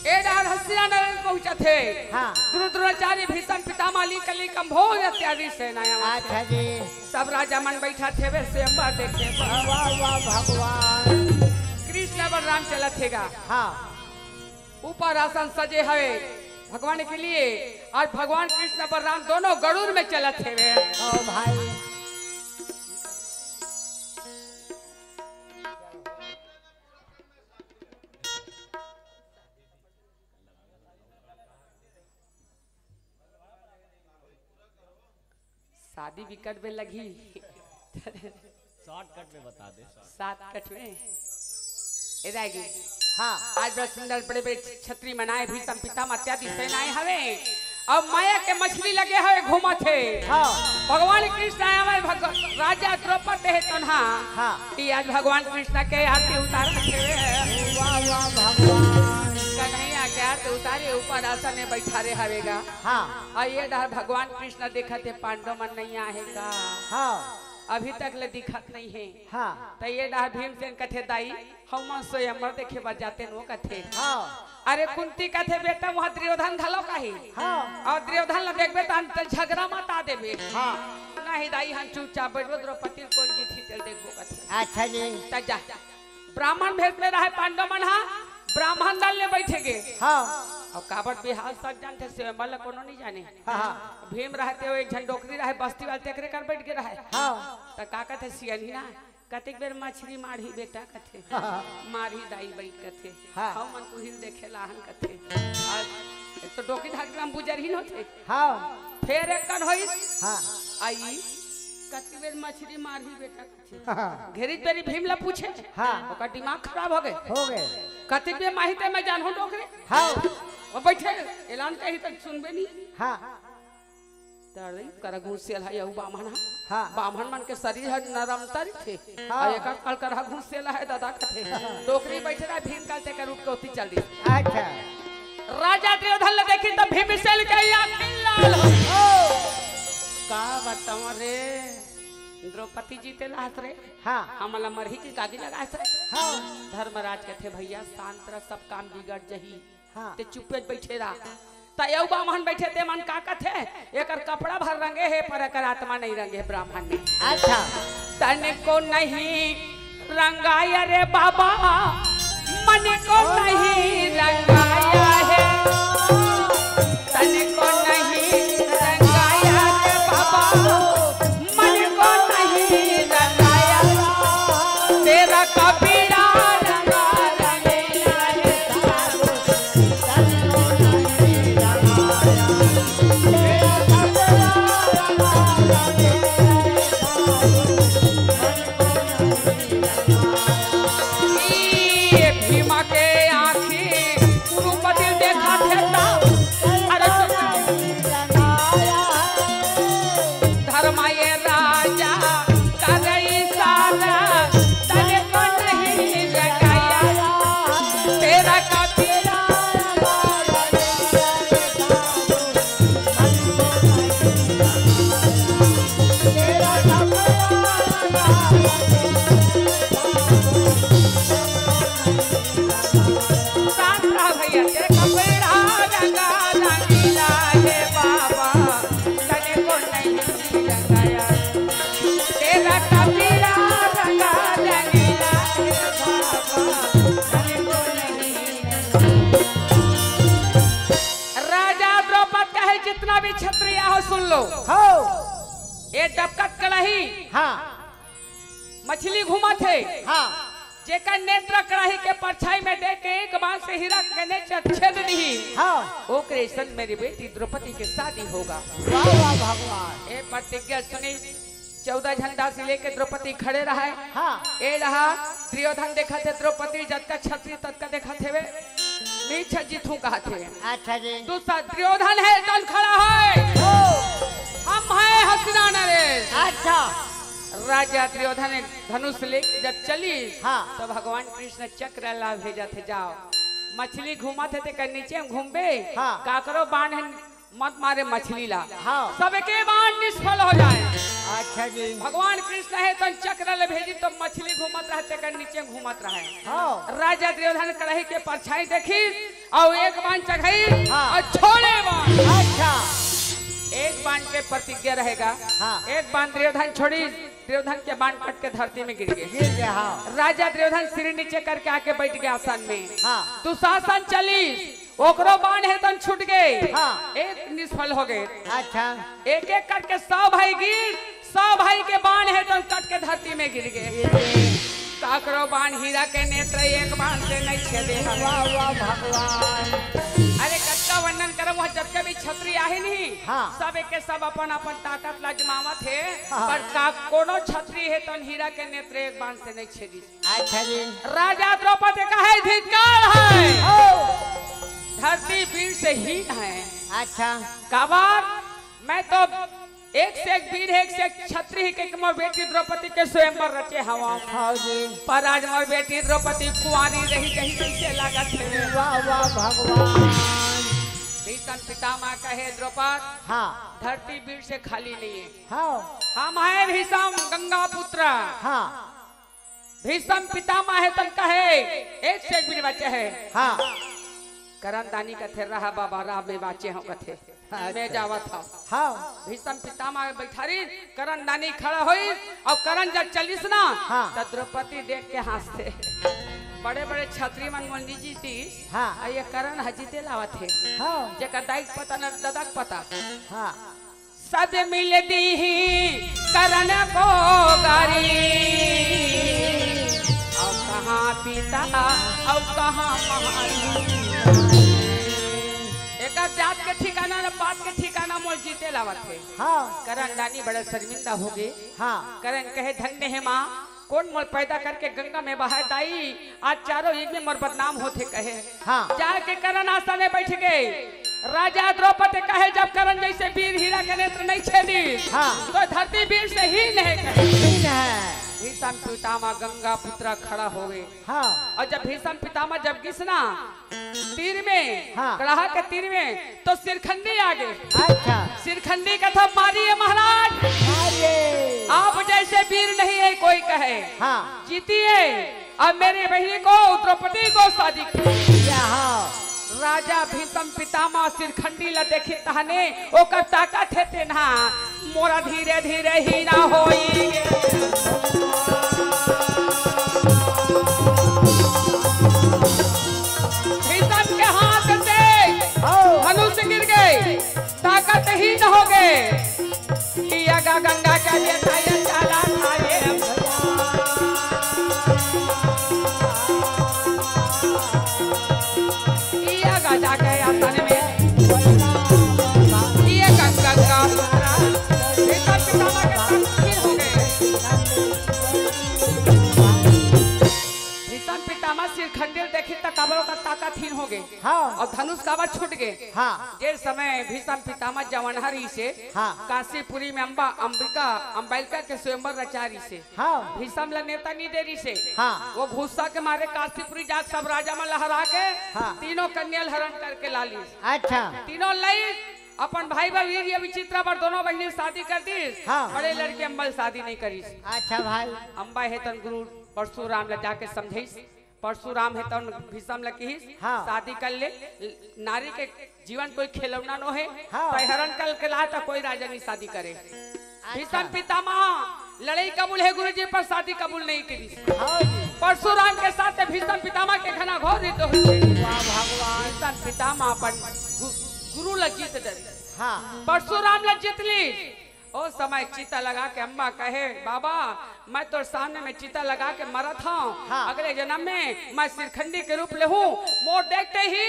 ए डहर हस्तिनापुर पहुंचत हे। हाँ। गुरु द्रोणाचार्य, भीष्म पितामह, अली कली कंभोज इत्यादि सेनाएं आवत हे। अच्छा जी। सब राजा मन बैठत हेवे, स्वयंवर देखे बर। वाह, वाह, भगवान। कृष्ण बलराम चलत हे गा। हाँ। ऊपर आसन सजे हवे भगवान के लिए, और भगवान कृष्ण बलराम दोनों गरुड़ में चलत हेवे। ओ भाई। शादी भी कट में लगी। शॉर्टकट में बता दे। शॉर्टकट में। ए दाई जी। हाँ। आज बड़ा सुंदर बड़े बड़े छत्री मनाए, भीष्म पितामह इत्यादि सेनाएं हवे। अब माया के मछली लगे हवे, घूमत हे। हाँ। भगवान कृष्ण आए हवे, भग-, राजा द्रौपद हे तनहा। हाँ। कि आज भगवान कृष्ण के आरती उतारत हेवे। वाह, वाह, भगवान। कन्हैया के आरती उतारे, ऊपर आसन में बैठारे हवे गा। हाँ। और ये डहर भगवान कृष्ण देखत हे, पांडव मन नहीं आहे का? हाँ। अभी तक ले दिखत नहीं हे। हाँ। त ये डहर भीमसेन कथे, "दाई, हम मन स्वयंवर देखे बर जाते न," वो कथे। हाँ। अरे कुंती कथे, "बेटा, वहाँ दुर्योधन घलो काही।" हाँ। और दुर्योधन ला देखबे त अंत झगड़ा मता देबे। हाँ। नहीं दाई, हम चुपचाप बैठबो, द्रौपदी कोन जीतही तेला देखबो कथे। अच्छा जी। त जा। ब्राह्मण भेष में रहे पांडव मन हा, ब्राह्मण दल ले बैठे गे। हाँ। और काबर बिहार सब जानथे, स्वयंवर ला कोनो नहीं जाने। हाँ, हाँ। भीम रहते, वो एक झन डोकरी रहे, बस्ती वाले तेकरे कर बैठ गे रहे। हाँ। त का कथे सियनही ना, "कतेक बेर मछरी मारही बेटा," कथे। हाँ। "मारही दाई बइठ," कथे। हाँ। "हम मन तुहिल देखे लाहन," कथे। और एक तो डोकरी ढाकरा में बुजरही न होथे। हाँ। फेर एक कन होइस। हाँ। आई, "कतेक बेर मछरी मारही बेटा," कथे। हाँ। घेरी बेरी भीम ला पूछे। हाँ। ओकर दिमाग खराब हो गे। हो गे। "कतेक बेर माही ते मैं जानहूं डोकरी।" हाँ। वो बैठे, एलान कही त सुनबे नहीं। हाँ। तड़ई कर घुसेल है अउ बाम्हन ह। हाँ। बाम्हन मन के शरीर ह नरम तरी थे। हाँ। अउ एकर कल कर ह घुसेल है दादा कथे। डोकरी बैठे रहे, भीम कल तेकर उठ के ओती चल दी। अच्छा। राजा दुर्योधन ल देखी त भीमसेन के आँखी लाल हो। ओ। का बताओ रे, द्रौपदी जीते लात रे। हाँ। हमला मरही के गादी लगाए से। हाँ। धर्मराज कथे, "भैया शांत रह, सब काम बिगड़ जही।" हाँ। ते चुप्पे बैठे रहा। त एउ बाम्हन बैठे ते मन का कथे, "एकर कपड़ा भर रंगे हे, पर एकर आत्मा नहीं रंगे हे ब्राह्मण ने।" अच्छा। "तन को नहीं रंगाया रे बाबा, मन को नहीं रंगाया है। तन को नहीं रंगाया रे बाबा, मन को नहीं रंगाया, तेरा कपड़ा रंगा रंगीला है।" ई भीमा के आँखी कुरुपति देखा थे ता। अरे धर्मा ये राजा करे इशारा, तने को नहीं लगाया, तेरा कपड़ा शांत रह भैया, तेरे कपड़ा रंगा रंगीला है बाबा, तने को नहीं रंगाया। तेरा कपड़ा रंगा रंगीला है बाबा, तने को नहीं रंगाया। राजा द्रौपद कहे, जितना भी क्षत्रिय हो सुन लो। हो। ये डबकत कड़ाही। हाँ। मछली घूमत हे। हाँ। जेकर नेत्र कड़ाही के परछाई में देख के एक बाण से हीरा के नेत्र छेद दिही, हाँ। ओकरे संग मेरी बेटी द्रौपदी के शादी होगा। वाह, वाह, भगवान। ए प्रतिज्ञा सुनी, चौदह झन दासी लेके द्रौपदी खड़े रहय। हाँ। ए रहा दुर्योधन देखत हे द्रौपदी, जतका छतरी ततका देखत हेवे, मीच जीतहूं कहत हे। अच्छा जी। दूसरा दुर्योधन हे, तन खड़ा हे। ओ। हम हैं हसीना नरेश। अच्छा। राजा दुर्योधन एक धनुष लेके जब चलिस, हाँ। तो भगवान कृष्ण चक्र ला भेजत हे, जाव। मछली घूमत हे, तेकर नीचे में घूमबे, हाँ। काकरो बाण हे, मत मारे मछली ला। हाँ। सबके बाण निष्फल हो जाय। अच्छा जी। भगवान कृष्ण हे, तन चक्र ला भेजिस, तो मछली घूमत रहय, तेकर नीचे में घूमत रहय। हाँ। राजा दुर्योधन कड़ाही के परछाई देखिस, अउ एक बाण चघाइस, हाँ। अउ छोड़े बाण। अच्छा। एक बाण के प्रतिज्ञा रहेगा। हाँ। एक बाण दुर्योधन छोड़िस, दुर्योधन के बाण कट के धरती में गिर गे। गिर गे, हाँ। राजा दुर्योधन सिर नीचे करके आके बइठ गे आसन में। हाँ। दुशासन चलिस, ओकरो बाण हे तन छूट गे। हाँ। एक निष्फल हो गे। अच्छा। एक एक करके सौ भाई गिर, सौ भाई के बाण हे तन कट के धरती में गिर गे। गिर गे। काकरो बाण हीरा के नेत्र एक बाण से नइ छेदे हवे। वाह, वाह, भगवान। अरे, कतका वर्णन करम, वहाँ जतका भी छतरी आहे नहीं, हाँ। सब एके सब अपन अपन ताकत ला आजमावत हे, हाँ। पर का कोनो छतरी हे तन हीरा के नेत्र एक बाण से नइ छेदिस। अच्छा जी। राजा द्रौपदी कहे धिक्कार हे। ओ। धरती वीर से हीन हे। अच्छा। काबर? मैं तो एक से एक वीर, एक से एक छतरी हे के मोर बेटी द्रौपदी के स्वयंवर रचे हवं। हाँ जी। पर आज मोर बेटी द्रौपदी कुंवारी रही, कहीं कइसे लागत हे। वाह, वाह, भगवान। भीष्म पितामह कहे, द्रौपद, हाँ। धरती वीर से खाली नहीं हे। हाँ। हम हैं भीष्म गंगा पुत्र। हाँ। भीष्म पितामह हे तन कहे, एक से एक वीर बचे हे। हाँ। करण दानी कथे, रहा बाबा, रहा, मैं बाचे हंव कथे। अच्छा। मैं जावत हंव। हाँ। भीष्म पितामह बइठारिस, करण दानी खड़ा होइस, अउ करण जब चलिस ना, हाँ। त द्रौपदी देख के हंसथे। बड़े बड़े छतरी मन मोला नइ जीतिस, हाँ। अउ ये करण ह जीते लावत हे। हाँ। जेकर दाई के पता न ददा के पता। हाँ। सब मिल दीही करण को गारी। अउ कहाँ पिता, अउ कहाँ महतारी। एकर जात के ठिकाना न पात के ठिकाना मोला जीते लावत हे। हाँ। करण दानी बड़ा शर्मिंदा हो गे। हाँ। करण कहे, धन्य हे माँ, कोन मोला पैदा करके गंगा में बहाय दाई, आज चारों युग में मोर बदनाम होथे कहे। हाँ। जाके करण आसन में बइठ गे। राजा द्रौपदी कहे, जब करण जइसे वीर हीरा के नेत्र नइ छेदिस, हाँ। तो धरती वीर से हीन हे कहे। हीन हे। भीष्म पितामह गंगा पुत्र खड़ा हो गे। हाँ। अउ जब भीष्म पितामह जब गिस ना, तीर में, हाँ। कड़ाहा के तीर में, तो शिखंडी आ गे। अच्छा। शिखंडी कथे, मारिए महाराज। मारिए। आप जइसे वीर नहीं हे कोई कहे। हाँ। जीतिए, अब मेरी बहिनी को, द्रौपदी को शादी कीजिए। हाँ। राजा भीष्म पितामह शिखंडी ला देखिस तहने, ओकर ताकत हे तेन हा, मोरा धीरे धीरे हीना होई। भीष्म के हाथ से हाँ। धनुष गिर गे, ताकतहीन हो गे। इया गा गंगा के लिए थाये चाला थाये। इया गा जाके आसन में। इया गा गंगा पुत्रा। भीष्म पितामह के ताकतहीन हो गे। भीष्म पितामह शिखंडी ल देखिस त काबर ओकर ताकतहीन हो गे। हाँ। अउ धनुष काबर छूट गे। हाँ। जे समय भीष्म पितामह जवन हर इसे हाँ। काशीपुरी में अम्बा, अंबिका, अम्बालिका के स्वयंवर रचा रिसे। हाँ। भीष्म ला नेवता नइ दे रिसे। हाँ। वो गुस्सा के मारे काशीपुरी जाके सब राजा मन ला हरा के हाँ। तीनों कन्या ला हरण करके ला लिस। अच्छा। तीनों लइस अपन भाई बर वीर विचित्रा बर दोनों बहिनी शादी कर दिस। हाँ। बड़े लड़की अम्बा ल शादी नइ करिस। अच्छा भाई। अम्बा हे तन गुरु परशुराम ला जाके समझइस। परशुराम हे तउन भीष्म ल किहिस, हाँ। शादी कर ले, नारी के जीवन कोई खिलौना नो हे, हाँ। तैं हरण कर के ला त कोई राजा नइ शादी करे। अच्छा। भीष्म पितामह लड़ई कबूल हे गुरुजी, पर शादी कबूल नइ करिस। हाँ जी। परशुराम के साथ भीष्म पितामह के घना घोर युद्ध होइस। वाह भगवान। भीष्म पितामह अपन गु-, गुरु ल जीत डरिस। हाँ। परशुराम ल जीत लिस। ओ समय चिता लगा के अम्मा कहे, "बाबा, मैं तोर सामने में चिता लगा के मरत हूँ। हाँ। अगले जन्म में मैं सिरखंडी के रूप लेहूँ।" मोर देखते ही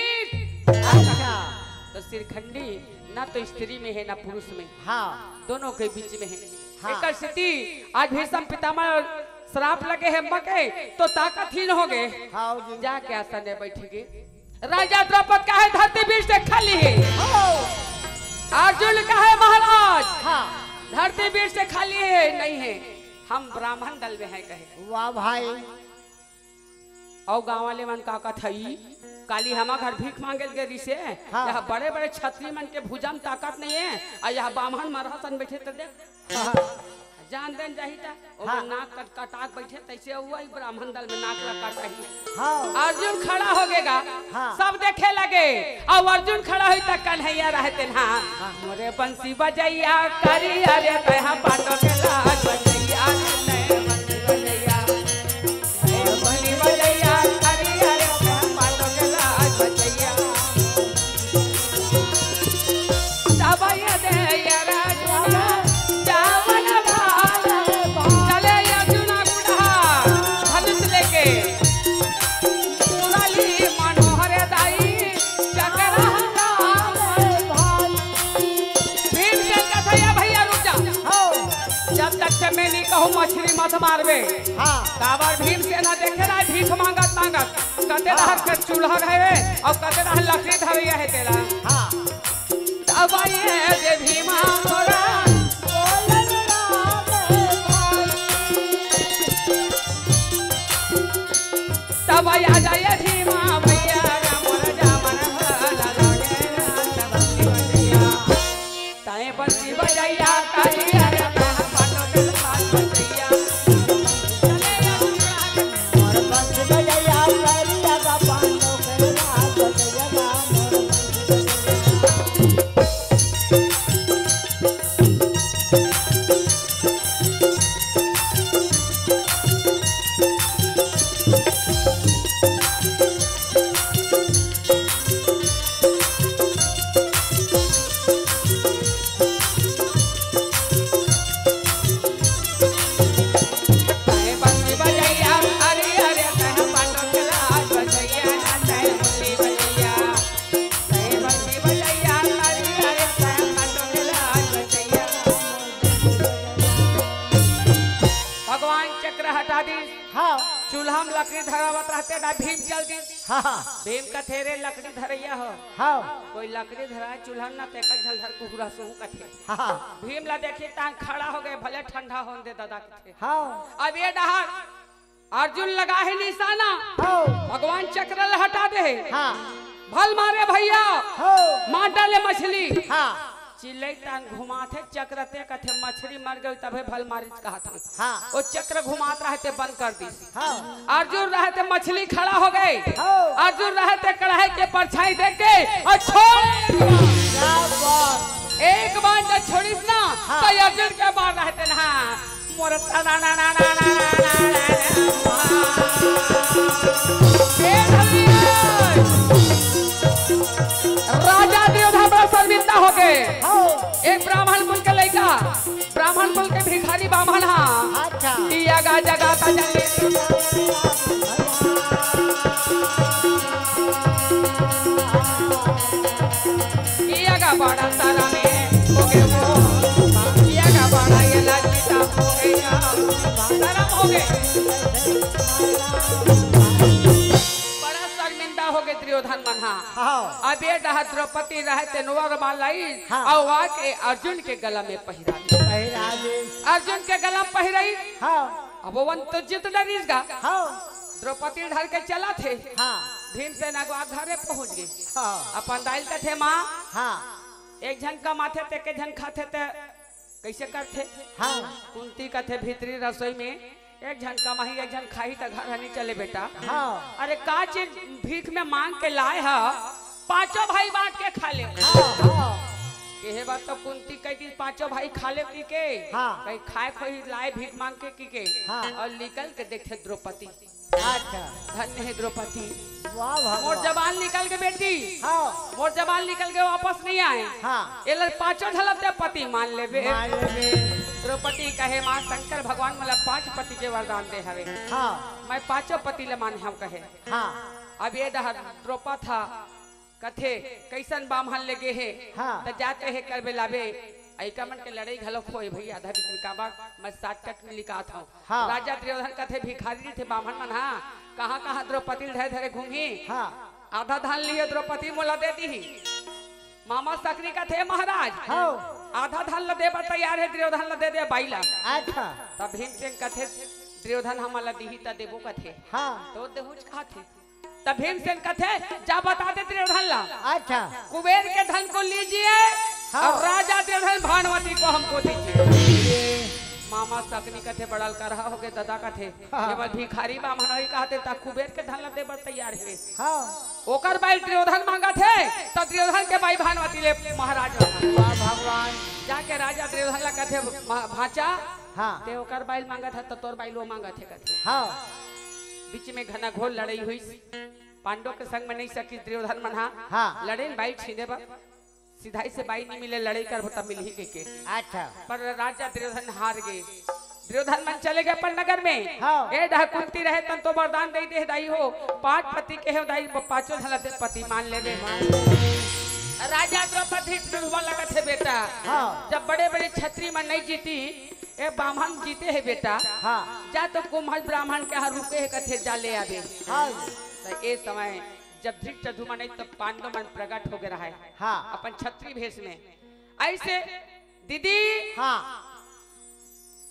अच्छा। तो सिरखंडी ना तो स्त्री में है, ना पुरुष में। हाँ। दोनों के बीच में है। हाँ। एकर सेती आज भीष्म पितामह श्राप लगे है अम्मा के, तो ताकतहीन हो गए। हाँ जी। जाके आसन में बैठ गए। राजा द्रौपद कहे, "धरती वीर से खाली है।" हो। अर्जुन कहे, "महाराज, हाँ। धरती वीर से खाली है, नहीं है, हम ब्राह्मण दल में हैं," कहे। वाह भाई। अउ गाँव वाले मन का कथई, "काली हमा घर भीख मांगे ल गे रिसे, हाँ। यहाँ बड़े-बड़े छतरी मन के भुजा म ताकत नहीं है, अउ यहाँ ब्राह्मण मरहा सन बैठे त देख।" हाँ। जान देन जाही त, ओकर हाँ। नाक कट-, कटाक बैठे, तैसे हुआ ही ब्राह्मण दल में नाक ला कटाही। हाँ। अर्जुन खड़ा हो गेगा, हाँ। सब देखे लगे, अउ अर्जुन खड़ा होई त कन्हैया रहते ना, हाँ। "मोरे बंसी बजैया, करी अरे तैहा पाटो के लाज बजैया, तैहा बंसी बजैया।" चले अर्जुना गुड़हा, धनुष लेके। मुरली मनोहर दाई, चकरा। भीमसेन कथे, "या भैया रुक जा। जब तक से मैं नहीं कहूँ मछली मत मारबे।" हाँ। काबर भीमसेन देखे रहा भीख मांगत मांगत, कते हाँ। रहर के चूल्हा रहे अउ कते रहर लकड़ी धरैया है तेला। हाँ। तब ये दे भीमा मोरा, बोलन राम भाई। तब आ जाए भीमा भैया, राम राजा मन भला लगे राम भक्ति बजैया। ताए बंसी बजैया, ताली अरे ताहा पाटो के लाज बजैया। चले या सुना। और बंसी बजैया, ताली अरे पाटो के लाज बजैया, राम और बंसी बजैया। भगवान चक्र हटा दी। हाँ। चूल्हा में लकड़ी धरावत रहते ना, भीम चल दी। हाँ। भीम कथे, "रे लकड़ी धरैया हो।" हाँ। कोई लकड़ी धराए चूल्हा में ना, तेकर झन धर कुकुरा सोहू कथे। हाँ। भीम ला देखी तान खड़ा हो गए, "भले ठंडा होन दे दादा," कथे। हाँ। अब ये डहार अर्जुन लगा है निशाना। हाँ। भगवान चक्र ल हटा दे। हाँ। भल मारे भैया। हाँ। मार डाले मछली। हाँ। चिल्लई तान घुमाथे चक्र ते कथे मछली मर गई तभे भल मारिच कहत हन। हाँ। वो चक्र घुमात रहे ते बंद कर दीस। हाँ। अर्जुन रहे ते मछली खड़ा हो गए। हाँ। अर्जुन रहे ते कढ़ाई के परछाई देख के अउ छोड़। क्या बात। एक बार जब छोड़िस ना, हाँ। तो अर्जुन के मार रहे ते ना। मोर तना ना ना ना ना ना ना ना ना। हे धनिया। राजा दुर्योधन बड़ा शर्मिंदा हो गए। हाँ। एक ब्राह्मण कुल के लइका, ब्राह्मण कुल के भिखारी ब्राह्मण हा। अच्छा। दिया गा जगा ता जंगे। किया गा बड़ा तारा में हो गए वो, किया गा बड़ा ये लाजिता हो गया, शर्म हो गए, बड़ा शर्मिंदा हो गए दुर्योधन मन हा। हाँ। अब ये रहा द्रौपदी रहे तेनवर मालाई, हाँ। अउ आके अर्जुन के गला में पहिरा दी। पहिरा दी। अर्जुन के गला में पहिराई। हाँ। अब ओवन तो जीत डरिस गा। हाँ। द्रौपदी ल धर के चलत हे। हाँ। भीमसेन अगवा घरे पहुंच गे। हाँ। अपन दाई ल कथे, "माँ, हाँ। एक झन कमाथे ते एक झन खाथे ते कइसे करथे?" हाँ। कुंती कथे, "भीतरी रसोई में एक झन कमाही, एक झन खाही त घर हनी चले बेटा।" हाँ। अरे का चीज भीख में मांग के लाए ह, पांचों भाई बांट के खा ले। हाँ, हाँ। केहे बात तो कुंती कह दी, "पांचों भाई खा ले," की के। हाँ। कहीं खाए खोई लाए भीख मांग के की के। हाँ। अउ निकल के देखे द्रौपदी। अच्छा। धन्य हे द्रौपदी। वाह भगवान। मोर जबान निकल गे बेटी। हाँ। मोर जबान निकल गे, वापस नहीं आए। हाँ। एला पाँचों झन ला ते पति मान लेबे। मान लेबे। द्रौपदी कहे, माँ शंकर भगवान मोला पाँच पति के वरदान दे हवे। हाँ। मैं पाँचों पति ले मानहूँ कहे। हाँ। अब ए डहर द्रौपद ह कथे, कइसन बाम्हन ले गे हे? हाँ। त जात हे करबे लाबे। अइका मन के लड़ई घलो होय भई, आधा बीच में काबर, मैं shortcut में लिखात हूँ। हाँ। राजा दुर्योधन कथे, भिखारी रहिथे बाम्हन मन, हाँ, कहाँ-कहाँ द्रौपदी ल धरे-धरे घूमही। हाँ। आधा धन लिहे द्रौपदी मोला दे दीही। मामा शकुनि कथे, महाराज, हाँ। आधा धन ल दे बर तैयार हे, दुर्योधन ल दे दे बाई ला। अच्छा। तब भीमसेन कथे, दुर्योधन हमन ल दीही त देबो कथे। हाँ। त देहूँच कहाथे। तब भीमसेन कथे, जा बता दे दुर्योधन ला। अच्छा। कुबेर के धन को लीजिए हाँ। और राजा दुर्योधन भानुमति को हमको दीजिए। मामा शकुनि कथे, बड़ा लकरहा हो गे ददा कथे, हाँ। ये बर भिखारी बाम्हन होही कहाथे, त कुबेर के धन ला दे बर तैयार हे। हाँ। ओकर बाई दुर्योधन मांगत हे, त दुर्योधन के बाई भानुमति ले महाराज मांगत हे। वाह भगवान। जाके राजा दुर्योधन ला कथे, "भा-, भांचा, हाँ। ते ओकर बाई ल मांगत हे, त तोर बाई ल ओ मांगत हे," कथे। हाँ। बीच में घनाघोर लड़ई होइस। पांडव के संग में नहीं सकिस दुर्योधन मन हा। हाँ। लड़े न बाई छीने बर। सिधाई से बाई नहीं मिले, लड़ई करबो त मिलही कहिके। अच्छा। पर राजा दुर्योधन हार गे। दुर्योधन मन चले गे अपन नगर में। हाँ। ए डहर कुंती रहे तन तो वरदान दे दे दाई हो। पांच पति के हे दाई, पांचों झन ला ते पति मान लेबे। राजा द्रौपदी डुबा लगत हे बेटा। हाँ। जब बड़े-बड़े छत्री मन नहीं जीती, ए बाम्हन जीते हे बेटा। हाँ। जा तो कुंभज ब्राह्मण के यहाँ रुके हे कथे, जा ले आबे। हाँ। त ए समय जब धृतराष्ट्र मन नहीं तो पांडव मन प्रगट हो गे रहा है। हाँ। अपन छत्री भेष में। ऐसे दीदी हाँ।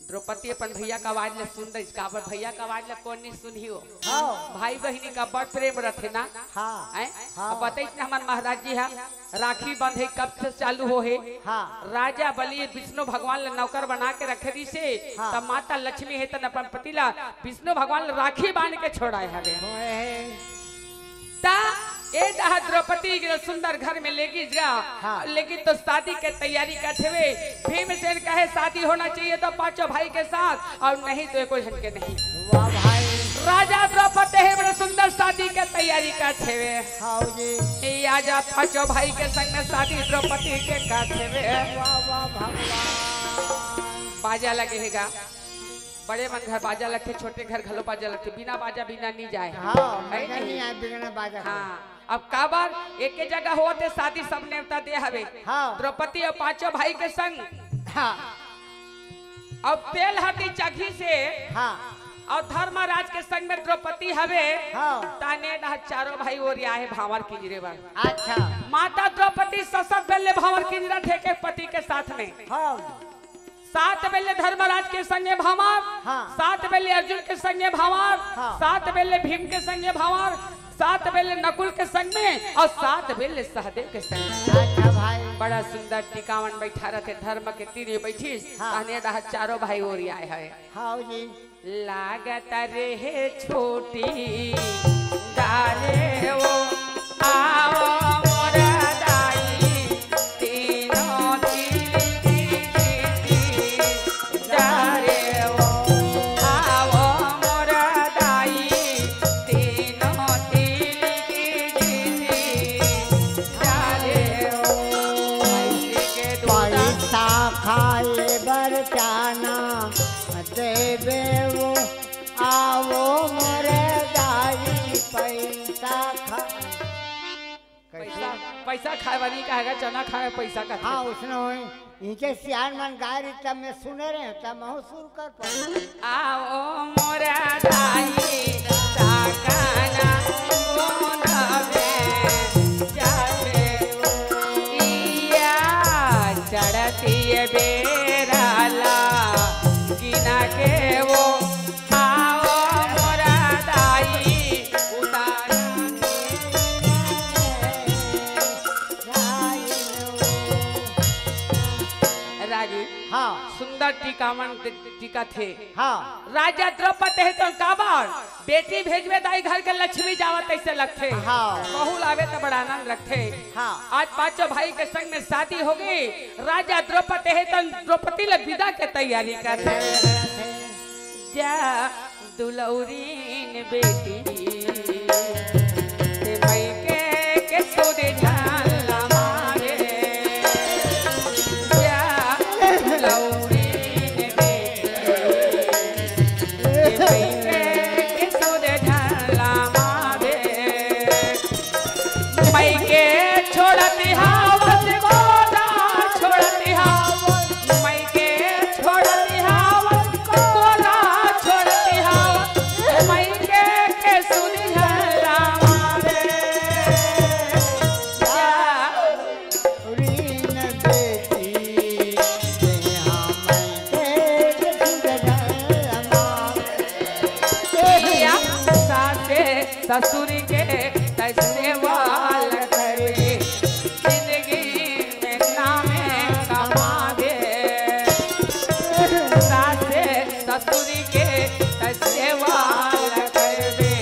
द्रौपदी अपन भैया का आवाज ले सुन रही, काबर भैया का आवाज ले कोन नहीं सुनही हो। हाँ। भाई बहिनी का बड़ प्रेम रथे ना। हाँ। हैं? हाँ। अब बताइस ना हमर महाराज जी हा, राखी बंधे कब से चालू हो हे। हाँ। राजा बलि विष्णु भगवान ला नौकर बना के रखे रहिसे, हाँ। तब माता लक्ष्मी हे तन अपन पति ला विष्णु भगवान ला राखी बांध के छोड़ाए हवे। होए हे। ता ए डहा द्रौपदी के सुंदर घर में लेगी जा, हाँ। लेकिन तो शादी के तैयारी करत हवे। भीमसेन कहे, "शादी होना चाहिए तो पांचों भाई के साथ, और नहीं तो कोई झन के नहीं।" वाह भाई। राजा द्रौपदी हे बड़े सुंदर शादी के तैयारी करत हवे। हाँ जी। ए आजा पांचों भाई के संग में शादी द्रौपदी के करत हवे। वाह, वाह, भगवान। बाजा लगे हेगा। बड़े मन घर बाजा लगथे, छोटे घर घलो बाजा लगथे, बिना बाजा बिना नी जाए। हाँ, है मजा नहीं? नहीं आए बिना बाजा के। हाँ, अब काबर एके जगह होवत हे शादी, सब नेवता दे हवे। हाँ। द्रौपदी अउ पांचों भाई के संग। हाँ। अब तेल हरदी चघिस हे। हाँ। अउ धर्मराज के संग में द्रौपदी हवे। हाँ। ताने डहा चारों भाई ओरिया हे भांवर किंजरे बर। अच्छा। माता द्रौपदी ससत बेले भांवर किंजरत हे के पति के साथ में। हाँ। सात बेले धर्मराज के संगे भांवर, हाँ। सात बेले अर्जुन के संगे भांवर, हाँ। सात बेले भीम के संगे भांवर, सात बेले नकुल के संग में अउ सात बेले सहदेव के संग में। अच्छा भाई। बड़ा सुंदर टिकावन बैठा रथे, धर्म के तीर में बैठिस, हाँ। तहने डहा चारों भाई ओरियाए हे। हाँ जी। लागत रेहे छूटी डारे वो, आवो मोर दाई, तीनों तिल की जीती। डारे वो, आवो मोर दाई, तीनों तिल की जीती। डारे वो, पैसे के दूधा। पैसा खाए बर चाना देवे वो, आवो मोर दाई पैसा खा। पैसा, पैसा खाए वाली का हैगा, चना खाए पैसा का। हाँ, उसने होई। इनके सियान मन गाय रही तब मैं सुने रहे, तब महू शुरू कर पाऊँ। आवो मोर दाई साकना गोंद में जाते हो। इया चढ़ती बेरा ला गिना के वो, हाओ मोर दाई उतारा। रागी। हाँ। सुंदर टिकावन टिकथे। हाँ। राजा द्रौपदी हे तो काबर बेटी भेजबे दाई घर के लक्ष्मी जावत तइसे लगथे। हाँ। बहू लावे त बड़ा आनंद लगथे। हाँ। आज पांचों भाई के संग में शादी होगे। राजा द्रौपदी हे तो द्रौपदी ल बिदा के तैयारी करथे। जा दुलौरीन बेटी, ते मइके के सुध झन लमावे। जा दुलौरीन बेटी, ते मइके के सुध झन लमावे। मइके छोड़त हावस, कोरा छोड़त हावस, मइके छोड़त हावस, कोरा छोड़त हावस, मइके के सुध झन लमावे। रीन बेटी, ते हमन के सुधरमा। या सासे ससुर के तैसे वाल करबे, जिंदगी में नामे कमाबे। सासे ससुर के तैसे वाल करबे,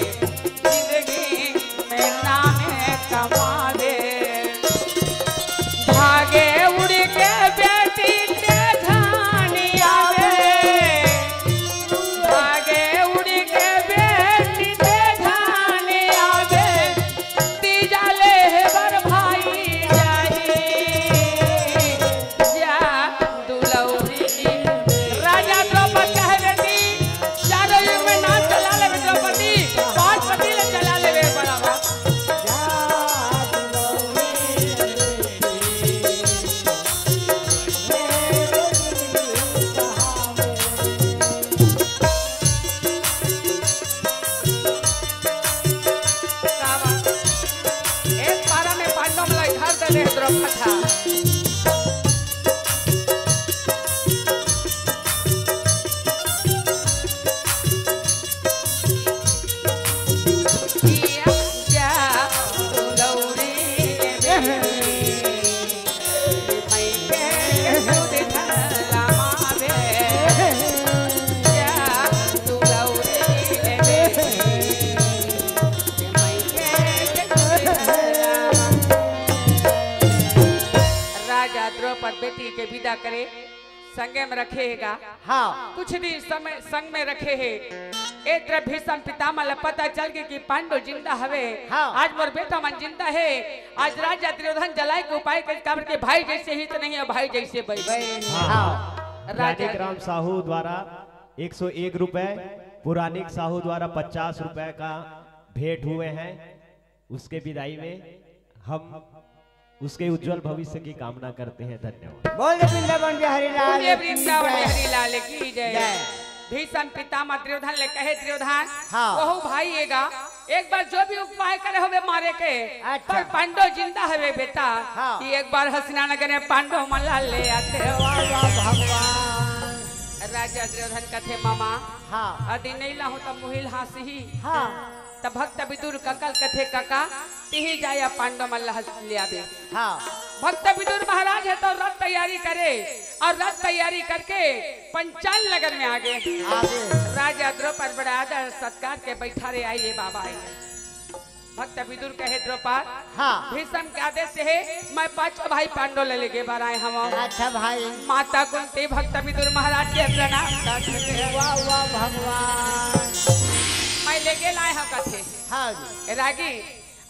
जिंदगी में नामे कमाबे। भागे उड़ के बेटी ते झन आवे, भागे उड़ के बेटी ते झन आवे, तीजा लेहे बर भाई जाही। जा दुलौरी। राजा द्रौपद कहे, "बेटी, चारों युग में नाम चला लेबे द्रौपदी, पाँच पति ले चला लेबे बराबर।" का बात? एक पारा में पांडव मन ला घर दे दे द्रौपद हा। राजा द्रौपद बेटी के विदा करे, संगे में रखे हे गा। हाँ। कुछ दिन समय संग में रखे हे। ए तरफ भीष्म पितामह ला पता चल गे कि पांडव जिंदा हवे। हाँ। आज मोर बेटा मन जिंदा हे। आज राजा दुर्योधन जलाए के उपाय करे, काबर के भाई जैसे हित नहीं हे, भाई जैसे बैरी। बैरी। हाँ। राजा रानीक राम साहू द्वारा एक सौ एक रुपए, पुरानीक साहू द्वारा पचास रुपए का भेंट हुए हैं। उसके विदाई में हम उसके उज्जवल भविष्य की कामना करते हैं। धन्यवाद। बोल दे वृंदावन बिहारी लाल बोलिए की वृंदावन जय। बिहारी लाल की जय। जय। भीष्म पितामह दुर्योधन ले कहे, दुर्योधन, हाँ। वहू भाई एगा, एक बार जो भी उपाय करे होबे मारे के, अच्छा। पर पांडव जिंदा हवे बेटा, हाँ। कि एक बार हस्तिनानगर में पांडव मन ला ले आते। वाह, वाह, भगवान। राजा दुर्योधन कथे, मामा, हाँ। अदि नहीं लाहूं त मुहिल हाँसही। हाँ। त भक्त विदुर कका ल कथे, कका, तिही जाया पांडव मन ला हस-, ले आबे। हाँ। भक्त विदुर महाराज हे त रथ तैयारी करे अउ रथ तैयारी करके पंचाल नगर में आगे। आगे। राजा द्रौपद बड़ा आदर सत्कार के बैठारे आए, ये बाबा आए। भक्त विदुर कहे, द्रौपद, हाँ। भीष्म के आदेश हे, मैं पांचों भाई पांडव ला लेगे बर आए हवं। अच्छा भाई। माता कुंती भक्त विदुर महाराज के प्रणाम करथे। वाह, वाह, भगवान। मैं लेगे लाए हवं कथे। हाँ जी। ए रागी,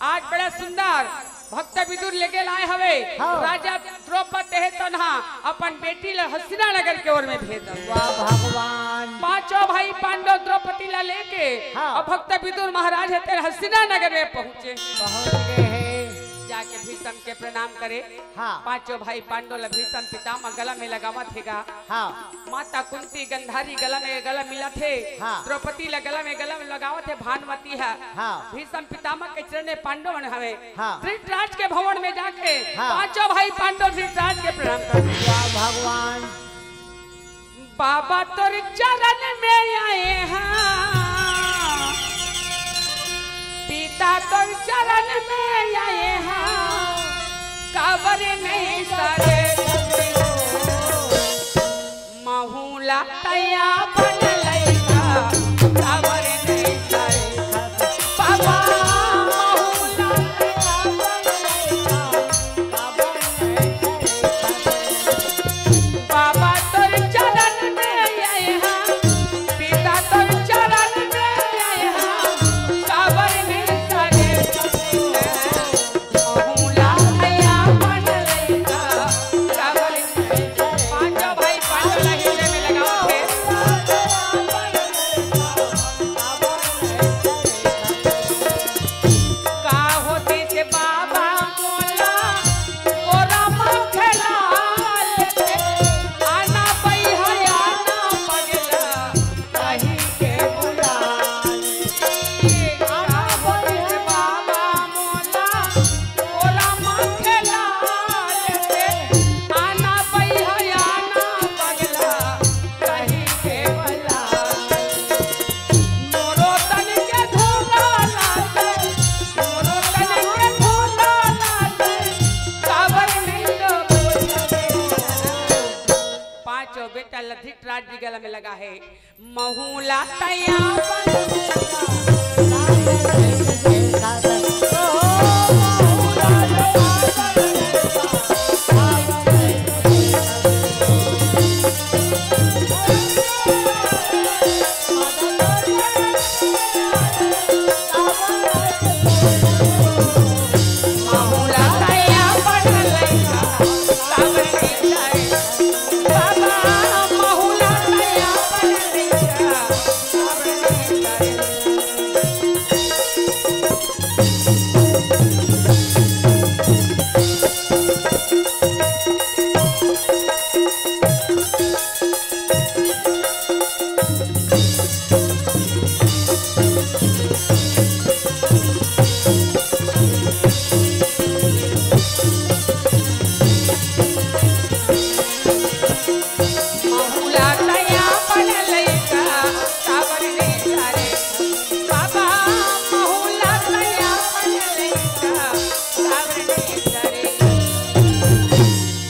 आज बड़ा सुंदर भक्त विदुर लेगे लाए हवे। हाँ। राजा द्रौपद हे तो ना अपन बेटी ला हस्तिना नगर के ओर में भेज दे। वाह भगवान। पांचों भाई पांडव द्रौपदी ला लेके हाँ। अउ भक्त विदुर महाराज हे तेरे हस्तिना नगर में पहुंचे। पहुंच गए हैं। जाके भीष्म के प्रणाम करे। हाँ। पांचों भाई पांडव ला भीष्म पितामह गला में लगावत हे गा। हाँ। माता कुंती गंधारी गला में गला मिलाथे। हाँ। द्रौपदी ला गला में गला में लगावत हे भानुमति हा। हाँ। भीष्म पितामह के चरण में पांडव मन हवे। हाँ। धृतराज के भवन में जाके हाँ। पांचों भाई पांडव धृतराज के प्रणाम कर। वाह भगवान। बाबा तोर चरण में आए हैं, पिता तोर चरण में आए हैं, काबर नहीं सारे महूला तैया बन लइका, काबर नहीं सारे बाबा महूला तैया बन लइका, काबर नहीं सारे बाबा तोर चरण में आए हैं, पिता तोर चरण बेटा लधिट राज जी गला में लगा है। महूला तैया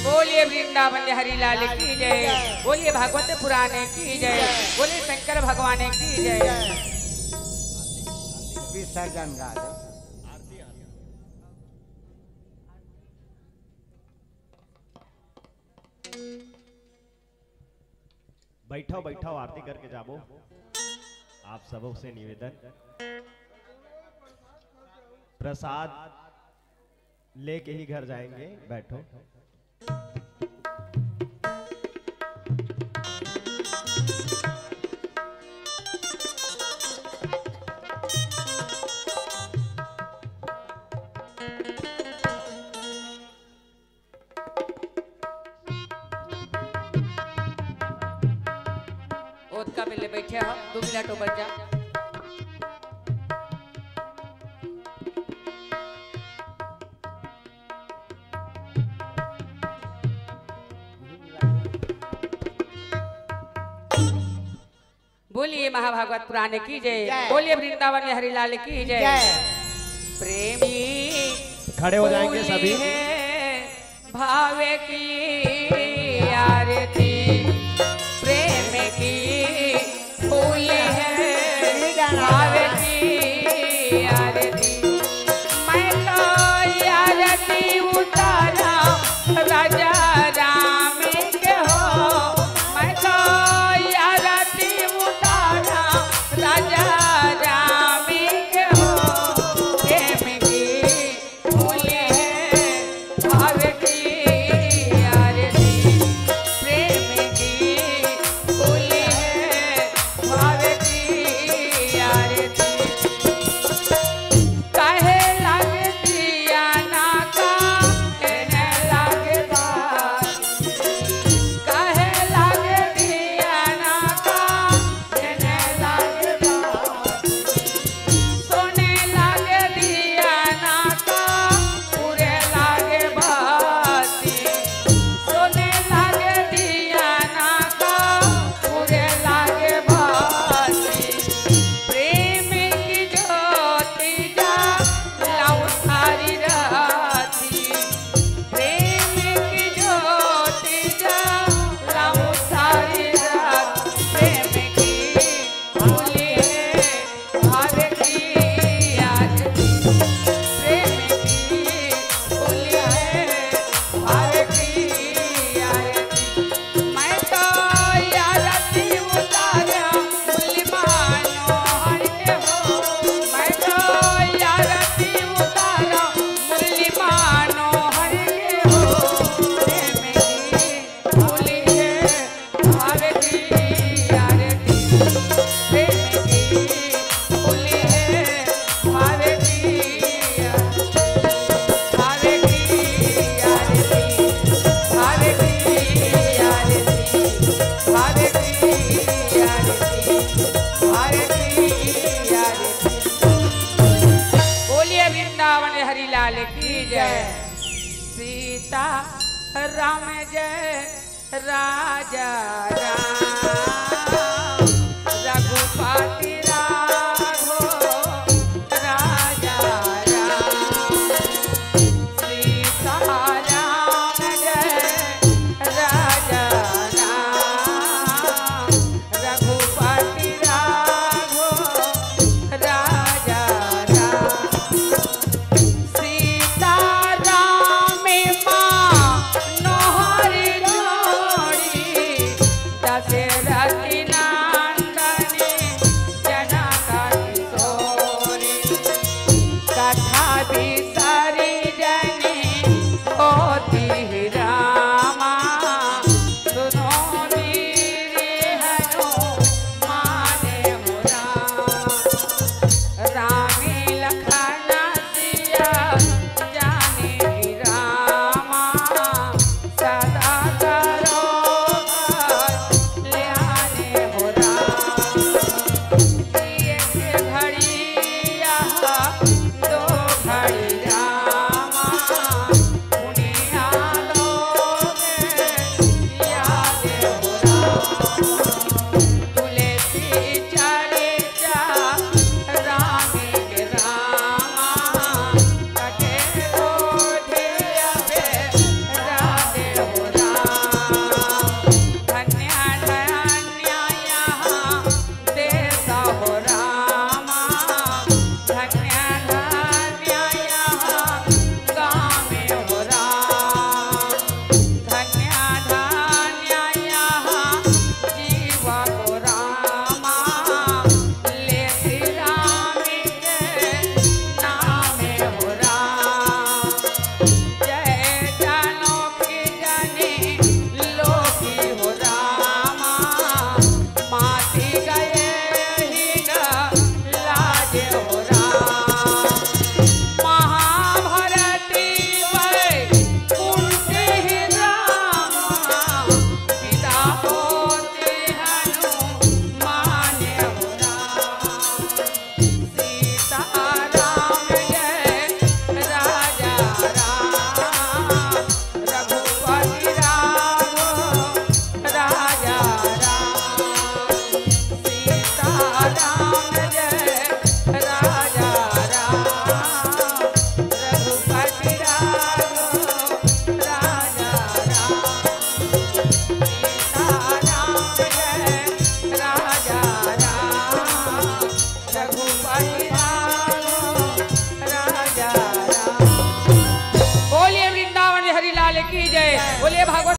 बोलिए वृंदावन बिहारी लाल की जय। बोलिए भागवत पुराण की जय। बोलिए शंकर भगवान की जय। विसर्जन गा दो। बैठो, बैठो, आरती करके जाबो। आप सबों से निवेदन, प्रसाद लेके ही घर जाएंगे। बैठो। ओतका बेले बैठे हो, दू मिनट ओबर जा। बोलिए महाभागवत पुराण की जय। जय। बोलिए वृंदावन बिहारी लाल की जय। जय। प्रेमी खड़े हो जाएंगे सभी। फूली है भाव की आरती, प्रेम की फूली है भाव की आरती। मैं तो आरती उतारा राजा राम के हो, मैं तो आरती उतारा राजा राम के हो। प्रेम की फूली है भाव की आरती, प्रेम की फूली है भाव की आरती। कहे लग दिया ना का, कहने लग बात। कहे लग दिया ना का, कहने लग बात। सोने लग दिया ना का, पूरे लग बाती। सोने लग दिया ना का, पूरे लग बाती। प्रेम की ज्योति जलाऊं सारी राती, प्रेम की ज्योति जलाऊं सारी रात। प्रेम की फूली है भाव की आरती, प्रेम की फूली है भाव की आरती। मैं तो आरती उतारा मुरली मनोहर के हो, मैं तो आरती उतारा मुरली मनोहर के हो। प्रेम की फूली है भाव की आरती, प्रेम की फूली है भाव की आरती। बोलिए वृंदावन हरि लाल की जय। सीता राम जय राजा राम, रघुपति राघव राजा राम, सीता राम जय राजा राम।